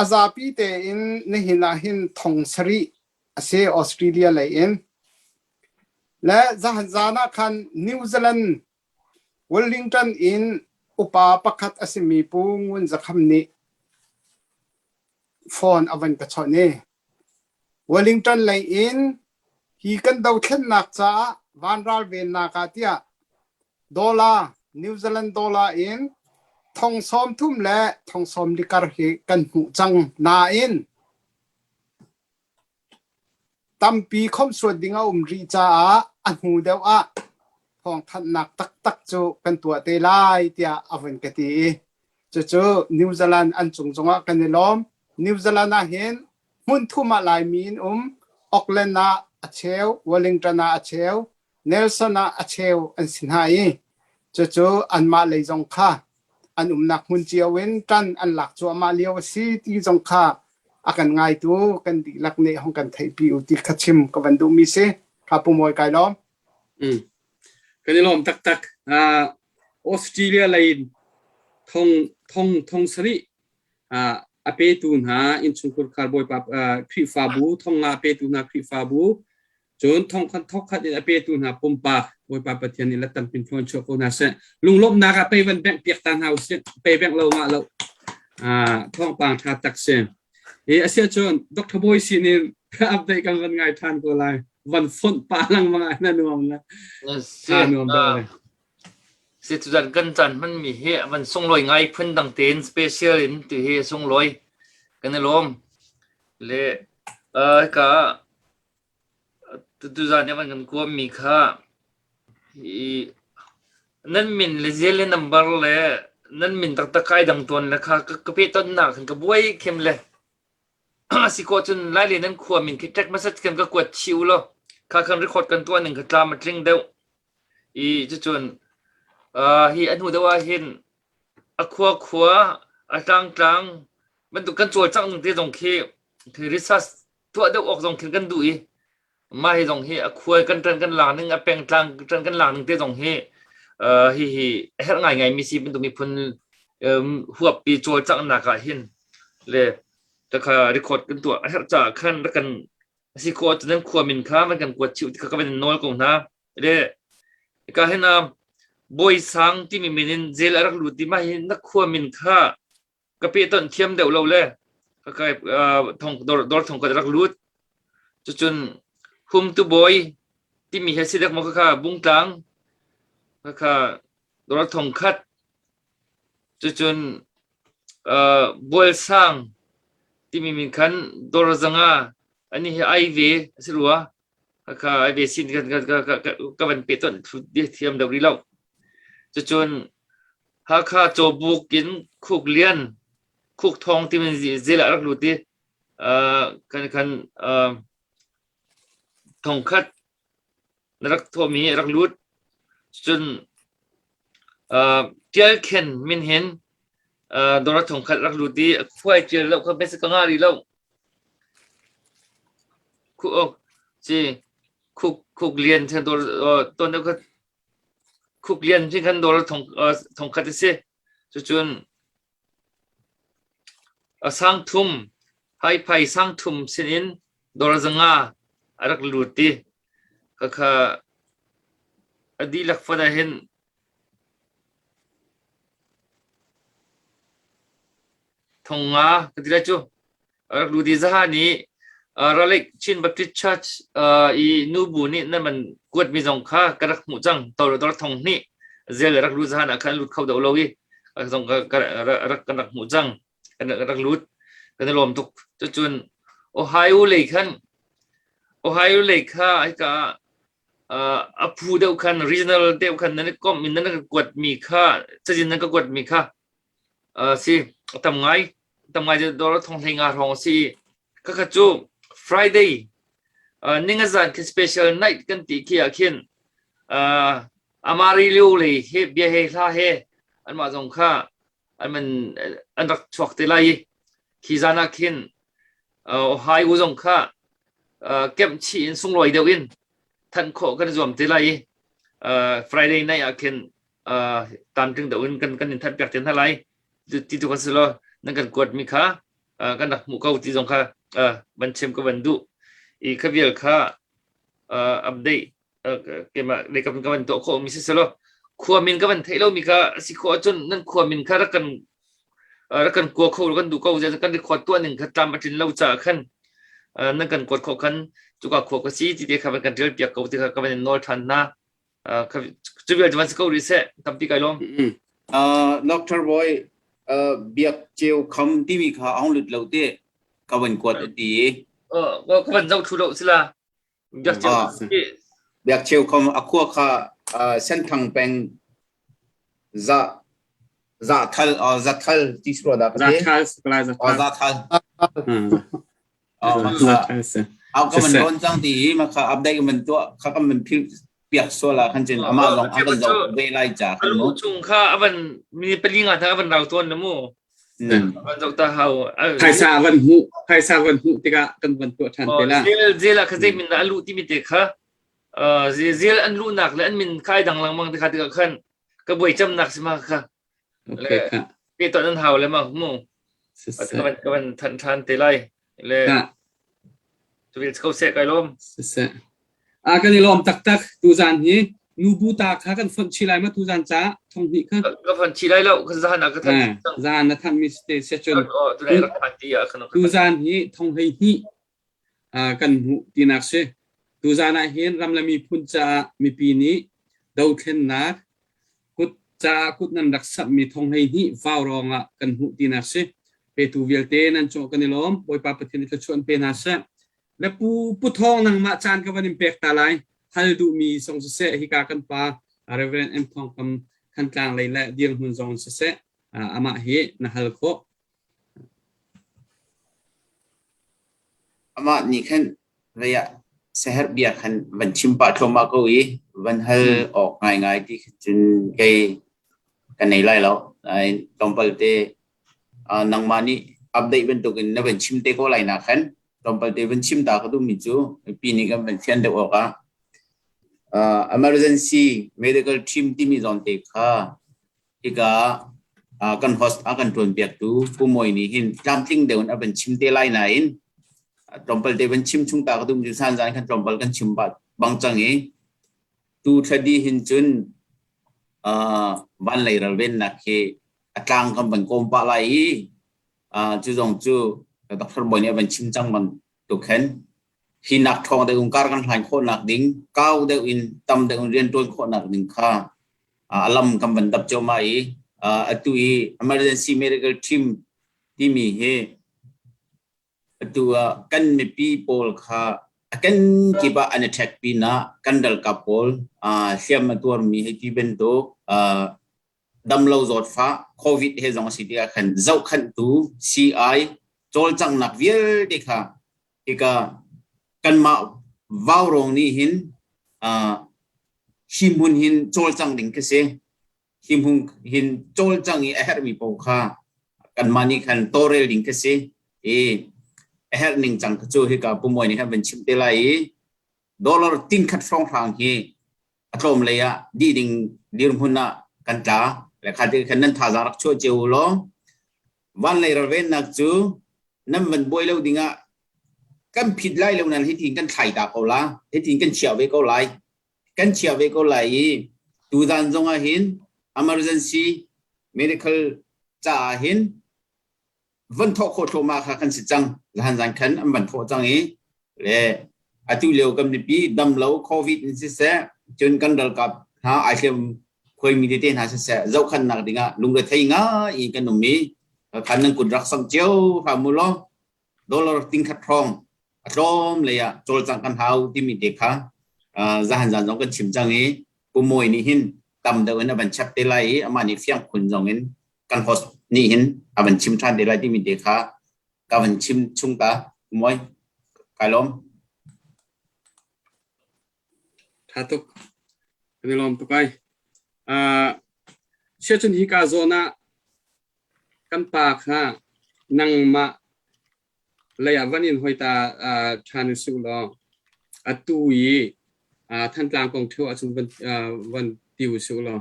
a zapi tein nihin ah hin 7,000 a si Australia lei in. Le zahan zan ah khan New Zealand Wellington in upa pakhat a simi Pu Ngun Za Kham nih phone a van ka chawnh i Wellington lei in hi kan dothlennak caah vanral vennak ah tiah dollar New Zealand dollar in 30,000 le 40 kar hi kan hmuh cang nain Tampi khawmhsuat ding a um rih caah a hnu deuh ah thawngthanhnak taktak cu kan tuah te lai tiah a vun ka ti i cucu New Zealand an cung zongah kan i lawm. New Zealand ah hin hmun thum ah Laimi in um. Auckland ah a cheu, Wellington ah a cheu, Nelson ah a cheu an si hna i cucu anmah lei zong kha an umnak hmun cio in ṭan an lak cuahmah lio a si ti zong kha a kan ngaitu kan dihlak nih hong kan theihpi u ti kha chim ka van duhmi si. Kha Pu Mawi kai lawm. Mm. Kan i lawm taktak. Uh, Australia lei thong thong thong sarih uh, a petu hna innchungkhar khar bawipa uh, Khrihfabu thong nga petu hna Khrihfabu Cun thongkhat thawkkhat in a petu hna pumpak Bawipa Pathian nih let tampin thluan chuah ko hna seh. Lunglawmhnak ah pei van bengh piak ta hna usih. Pei bengh lo ngah lo. Ah, thawngpang ṭha tak si. I asiah cun Dr. Bawi sin in update kan van ngai ṭhan ko lai. Van fonh pa lengmang ah na nuam la. Si, Tha nuam deuh le. si tuzan kan caan hmanmi hi van sunglawi ngai phun dang tein special in ti hi a sunglawi kan i lawm. Le uh, hika Tuzaan i van kan kuammi kha i nan min le zel le number le nan min taktak kai dang tawn le kha ka pehtonnak khan ka buai khem le a si khawh cun lai le nan khua min khi text message kan ka kuat chih u law kha khan record kan tuah ning kha tlam a tling deuh i cucun uh, hi a hnu deuh ah hin a khua khua a tlang tlang bantuk kan cawlcangh ning te zong khi khi research tuah deuh awk zong khin kan duh i mah hi zong hi a khual kan ṭan kan lak ning a pengtlang ṭan kan lak ning te zong hi uh, hi hi a herh ngaingai mi si bantuk miphun um, huappi cawlcanghnak ah hin le takha record kan tuah a herh caah khan rak kan si khawh ahcun nan khua min kha man kan kuat chih ti kha ka van in nawl ko hna le ka hin Bawi Sang timi min in jail a rak lut i mah hi na khua min kha ka pehtonh thiam deuh lo le ka kai thong dor dor thong ka rak lut. Cucun humtu bawi timi hi si dek maw khakha Bungtlang khakha dollar 1000. Cucun Bualsang timi min khan dollar 500 ani hi ai ve a si rua. Khakha ai ve sin ka van pe ton thiam deuh rih lo. Cucun Hakha Cawbuk in Khuk Lian Khuk Thawng timi zel ah rak lut i kan kan 1000 na rak thawhmi rak lut. Cun Tial Khen min hin dollar 1000 rak lut i khuai tial lo kha basic ka ngah rih lo. Ci Khuk Khuk Lian ton kha Khuk Lian hin khan dollar 1000 a si. Cucun A 3000, haiphai 3000 sinin dollar 500 a rak lut i khakha a dihlak fon ah hin 5000 ka ti lai cu. A rak lut i zahan i Raleigh Chin Baptist Church i nubu nih nan man kuatmi zong kha ka rak hmuh cang. Dollar 2000 zel a rak lut zahan ah khan lut kho deuh lo i zong ka rak kan rak hmuh cang. Kan rak lut. Kan i lawm tuk. Cucun Ohio lei khan Ohio lei kha hika a phu deuh khan regional deuh khan nan i komh in nan ka kuatmi kha cazin nan ka kuatmi kha si tam ngai tam ngai dollar 15,000 hrawng a si. Khakha cu Friday ningazan khi special night kan ti khi ah khin Amarillo lei he bia he hla he anmah zong kha an man an rak chuak te lai i khi zan ah khin Ohio zong kha kemh chih in sunglawi deuh in thanh khawh kan zuam te lai i Friday night ah khin tlamtling deuh in kan kan in thanh piak te hna lai ti tu kan si lo nan kan kuat mi kha kan rak hmuh ko ti zong kha van chim ka van duh i kha vial kha update keimah lei ka van tuah khawh mi si selaw khua min ka van theih lo mi kha si khawh ahcun nan khua min kha rak kan rak kan kua kho kan duh ko kan khua tuah ning kha tlam a tlin lo caah khan nan kan kuat khawh khan cuka khua ka si ti te kha van kan tial piak ko ti kha ka van in nawl than hna cu vial van si ko rih seh tampi kai lawm Dr. Boy biak ceu kham timi kha ong lut lo te ka van kuat ti ka van zoh thu lo sila biak ceu biak ceu kham a khua kha senthang peng za za thal za thal ti sro da za thal za thal Au ka man don cang ti i ma kha update man tuah kha kan man phil piak sual ah khan cun amah zong a van zoh ve lai ca khan mu. Chung kha avan mi pali nga tha avan rau tawn na mu. Avan zoh ta hau. Phaisa van hmuh phaisa van hmuh tikah kan van tuah than te la. Zel zel ah kha zei min dah a luh timi te kha zel an luhnak le an min khai dang lengmang te kha tikah khan ka buai camnak si ma kha. Okay kha. Pe to nan hau le ma mu. Ka van ka van than than te lai. Le tu vil ko se kai lom. Siseh. A kan i lawm taktak tuzan hi nubu ta kha kan fonh chi lai ma tuzan ca thong hnih kha. Ka fonh chi lai lo ka zan ah ka than. Zan na than mi te se chun. Tuzan hi thong hlei hnih kan hmuh tinak si. Tuzan ah hin ram le miphun caah mipi nih dothlennak kut caah kut nan rak samhmi thong 12 vau ruangah kan hmuh tinak si. Petu vialte nan cawh kan i lawm. Bawipa Pathian nih thluachuah in pe hna seh. Le pu pu thawng nangmah caan ka van in pek ta lai. Hal duhmi zong siseh hika kan pa Reverend M Thawng Kam Thantlang lei le dirhmun zong siseh amah hi na hal khawh. Amah nih khan vei ah siaherh bia khan van chim pah thluahmah ko i van hal awk ngaingai ti khan cun kei ka nei lai lo. Nain tlawmpal te nangmah nih update bantukin na van chim te ko lai na khan tlawmpal te van chim ta ka duhmi cu mipi nih kan van fian deuh awk ah emergency medical team timi zawn te kha Hika kan host a kan ṭuanpiaktu Pu Mawi nih hin tlamtling deuh in a van chim te lai nain tlawmpal te van chim chung ta ka duh cu san zan khan tlawmpal kan chim bang cang i tu thladi hin cun van lei ralvennak hi a tlang kan van kawm pah lai i cu zong cu Dr. Bawi nih a van chim cang bantuk khan. Hi nak ṭhawng deuh in kar kan hlain khawhnak ding, kau deuh in tam deuh in rian ṭuan khawhnak ding kha a lam kan van dap cuahmah i atu i emergency medical team timi hi atu ah kan mipi pawl kha a kenkip ah an i ṭhek pinah kan ralkap pawl hliam a tuarmi hei ti bantuk damlo zawtfah COVID he zong a si tikah khan zohkhanhtu CI cawlcanghnak vialte kha hika kanmah vaurawng nih hin hi hmun hin cawlcang ding khi si. Hi hmun hin cawlcang i a herhmi paoh kha kanmah nih khan tawlrel ding khi si. I a herh ning cang cu hika pumawi nih khan van chim te lai i dollar ting khat hrawnghrang hi a tlawm lei ah dih ding dirhmun ah kan tla. Le kha ti khan nan thazaang rak chuah cio u law van lei ralvennak cu nan van buai lo ding ah kan phit lai lo nan hitin kan thlai ta ko la hitin kan chiah ve ko lai kan chiah ve ko lai i tuzan zong ah hin emergency medical caah hin van thawh khawh thluahmah kha kan si cang zahan zan khan an van thawh cang i le atu lio kan mipi dam lo covid in siseh cun kan ralkap hna ai hliam khuaimi tete hna siseh zohkhannak dingah lungrethei ngai in kan um i khan nan kut rak samh cio hram u law dollar tingkhat hrawng a tlawm lei ah cawlcangh kan hau timi te kha zahan zan zong kan chim cang i Pu Mawi nih hin tam deuh in a van chap te lai i amah nih fiang khun zong in kan host nih hin a van chim ṭhan te lai timi te kha ka van chim chung ta Pu Mawi kai lawm. Tha tuk. Kan i lawm tuk ai. Uh, siacun hi ka zawn ah kan pa kha nangmah lei ah van in hoi ta uh, ṭhan u sih law atu i uh, Thantlang kong ṭheo ahcun van, uh, van ti u sih law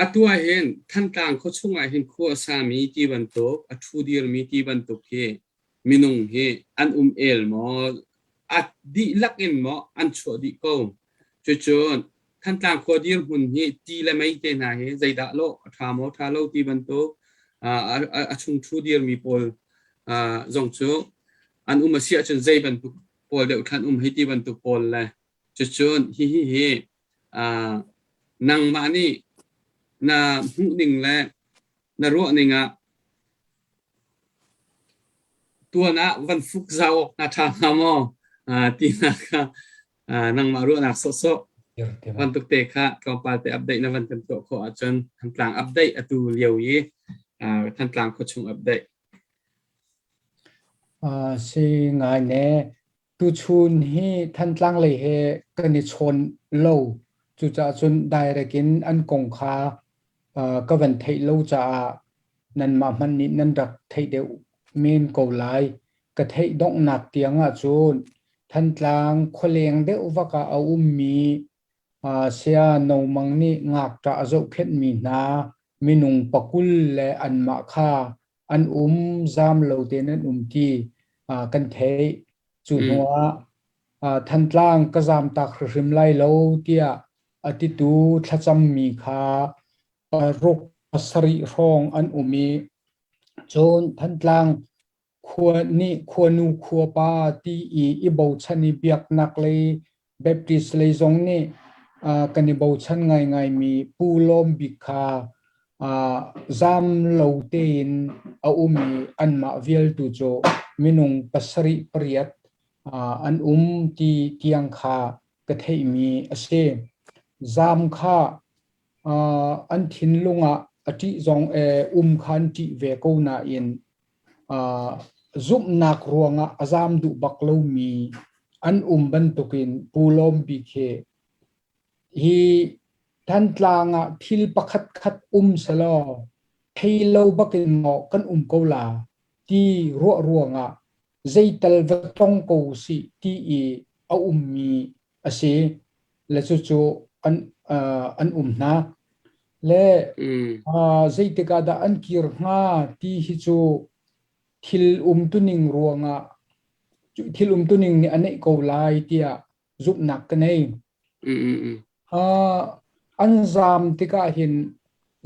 atu ah hin Thantlang khuachung ah hin khua a sami ti bantuk a ṭhu dirmi ti bantuk hi minung hi an um el maw a dihlak in maw an chuah dih ko cucun Thantlang khua dirhmun hi ti le mei te hna hi zeidah lawh a ṭha maw ṭha lo ti bantuk a chung ṭhu dirmi pawl zong cu an um a si ahcun zei bantuk pawl deuh khan um hei ti bantuk pawl le cucun hihi hi nangmah nih na hmuh ning le na ruah ning ah Tuan ah van fuk zau awk hna ṭha hnga maw tinak kha nangmah ruahnak sawhsawh bantuk te kha tlawmpal te update na van kan tuah khawh ahcun Thantlang update atu lio i Thantlang khuachung update. Si ngai ne tuchun hi Thantlang lei he kan i chawn lo cucaah cun direct in an kong kha ka van theih lo caah nanmah hmanh nih nan rak theih deuh men ko lai. Ka theih donghnak tiang ahcun Thantlang khualeng deuh vak ah a ummi Saya No Mang nih ngakṭah a zohkhenhmi hna minung pakul le anmah kha an um zaam lo tein an um ti kan theih. Cu hnuah Thantlang ka zaamtak hrimhrim lai lo tiah a titu thlacammi kha paruk pasarih hrawng an um i cun Thantlang khua nih khuanu khuapa ti i i bochan i biaknak lei Baptist lei zong nih kan i bochan ngaingaimi Pu Lawm Bik kha zaam lo tein a um i anmah vialtu cu minung pasarih pariat an um ti tiang kha ka theihmi a si. Zaam kha an thinlung ah a ṭih zong um kha an ṭih ve ko nain zumhnak ruangah a zaam duh bak lomi an um bantukin Pu Lawm Bik hi hi Thantlang ah thil pakhat khat um selaw thei lo bakin maw kan um ko la ti ruah ruangah zeital va tong ko sih ti i a ummi a si le cucu an an um hna le zeitik ah dah an kir hnga ti hi cu thil umtuning ruangah thil umtuning nih a neih ko lai tiah zumhnak ka nei. An zaam tikah hin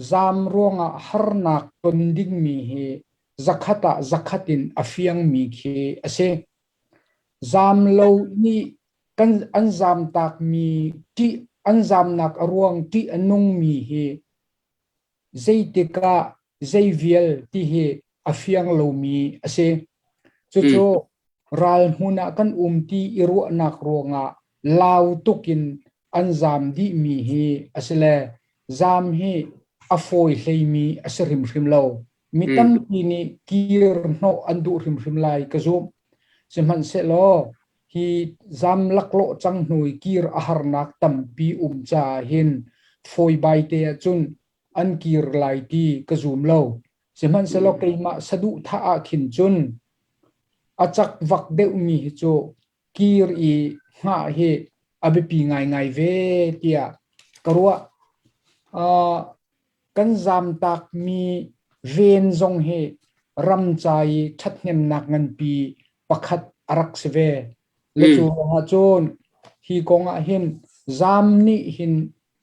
zaam ruangah harnak ton dingmi hi zakhat ah zakhat in a fiangmi khi a si. Zaam lo nih kan an zaamtakmi ṭih an zaamnak a ruang ṭih a nungmi hi zeitik ah zei vial ti hi a fiang lomi a si. Cucu ral hmun ah kan um ti i ruahnak ruangah lau tuk in an zaam dihmi hi a si le zaam hi a fawi hleimi a si hrimhrim lo. Mi tampi nih kir hnawh an duh hrimhrim lai ka zumh. Sihmanhsehlaw hi zaam laklawh cang hnu i kir a harnak tampi um caah hin fawibai te ahcun an kir lai ti ka zum lo. Sihmanhsehlaw keimah saduhthah ah khin cun a cak vak deuhmi hi cu kir i hngah hi a biapi ngaingai ve tiah ka ruah. Uh, kan zamtakmi ven zong hi ram ca i ṭhathnemnak nganpi pakhat a rak si ve. Le cu ruangah cun hi kong ah hin zam nih hin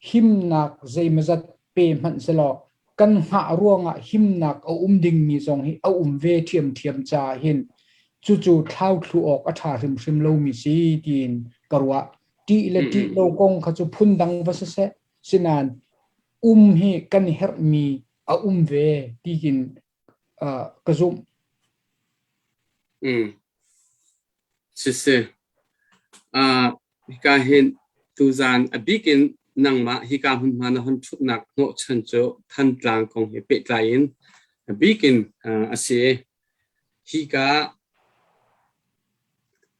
himnak zeimawzat pe hmanh selaw kan hngah ruangah himnak a um dingmi zong hi a um ve ṭhiamṭhiam caah hin cucu thlauthlu awk a ṭha hrimhrim lomi si tiin ka ruah. Ṭih le ṭih lo kong kha cu phundang va siseh, sinain um hi kan herhmi a um ve tiin uh, ka zumh. Mm. Siseh. Uh, hika hin tuzaan a bik in nangmah hika hmunhma na hon ṭhutnak hnawhchan cu Thantlang kong he pehtlai in a bik in uh, a si. Hika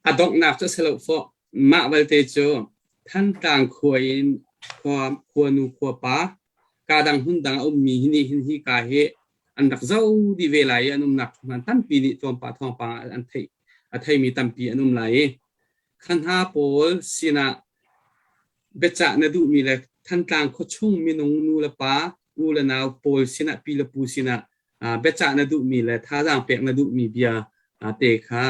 a donghnak cu a si lo fawh. Mah belte cu Thantlang khua in khua, khuanu khuapa kadang hmun dang a ummi hi nih hin hika hi an rak zoh dih ve lai i an umnak hmun tampi nih tlawmpah thawngpang an theih a theimi tampi an um lai i kha hna pawl sinah biacah na duhmi le Thantlang khuachung minung nu le pa u le nau pawl sinah pi le pu sinah biacah na duhmi le thazaang pek na duhmi bia te kha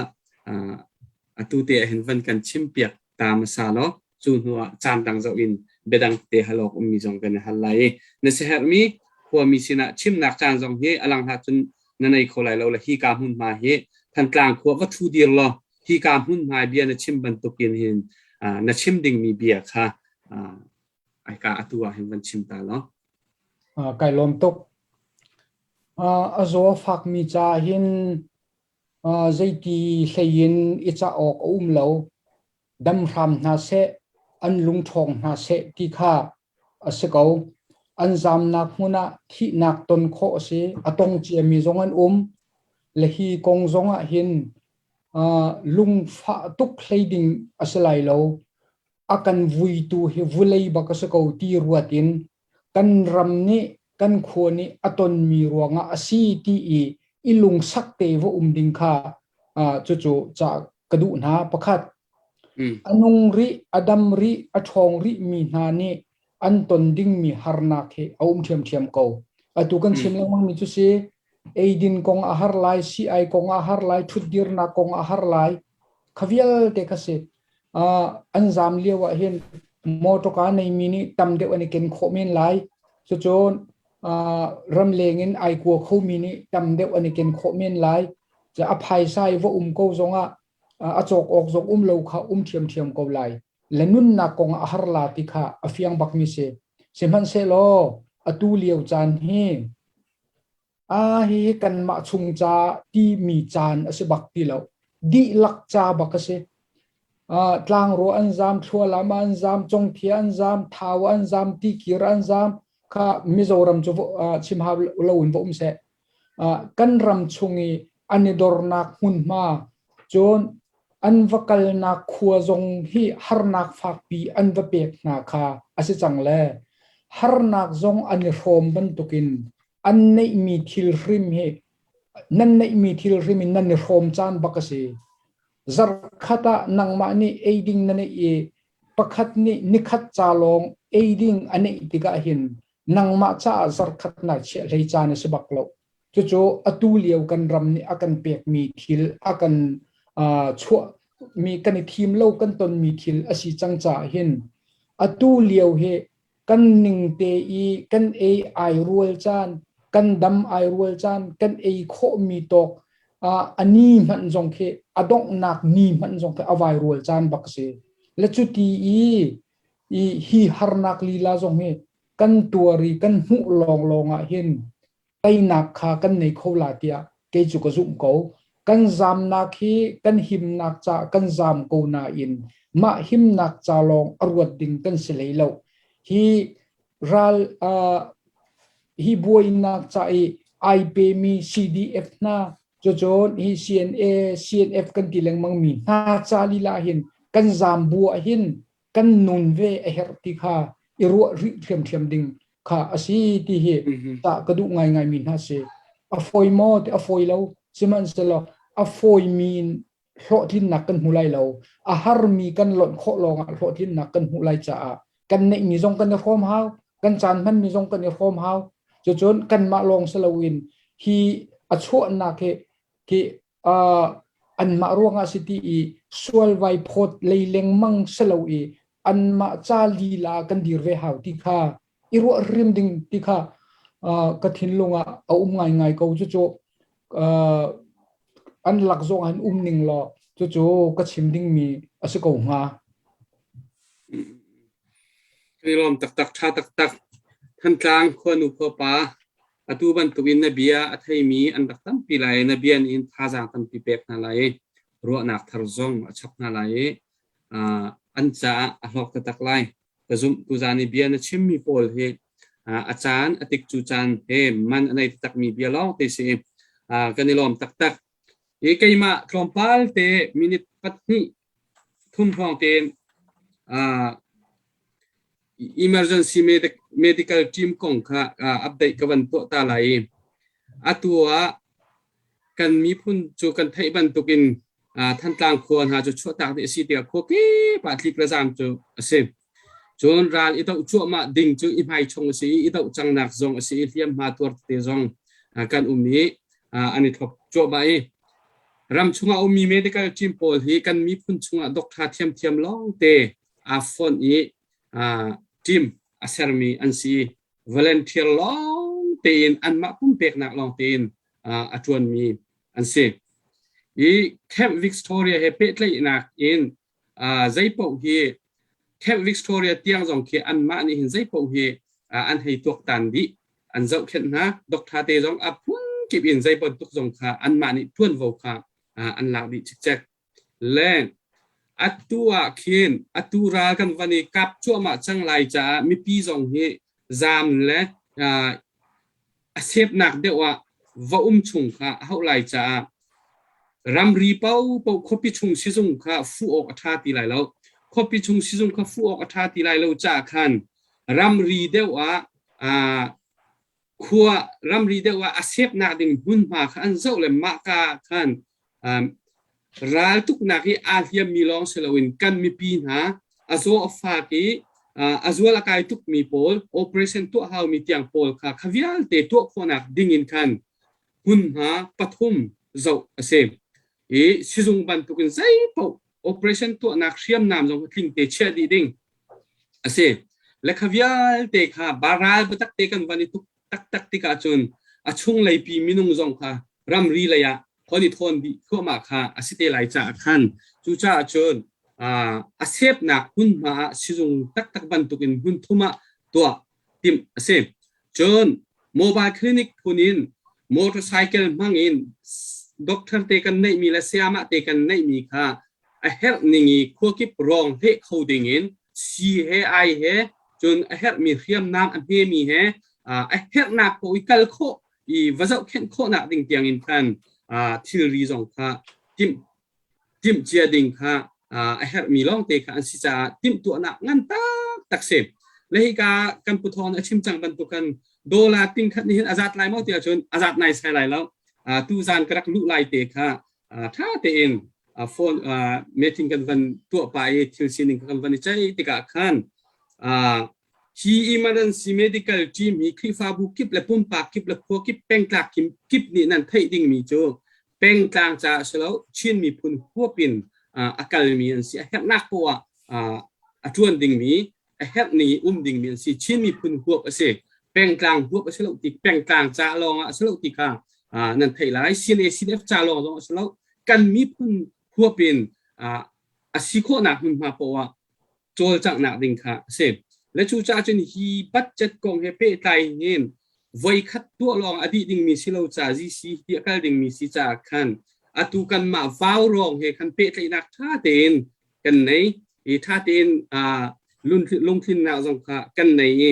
atu te ah hin van kan chimpiak ta hmasa law cu hnu ah caan dang zoh in biadang te hal awk ummi zong kan i hal lai i na siaherhmi khuami sinah chimnak caan zong hi a lang hlah cun na nei kho lai lo le hi ka hmunhma hi Thantlang khua va thu dir law hi ka hmunhma bia na chim bantukin hin na chim dingmi bia kha ai ka atu ah hin van chim ta law. Kai lawm tuk. A zaw a fakmi ca hin Zeiti hlei in i cah awk a um lo. Dam hram hna seh, an lung ṭhawng hna seh ti kha a si ko. An zamnak hmun ah thihnak ton khawh a si. A tong ciami zong an um. Le hi kong zong ah hin lungfah tuk hlei ding a si lai lo. A kan vuitu hi vulei bak a si ko ti ruat in kan ram nih kan khua nih a tonmi ruangah a si ti i i lungsak te va um ding kha cucu ca ka duh hna. Pakhat, a nung rih, a dam rih, a ṭhawng rih mi hna nih an ton dingmi harnak hi a um ṭhiamṭhiam ko. Atu kan chim lengmang mi cu si, eidin kong a har lai, sii-ai kong a har lai, ṭhutdirnak kong a har lai, kha vialte kha si. An zaam lio ah hin mawṭawka neimi nih tam deuh an i ken khawh men lai. Cucun ramleng in ai kua khomi nih tam deuh an i ken khawh men lai. A phaisa i va um ko zongah a cawk awk zong um lo kha um ṭhiamṭhiam ko lai. Le nunnak kong ah a har la ti kha a fiang bakmi si. Sihmanhsehlaw atu lio caan hi Ah hihi kanmah chung ca timi caan a si bak ti lo. Dihlak ca bak a si. Uh, tlangruah an zam, thlualam an zam, congthia an zam, thau an zam, tikir an zam, kha Mizoram cu uh, chim hau lo in va um seh. Uh, kan ram chung i an i dornak hmunhma, cun an va kalnak khua zong hi harnak fakpi an va pek hna kha a si cang le harnak zong an i hrawm bantukin an neihmi thil hrim hi nan neihmi thil hrim in nan i hrawm caan bak a si. Zarhkhat ah nangmah nih ei ding na neih i pakhat nih nikhat ca lawng ei ding a neih tikah hin nangmah caah zarhkhat naa chiah hlei caan a si bak lo. Cucu atu lio kan ram nih a kan pekmi thil a kan uh, chuahmi kan i thim lo kan tonmi thil a si cang caah hin atu lio hi kan ning te i kan ei ai rual caan kan dam ai rual caan kan ei khawhmi tawk. A ni hmanh zong khi a donghnak ni hmanh zong khi a vairual caan bak a si. Le cuti i i hi harnak lila zong hi kan tuar i kan hmuh lawnglawng ah hin teinak kha kan nei kho la tiah kei cu ka zumh ko. Kan zamnak hi kan himnak ca kan zam ko nain mah himnak ca lawng a ruat ding kan si hlei lo. Hi ral hi buainak ca i ai pemi CDF hna cucun hi CNA CNF kan ti lengmang mi hna ca lila hin kan zam bu ah hin kan nun ve a herh ti kha i ruah rih ṭhiamṭhiam ding kha a si ti hi tah ka duh ngaingai mi hna si. A fawi maw ti a fawi lo. Sihmanhsehlaw a fawimi in hlawhtlinnak kan hmu lai lo. A harmi kan lonh khawh lawngah hlawhtlinnak kan hmuh lai caah kan neihmi zong kan i hrawm hau, kan caan hmanmi zong kan i hrawm hau. Cucun kanmah lawng si loin hi a chuahnak hi khi anmah ruangah si ti i sual vai phawt lei lengmang si lo i anmah ca lila kan dir ve hau ti kha i ruah rim ding ti kha ka thinlung ah a um ngaingai ko. Cucu an lak zong an um ning law cucu ka chim dingmi a si ko hnga. Kan i lawm taktak, ṭha taktak. Thantlang khuanu khuapa atu bantukin na bia a theimi an rak tampi lai i na bia nih hin thazaang tampi pek hna lai i ruahnak thar zong a chap hna lai i an caah a hlawk taktak lai. Ka zumh tuzaan i bia na chimmi pawl hi a caan a tik cu caan he man a nei taktakmi bia lawng te si i kan i lawm taktak. I keimah tlawmpal te minute pahnih thum hrawng tein emergency medical team kong kha update ka van tuah ta lai i atu ah kan miphun cu kan theih bantukin Thantlang khua hna cu chuahtak dih a si tiah khua kip ah tlik le zaam cu a si. Cun ral i doh cuahmah ding cu i hmaichung a si i i doh cangnak zong a si i hliamhma tuar tete zong kan um i an i thlop cuahmah i ram chungah ummi medical team pawl hi kan miphun chungah doctor thiamthiam lawngte aa fonh i team a sermi an si. Volunteer lawng tein anmah pumpeknak lawng tein a ṭuanmi an si. I Camp Victoria he pehtlaihnak in zeipaoh hi Camp Victoria tiang zong khi anmah nih hin zeipaoh hi an hei tuaktan dih an zohkhenh hna. Doctor te zong a phunkip in zei bantuk zong kha anmah nih ṭuanvo kha an lak dih cikcek. Le atu ah khin atu ral kan van i kap cuahmah cang lai caah mipi zong hi zaam le a sepnak deuh ah va um chung kha a hauh lai caah ramri paohpaoh khuapi chung sizung kha fuh awk a ṭha ti lai lo. Khuapi chung sizung kha fuh awk a ṭha ti lai lo caah khan ramri deuh ah khua ramri deuh ah a sepnak ding hmunhma kha an zoh le mahka khan raltuknak i aa hliammi lawng si loin kan mipi hna a zaw a fak i a zual a kai tukmi pawl operation tuah haumi tiang pawl kha kha vialte tuah khawhnak ding in khan hmunhma pathum zoh a si i sizung bantukin zeipaoh operation tuahnak hriamnam zong tling te chiah dih ding a si. Le kha vialte kha ral biatak te kan van i tuk taktak tikah cun a chunglei pi minung zong kha ramri lei ah hon i thawn dih thluahmah kha a si te lai caah khan cucaah cun a sepnak hmunhma ah sizung taktak bantukin hmun thum ah tuah timh a si. Cun mobile clinic phun in motorcycle hmang in doctor te kan neihmi le sayamah te kan neihmi kha a herh ning i khuakip rawng hleh kho ding in sii he ai he cun a herhmi hriamnam a hmemi he a herhnak ko i kal khawh i va zohkhenh khawhnak ding tiang in khan thilri zong kha timh timhcia ding kha a herhmi lawngte kha an si caah timhtuahnak ngan taktak si. Le hika kan pu thawng a chim cang bantuk kan dollar ting khat nih hin a zat lai maw tiah cun a zat nai sai lai lo. Tu zan ka rak luh lai te kha ṭha tein phone meeting kan van tuah pa i thil sining kan van i ceih tikah khan hi emergency medical team hi Khrihfabu kip le pumpak kip le khua kip pengtlak kip nih nan theih dingmi cu pengtlang caah si lo Chin miphun huap in a kalmi an si. A herhnak poah a ṭuan dingmi a herh ning i um dingmi an si. Chin miphun huap a si. Pengtlang huap a si lo ti pengtlang ca lawng ah a si lo ti kha. Nan theih lai. CNA CNF ca lawng zong a si lo. Kan miphun huap in a si khawhnak hmunhma poah ah cawlcanghnak ding kha a si. Le cucaah cun hi budget kong he pehtlai hin voikhat tuah lawng a dih dingmi si lo ca GC ti a kal dingmi si caah khan atu kanmah vau rawng he khan pehtlaihnak ṭha tein kan nei i ṭha tein lungtlinnak zong kha kan nei i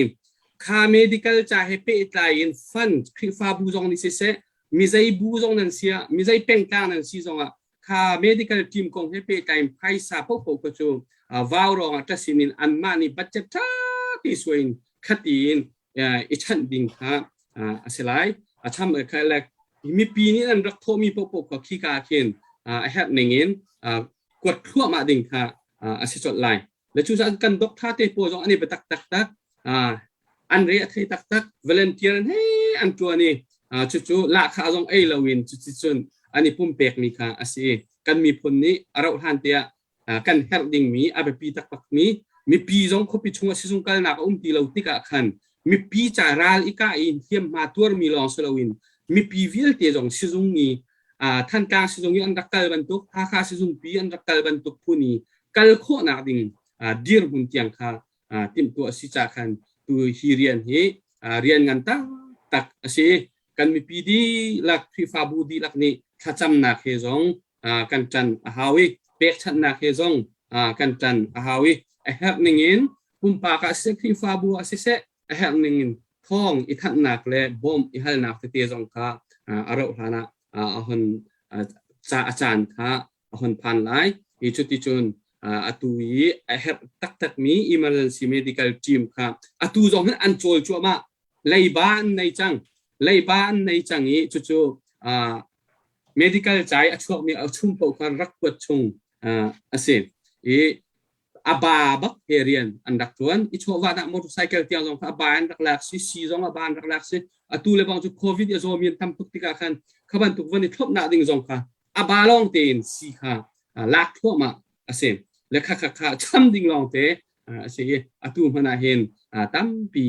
kha medical ca he pehtlai in fund Khrihfabu zong nih siseh mizei bu zong nan si ah mizei pengtlang nan si zongah kha medical team kong he pehtlai in phaisa paohpaoh kha cu vau rawng ah ṭasin in anmah nih budget ṭha te suai in khati in i chanh ding kha a si lai. A cham kha le mipi nih an rak thawhmi paohpaoh kha khika khin a herh ning in kuat thluahmah ding kha a si colh lai. Le cucaah kan doctor te pawl zong an i biatak taktak. An re a thei taktak. Volunteer he an ṭuan i cucu lahkhah zong ei loin cuticun an i pumpekmi kha a si. Kan miphun nih a rauh hlan te ah kan herh dingmi a biapi taktakmi mipi zong khuapi chungah sizung kalnak a um ti lo tikah khan mipi ca ral i kah i hliamhma tuarmi lawng si loin mipi vialte zong sizung i Thantlang sizung i an rak kal bantuk Hakha sizungpi an rak kal bantuk phun i kal khawhnak ding dirhmun tiang kha timhtuah a si ca khan tu hi rian hi rian ngan taktak a si. Kan mipi dihlak Khrihfabu dihlak nih thlacamnak he zong kan ṭan a hau i pekchanhnak he zong kan ṭan a hau i a herh ningin pumpak ah siseh Khrihfabu ah siseh a herh ningin thawng i thanhnak le bawmh i halnak tete zong kha a rauh hlan ah a hon ca a caan kha a hon phan lai. Hi cuticun atu i a herh taktakmi emergency medical team kha atu zong hin an cawl cuahmah. Leiba an nei cang. Leiba an nei cang i cucu medical ca i a chuakmi a chung paoh kha rak kuat chung a si. I a ba bak he rian an rak tuan i chawhvah dah motorcycle tiang zong kha a ba an rak lak si si zong a ba an rak lak si atu le bang cu covid a zawmi an tam tuk tikah khan kha bantuk van i thlopnak ding zong kha a ba lawng tein si kha lak thluahmah a si le kha kha kha cham ding lawng te a si i atu hmanh ah hin tampi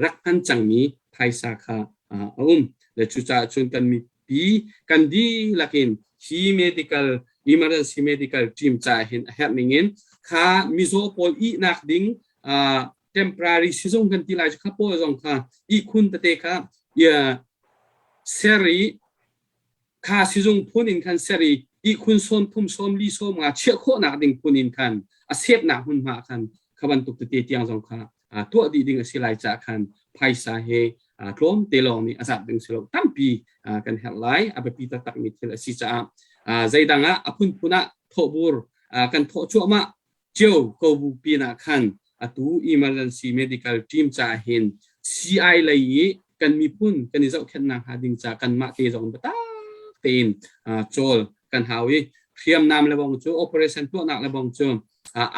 rak hman cangmi phaisa kha a um le cucaah cun kan mipi kan dihlak in hi medical emergency medical team caah hin a herh ning in kha mizaw pawl ihnak ding temporary sizung kan ti lai kha pawl zong kha ihkhun tete kha ser i kha sizung phun in khan ser i ihkhun sawm thum sawm li sawm nga chiah khawhnak ding phun in khan a sepnak hmunhma khan kha bantuk tete tiang zong kha tuah dih ding a si lai caah khan phaisa he tlawm te lawng nih a zat ding si lo tampi kan herh lai a biapi taktakmi thil a si caah zeidang ah a phunphun ah thawhbur kan thawh cuahmah cio ko bu pinah khan atu emergency medical team caah hin CI lei i kan miphun kan i zohkhenhnak hnga ding ca kanmah te zong biatak tein cawl kan hau i hriamnam le bong cu operation tuahnak le bong cu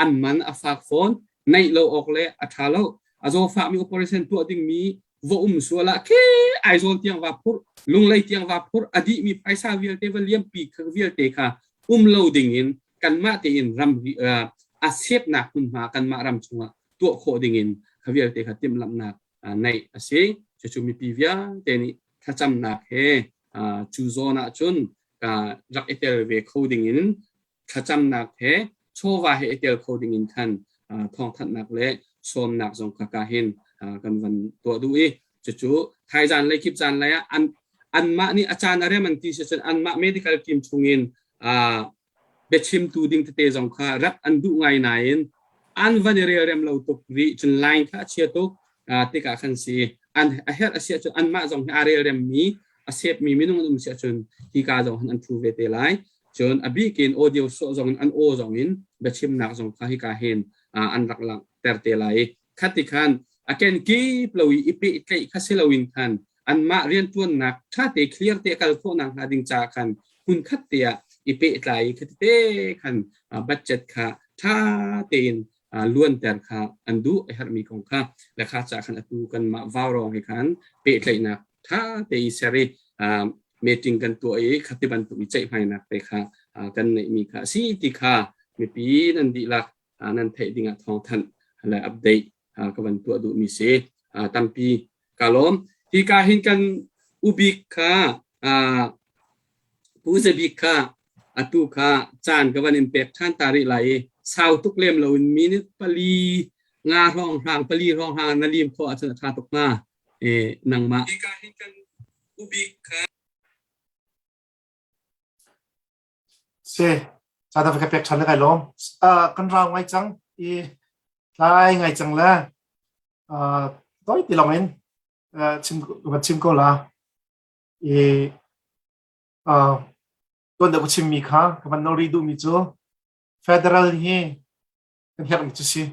an man a fak fawn neih lo awk le a ṭha lo a zawfahmi operation tuah dingmi va um sual ah khi Aizawl tiang va phurh Lunglei tiang va phurh a dihmi phaisa vialte va liampi kha vialte kha um lo ding in kanmah tein ram a sepnak hmunhma kanmah ram chungah tuah khawh ding in kha vialte kha timhlamhnak neih a si cucu mipi vialte nih thlacamnak he cu zawn ah cun rak i tel ve kho ding in thlacamnak he chawva he i tel kho ding in khan thawngthanhnak le sawmnak zong kha ka hin kan van tuah duh i cucu thaizan lei kip caan lei ah an anmah nih a caan a rem an ti si cun anmah medical team chungin biachimtu ding tete zong kha rak an duh ngai nain an van i relrem lo tuk rih cun line kha a chia tuk tikah khan si an a herh a si ahcun anmah zong hi aa relrem mi a sep mi minung an um si ahcun hi ka zong han an thu ve te lai cun a bik in audio sawh zong in an aw zong in biachimnak zong kha hika hin an rak langhter te lai i khati khan a ken kip lo i i pehtlaih kha si loin khan anmah rianṭuannak ṭhate clear te kal khawhnak hnga ding caah khan hmunkhat te ah i pehtlai i khati te khan budget kha ṭha tein luanter kha an duh a herhmi kong kha le kha caah khan atu kanmah vaurawng he khan pehtlaihnak ṭha te i ser i meeting kan tuah i khati bantuk i ceihmainak te kha kan neihmi kha a si ti kha mipi nan dihlak nan theih dingah thawngthanh le update ka van tuah duhmi si tampi ka lawm hi ka hin kan ubik kha. Pu Za Bik kha atu kha caan ka van in pek ṭhan ta rih lai i sau tuk lem loin minute pali nga hrawng hrang pali hrawng hrang na lim khawh ahcun a ṭha tuk hnga. Nangmah. Hika hin kan Pu Bik kha Si, caan ka pek ṭhan le kai lawm. Kan rau ngai cang i tlai ngai cang le toi ti lawng in chim van chim ko la. I tuan deuh ka chimmi kha ka van nori duhmi cu federal hi kan herhmi cu si.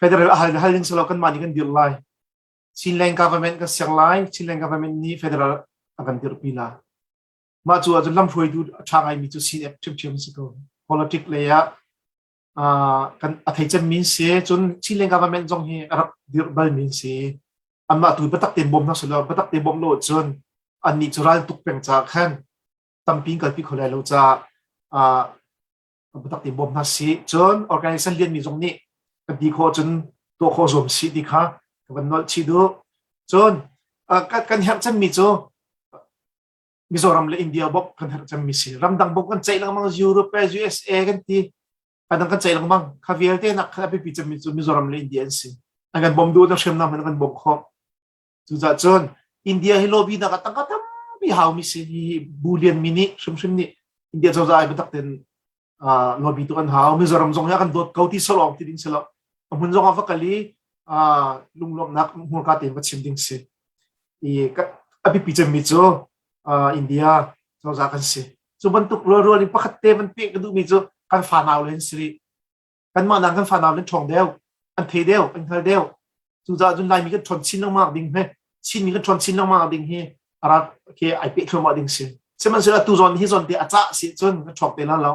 Federal a hal hal ding silo kanmah nih kan dirh lai. Chinland government kan ser lai. Chinland government nih federal a kan dirhpi la. Mah cu ahcun lamhruaitu a ṭha ngaimi cu CNF ṭhiamṭhiam a si ko. Politic lei ah kan a thei cemmi an si. Cun Chinland government zong hi a rak dirh balmi an si. Anmah tu biatak tein bawm hna selaw biatak tein bawmh lo ahcun annih cu ral tuk peng caah khan tampi in kalpi kho lai lo caah biatak tein bawm hna sih. Cun organization lianmi zong nih kan ti khawh cun tuah khawh zuam sih ti kha ka van nolh chih duh. Cun kan herh cemmi cu Mizoram le India bawmh kan herh cemmi si. Ramdang bawmh kan ceih lengmang Europe le USA kan ti. Kadang kan ceih lengmang. Kha vialte nak kha a biapi cemmi cu Mizoram le India an si. An kan bawmh duh na hriamnam an kan bawmh khawh. Cucaah cun India hi lobby nak ah tangka tampi haumi si. Hi bu lianmi nih hrimhrim nih India cozah ai biatak tein lobby tu kan hau. Mizoram zong hi a kan dawt ko ti solawng ti ding si lo. A hmun zong ah va kal i lunglawmhnak hmurka tein va chim ding si. I a biapi cemmi cu India cozah kan si. Cu bantuk rualrual in pakhat te van pek ka duhmi cu kan fanau le an si rih. Kanmah nang kan fanau le an ṭhawng deuh, an thei deuh, an hngal deuh. Cucaah cun Laimi kan ṭhawn chin lengmang ding he, Chinmi kan ṭhawn chin lengmang ding hi a rak ke ai peh thluahmah ding si. Sihmanhsehlaw atu zawn hi zawn te a cah si cun ka ṭhawng te la lo.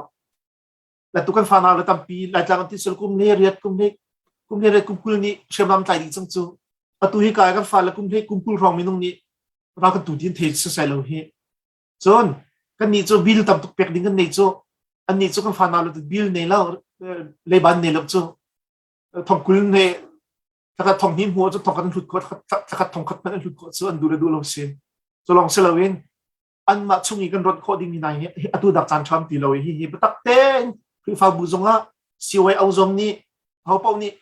La tu kan fanau le tampi Laitlang an ti sul kum le riat kum le kum le riat kum 20 nih hriamnam tlai dih cang cu. Atu hi kai kan fa le kum hle kum 20 hrawng minung nih ral kan tu din thei sasai lo hi. Cun kan nih cu bill tam tuk pek ding kan nei cu an nih cu kan fanau le bill nei lo leiban nei lo cu thong 20 ne thakhat thong hnih hmu cu thong khat an hlut khawh thakhat thong khat hmanh an hlut khawh cu an duh le duh lo si. Cu lawng si loin anmah chung i kan rawnh khawh dingmi hna hi atu dak caan ṭham ti lo i hihi biatak tein Khrihfabu zongah CYO zong nih hopaoh nih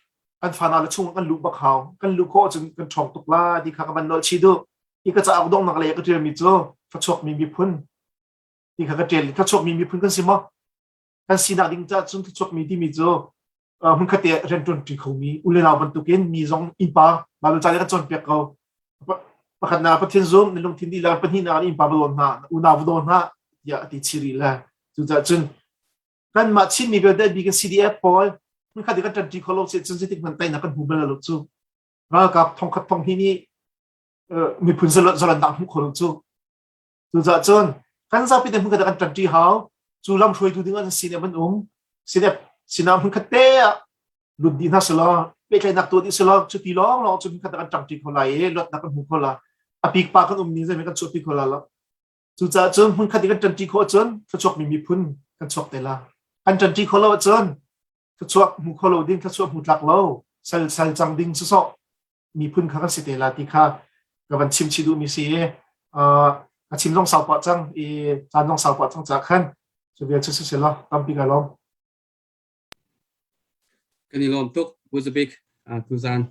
kan fanau le chung kan luh bak hau kan luh khawh ahcun kan ṭhawng tuk la ti kha ka van nolh chih duh hi ka cauk donghnak lei ka ṭialmi cu thluachuakmi miphun ti kha ka ṭial thluachuakmi miphun kan si maw kan sinak ding caah cun thluachuakmi timi cu hmunkhat te rianṭuan ṭi khomi u le nau bantukin mi zong innpa Bible ca nih kan cawnpiak ko pakhatnak Pathian zum na lungthin dihlak pahnihnak innpa va daw hna unau va daw hna tiah a ti chih rih le cucaah cun kanmah Chinmi vialte bik in CDF pawl hmunkhat i kan ṭanṭi kho lo si cun zeitik hmanh teinak kan hmu bal lo cu ralkap thongkhat thonghnih nih miphun zalannak hmuh kho lo cu Cucaah cun kan zapi te hmunkhat ah kan ṭanṭi hau. Cu lam hruaitu ding an sinah an um. Sinah sinah hmunkhat te ah lut dih hna selaw pehtlaihnak tuah dih selaw cuti lawnglawng cu hmunkhat ah kan ṭangṭi kho lai i luatnak kan hmu kho lai. A pikpa kan um ning zeihmanh kan chuahpi kho lai lo. Cucaah cun hmunkhat i kan ṭanṭi khawh ahcun thluachuakmi miphun kan chuak te la. Kan ṭanṭi khawh lo ahcun thluachuak hmu kho lo ding, thluachuak hmu tlak lo, sal sal cang ding sawsawh miphun kha kan si te la ti kha ka van chim chih duhmi si i a chim zong sau pah cang i caan zong sau pah cang caah khan cu vial cu si law tampi ka lawm. Kan i lawm tuk Pu Zabik tuzan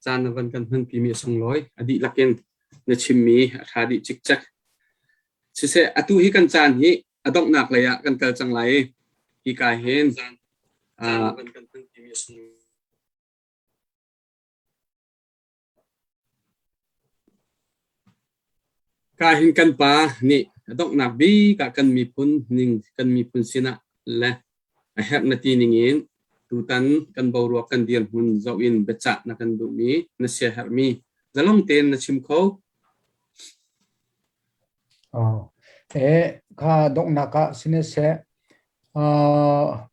caan na van kan hmanpi mi a sunglawi a dihlak in na chimmi a ṭha dih cikcek. Siseh atu hi kan caan hi a donghnak lei ah kan kal cang lai i hi ka hin van kan hmanpi mi a sunglawi Ka hin kan pa nih a donghnak bik ah kan miphun ning kan miphun sinah le a herh na ti ningin tutan kan boruak kan dirhmun zoh in biacah na kan duhmi na siaherhmi zalong tein na chim kho. Oh. Eh, kha donghnak ah sineseh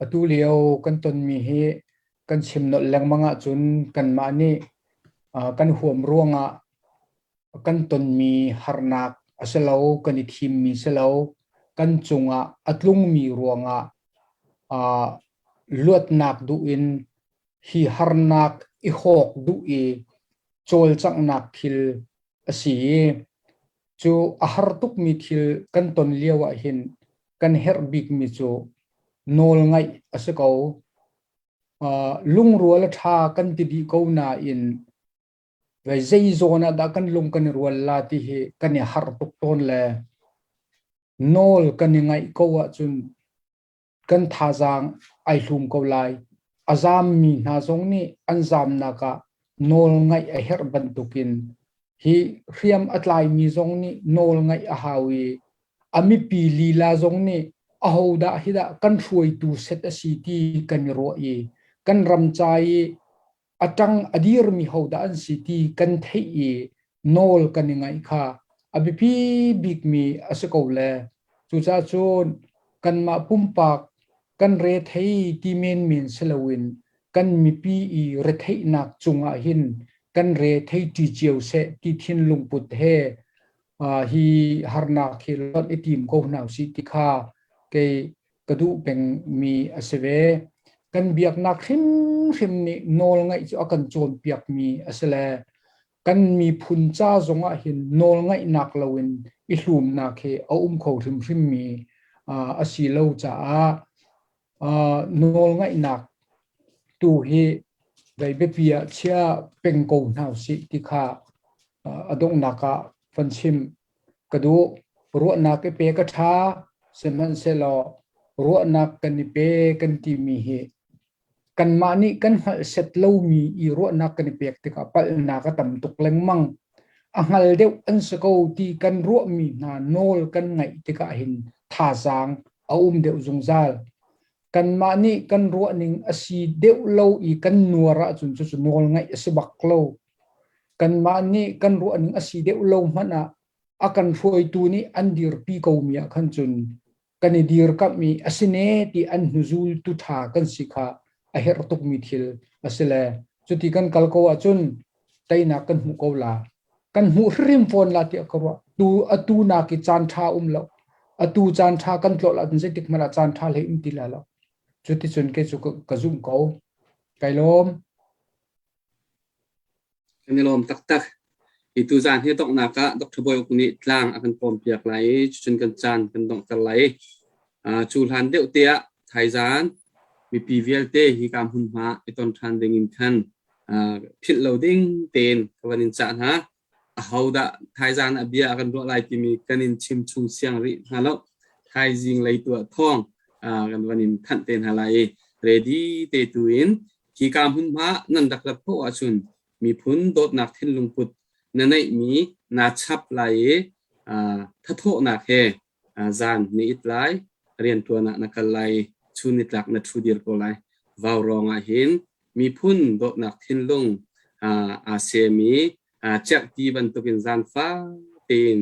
atu lio kan tonmi hi kan chim nolh lengmang ahcun kanmah nih kan huam ruangah kan tonmi harnak a si lo, kan i thimmi si lo, kan cungah a tlungmi ruangah luatnak duh in hi harnak i hawk duh i cawlcanghnak thil a si i. Cu a har tukmi thil kan ton lio ah hin kan herh bikmi cu nawl ngaih a si ko. Lungrual a ṭha kan ti dih ko nain zei zawn ah dah kan lung kan i rual la ti hi kan i harh tuk tawn le nawl kan i ngaih ko ahcun kan thazaang ai hlum ko lai. A zaammi hna zong nih an zaamnak ah nawl ngaih a herh bantukin hi hriam a tlaimi zong nih nawl ngaih a hau i a mipi lila zong nih ahodah hi dah kan hruaitu set a si ti kan i ruah i kan ram ca i a ṭang a dirmi hodah an si ti kan theih i nawl kan i ngaih kha a biapi bikmi a si ko le cucaah cun kanmah pumpak kan rethei ti menmen si loin kan mipi i retheihnak cungah hin kan rethei ṭi cio seh ti thinlung put he hi harnak hi lonh i tim ko hna usih ti kha kei ka duh pengmi a si ve. Kan biaknak hrimhrim nih nawlngaih cu a kan cawnpiakmi a si le kan miphun ca zongah hin nawlngaihnak loin i hlumnak hi a um kho hrimhrimmi a si lo caah nawlngaihnak tu hi dei biapi ah chia peng ko hna usih ti kha a donghnak ah van chim ka duh. Ruahnak i pek a ṭha, sihmanhsehlaw ruahnak kan i pe kan timi hi kanmah nih kan hngalh set lomi i ruahnak kan i pek tikah palhnak a tam tuk lengmang. A hngal deuh an si ko ti kan ruahmi hna nawl kan ngaih tikah hin thazaang a um deuh zungzal. Kanmah nih kan ruahning a si deuh lo i kan nuar ahcun cucu nawl ngaih a si bak lo. Kanmah nih kan ruahning a si deuh lo hmanh ah a kan hruaitu nih an dirpi komi ah khan cun kan i dirkamh i a si ne ti an hnuzultu ṭha kan si kha a herh tukmi thil a si le cuti kan kal ko ahcun teinak kan hmuh ko la. Kan hmuh hrim fawn la tiah ka ruah. Tu atu nak i caan ṭha um lo. Atu caan ṭha kan tlawlh ahcun zeitik hmanh ah caan ṭha hlei um ti lai lo. Cuticun kei cu ka zumh ko. Kai lawm. Kan i lawm taktak. Hi tuzaan hi donghnak ah Dr. Bawi Uk nih tlang a kan pawmpiak lai i cucun kan caan kan donghter lai. Cu hlan deuh te ah thaizaan mipi vialte hi ka hmunhma i ton ṭhan ding in khan philh lo ding tein ka van in cah hna. Ahodah thaizaan ah bia a kan ruah lai timi kan in chim chung siang rih hna lo. Thaizing lei tuah thawng kan van in thanh te hna lai i ready te tu in Hika hmunhma nan rak rat paoh ahcun miphun dawtnak thinlung put na neihmi naa chap lai i thathawhnak he zan na it lai, rianṭuan ah na kal lai i chun nitlak na ṭhu dir ko lai. Vaurawng ah hin miphun dawtnak thinlung aa sem i cerhti bantukin zaangfak tein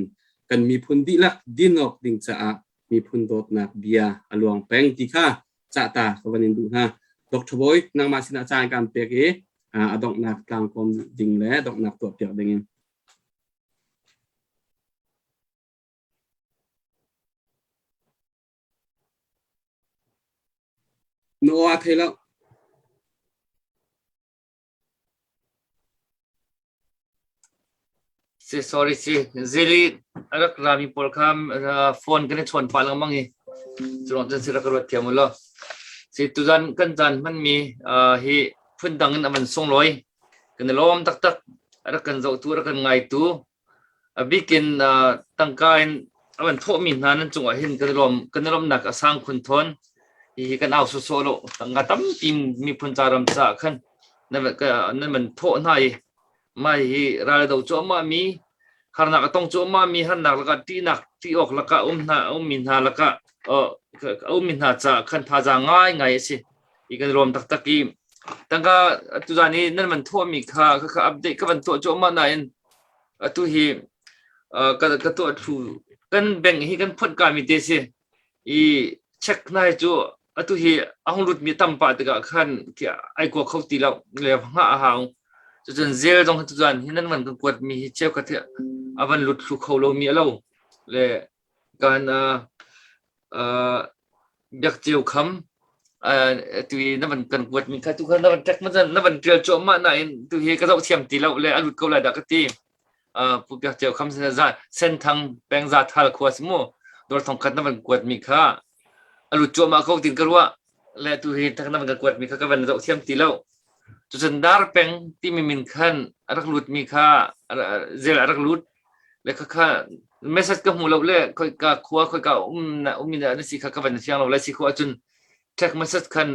kan miphun dihlak din awk ding caah miphun dawtnak bia a luang peng ti kha cahta ka van in duh hna. Dr. Bawi, nangmah sinah caan kan pek i a donghnak tlangkawm ding le donghnak tuahpiak ding in. Na aw aa thei lo. Si sorry si zili a rak rami pawl kha phone kan i chawn pah lengmang i cu cun si rak ruat thiam u law si tuzan kan caan hmanmi hi phundang in a van sunglawi kan i lawm taktak a rak kan zohtu a rak kan ngaitu A bik in tangka in a van thawhmi hna nan cungah hin kan i lawm kan i lawmnak a sang khun thawn. Hihi kan au sawsawh lo. Tangka tampi miphun ca ram caah khan nan nan van thawh hna i mah hi ral a do cuahmah mi harnak a tong cuahmah mi harnak lakah ṭihnak ṭih awk lakah um hna ummi hna lakah a ummi hna caah khan thazaang ngaingai a si. I kan i lawm taktak i tangka tuzan i nan van thawhmi kha kha update ka van tuah cuahmah nain Atu hi ka ka tuah thlu kan bank hi kan phuanh kami te si i check hna hi cu atu hi a hung lut mi tam pah tikah khan ai kua kho ti lo le hngah a hau cucun zel zong hi tuzan hi nan van kan kuat mi hi cheukhat hi a van lut thlu kho lo mi a lo le kan biak ceu kham tu i na van kan kuat mi kha tu kha na van tek na van tial cuahmah nain tu hi ka zoh thiam ti lo le a lut ko lai dah ka ti. Pu Biak Ceu Kham sin za Senthang peng za thal khua si mu dor thong khat na van kuat mi kha a lut cuahmah ko tin ka ruah le tu hi tak na van ka kuat mi kha ka van zoh thiam ti lo. Cucun dar peng timi min khan a rak lut mi kha zel a rak lut le kha kha message ka hmu lo le khoi ka khua khoi ka um na um na na si kha ka van siang lo le si khua cun text message khan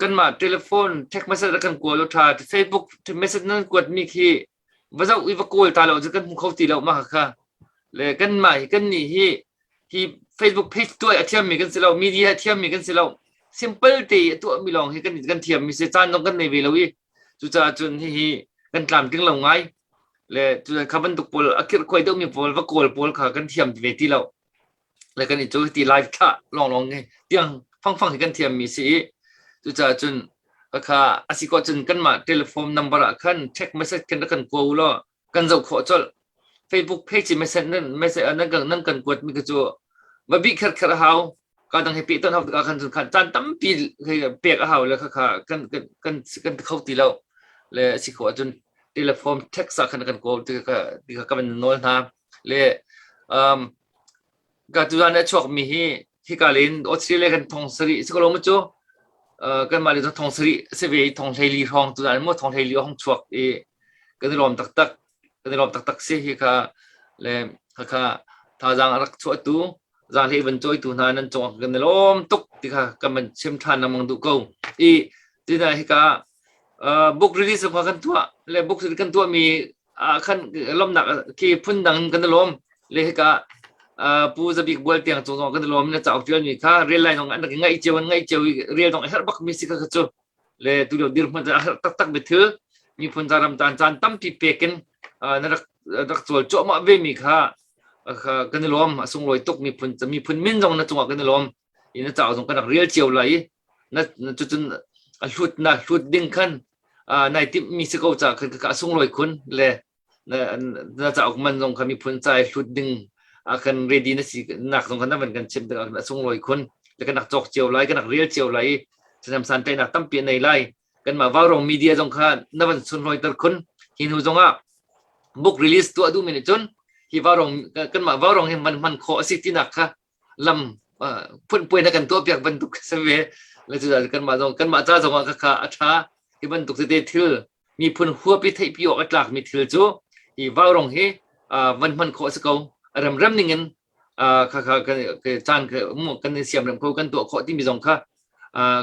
kanmah telephone text message kan kuat lo tha Facebook message nan kuat mi khi va zoh i va kawl ta lo cu kan hmu kho ti lo mah kha le kanmah hi kan nih hi hi Facebook page tuah a thiam mi kan si lo media a thiam mi kan si lo simple te a tuah mi lawng hi kan kan thiam mi si caan dong kan nei ve lo i cucaah cun hihi kan tlamtling lo ngai le cu kha bantuk pawl a kirhkhuai deuh mi pawl va kawl pawl kha kan thiam ve ti lo le kan i cu ti live thlah lawnglawng hi tiang fangfang hi kan thiam mi si i cucaah cun kha a si ko cun kanmah telephone number ah khan text message khan kan ko law kan zoh khawh colh Facebook page message nan message nan kan nan kan kuat mi kha cu va bih kher kher a hau ka dang he pe ton hau tikah khan cun khan caan tampi pek a hau le kha kha kan kan kan kan kho ti lo le si khawh ahcun telephone text ah khan kan kawl ti kha ti kha ka van nawl hna le um ka tuzan a chuak mi hi hika len Australia kan thong sarih si ko lo mu cu kan mah le thong sarih si ve thong hleili hrawng tuzan mu thong hleili hong chuak i kan i lawm taktak kan i lawm taktak si hi kha le kha kha thazaang a rak chuahtu zaanghlei van cawitu hna nan cung ah kan i lawm tuk ti kha kan van chim ṭhan lengmang duh ko i tina hika book release kha kan tuah le book kan tuah mi ah khan lawmnak khi phundang kan i lawm le hika pu zabik bual tiang cung zong kan i lawm na cauk ṭial mi kha rel lai zong an rak ngaih cio an ngaih cio i rel zong a herh bak mi si kha cu le tu lio dirhmun a herh taktak mi thil miphun ca ram caan caan tampi pek in na rak rak cawl cuahmah ve mi kha kan i lawm a sunglawi tuk miphun miphun min zong na cungah kan i lawm i na cauk zong kan rak rel cio lai i na cucun a hlut na hlut ding khan nai timh mi si ko ca khan ka sunglawi khun le na cauk man zong kha miphun ca i hlut ding a kan ready na si nak zong kha na van kan chim tikah a sunglawi khun le kan rak cawk cio lai kan rak rel cio lai i sanam santlaihnak tampi a nei lai kanmah Vaurong media zong kha na van sunlawi ter khun hi hnu zong ah book release tuah duhmi nih cun hi Vaurong kanmah Vaurong hi man hman khawh a si tinak kha lam phunpuai na kan tuah piak bantuk si ve le cu kanmah zong kanmah ca zong ah kha a tha hi bantuk tete thil miphun huap i theihpi awk a tlakmi thil cu hi vaurong hi van hman khawh a si ko a remrem ning in kha kha caan kan i siamrem kho kan tuah khawh timi zong kha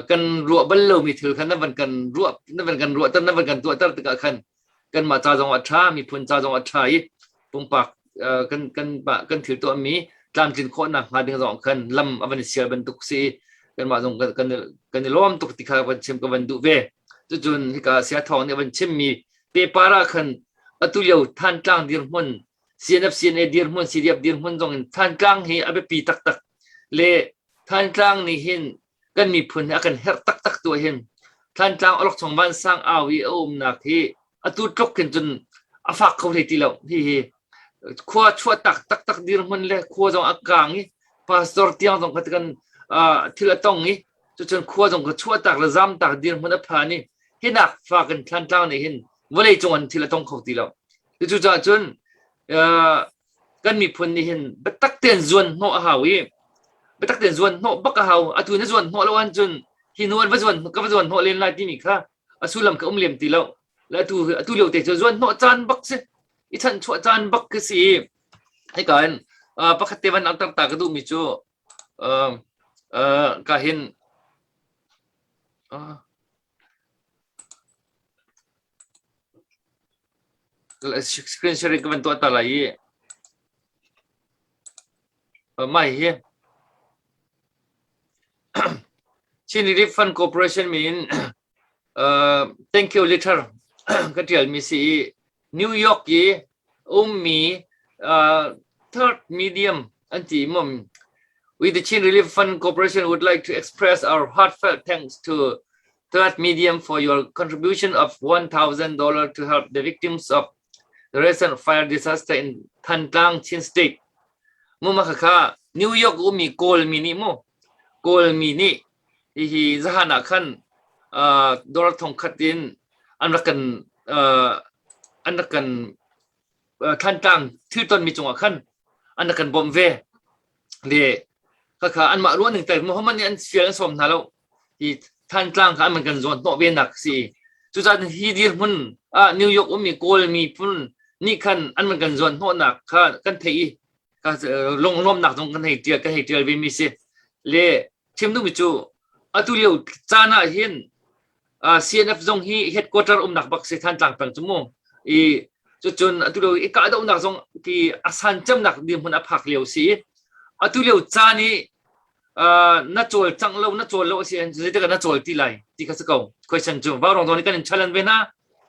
kan ruah bal lomi thil kha na van kan ruah na van kan ruahter na van kan tuahter tikah khan kanmah ca zong a ṭha miphun ca zong a ṭha i pumpak kan kan kan thil tuahmi tlamtlin khawhnak hnga ding zong khan lam a van i sial bantuk si kanmah zong kan kan kan i lawm tuk ti kha van chim ka van duh ve cucun hika sia thawng nih a van chimmi pepar ah khan atu lio Thantlang dirhmun CNF CNA dirhmun CDF dirhmun zong in Thantlang hi a biapi taktak le Thantlang nih hin kan miphun hi a kan herh taktak tu hin Thantlang awlokchong vansang au i a umnak hi atu tluk khin cun a fak kho hlei ti lo hi hi khua chuah tak taktak dirhmun le khua zong a kang i pastor tiang zong kha kan thil a tong i cucun khua zong kha chuah tak le zam tak dirhmun a phan i hinak fa kan Thantlang nih hin vawlei cung an thil a tong kho ti lo cucaah cun kan miphun nih hin biatak tein zuan hnawh a hau i biatak tein zuan hnawh bak a hau atu na zuan hnawh lo ahcun hi hnu an va zuan ka va zuan hnawh len lai timi kha a sullam ka um lem ti lo le atu atu lio te cu zuan hnawh caan bak si i chanchuah caan bak khi si i hika in pakhat te van langhter ta ka duhmi cu ka hin Screen sharing ka van tuah ta lai i mah hi Chin Relief Fund Corporation min uh, thank you letter ka tialmi si i New York i ummi uh, third medium an ti mom We the Chin Relief Fund Corporation would like to express our heartfelt thanks to Third Medium for your contribution of $1,000 to help the victims of the recent fire disaster in Thantlang, Chin State. Mu ma kha New York umi Kawl mi nih mu Kawl mi nih hihi zahan ah khan dollar thong khat in an rak kan an rak kan. Thantlang thil tonmi cungah khan an rak kan bawmh ve. Le khakha anmah ruah ning tal Muhammad nih an fial an sawm hna lo. Hi Thantlang kha an kan zawn hnawh ve nak si. Cucaah hi dirhmun ah New York ummi Kawl miphun nih khan an man kan zawn hnawhnak kha kan theih i lunglawmnak zong kan hei tial kan hei tial ve mi si. Le chim duhmi cu atu lio caan ah hin CNF zong hi headquarter umnak bak si Thantlang peng cu mu. I cucun atu lio i kahdohnak zong ki a san cemnak dirhmun a phak lio si. Atu lio caan i na cawl cang lo na cawl lo a si zeitik na cawl ti lai ti kha si ko question cu vaurawng zong nih kan in challenge ve hna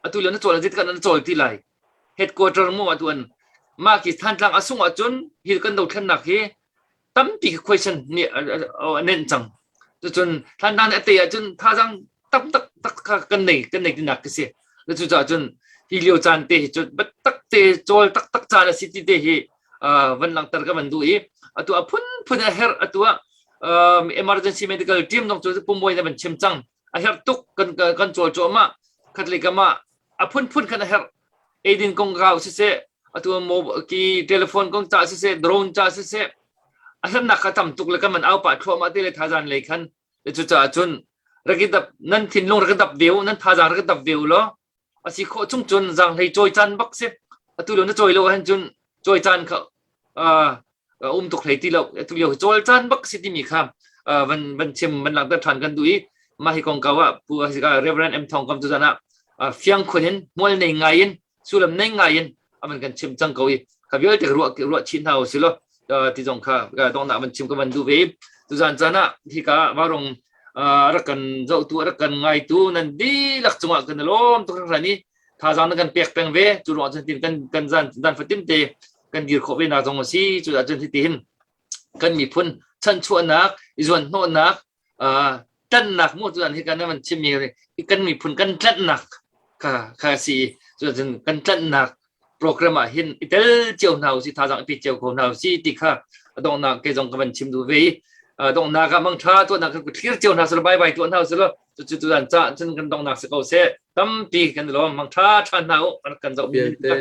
atu lio na cawl zeitik na cawl ti lai headquarter mu atu an mah khi Thantlang a sung ahcun hi kan dothlennak hi tampi question nih a nenh cang cucun Thantlang nih a tei ahcun thazang tam tak tak kha kan nei kan nei tinak ka si na cu caah cun hi lio caan te hi cu tak te cawl tak tak caan a si ti te hi van langhter ka van duh i atu a phunphun a herh atu ah emergency medical team zong cu pumbawi na van chim cang a herh tuk kan kan cawl cuahmah khatlei kam ah a phunphun khan a herh eidin kong kau siseh atu mo ki telephone kong ca siseh drone ca siseh a hernak kha tam tuk le kan man au pah thluahmah te le thazan lei khan cucaah cun rak i dap nan thinlung rak i dap ve u nan thazaang rak i dap ve u law a si khawh chung cun zaanghlei cawi caan bak si atu lio na cawi lo ahhin cun cawi caan kha um tuk hlei ti lo atu lio cawl caan bak si timi kha van van chim van langhter ṭhan kan duh i mah hi kongkau ah pu Reverend M Thong Kam tu zan ah fiang khun in hmual nei ngai in sullam nei ngai in aman kan chim cang ko i kha vialte ruah ruah chin hna u si law ti zong kha donghnak van chim ka van duh ve tuzan caan ah hika varong rak kan zohtu rak kan ngaitu nan dihlak cungah kan lawm tuk hringhran i thazaang na kan pek peng ve cu ruang cun tin kan kan zan zan fatin te kan dir khawh ve na zong a si cu ah cun hiti hin kan miphun chanchuahnak i zuan hnawhnak tlanhnak mu cu an hi kan van chimmi kan miphun kan tlanhnak kha kha si cu cun kan tlanhnak program ah hin i tel cio hna usih thazaang i pe cio ko hna usih ti kha donghnak ke zong ka van chim duh ve i donghnak ah mangtha tuahnak kan thlir cio hna selaw bye bye tuah hna selaw cu cu tu ca cun kan donghnak si ko seh tampi kan lawm mangtha tha hna u kan zoh vialte.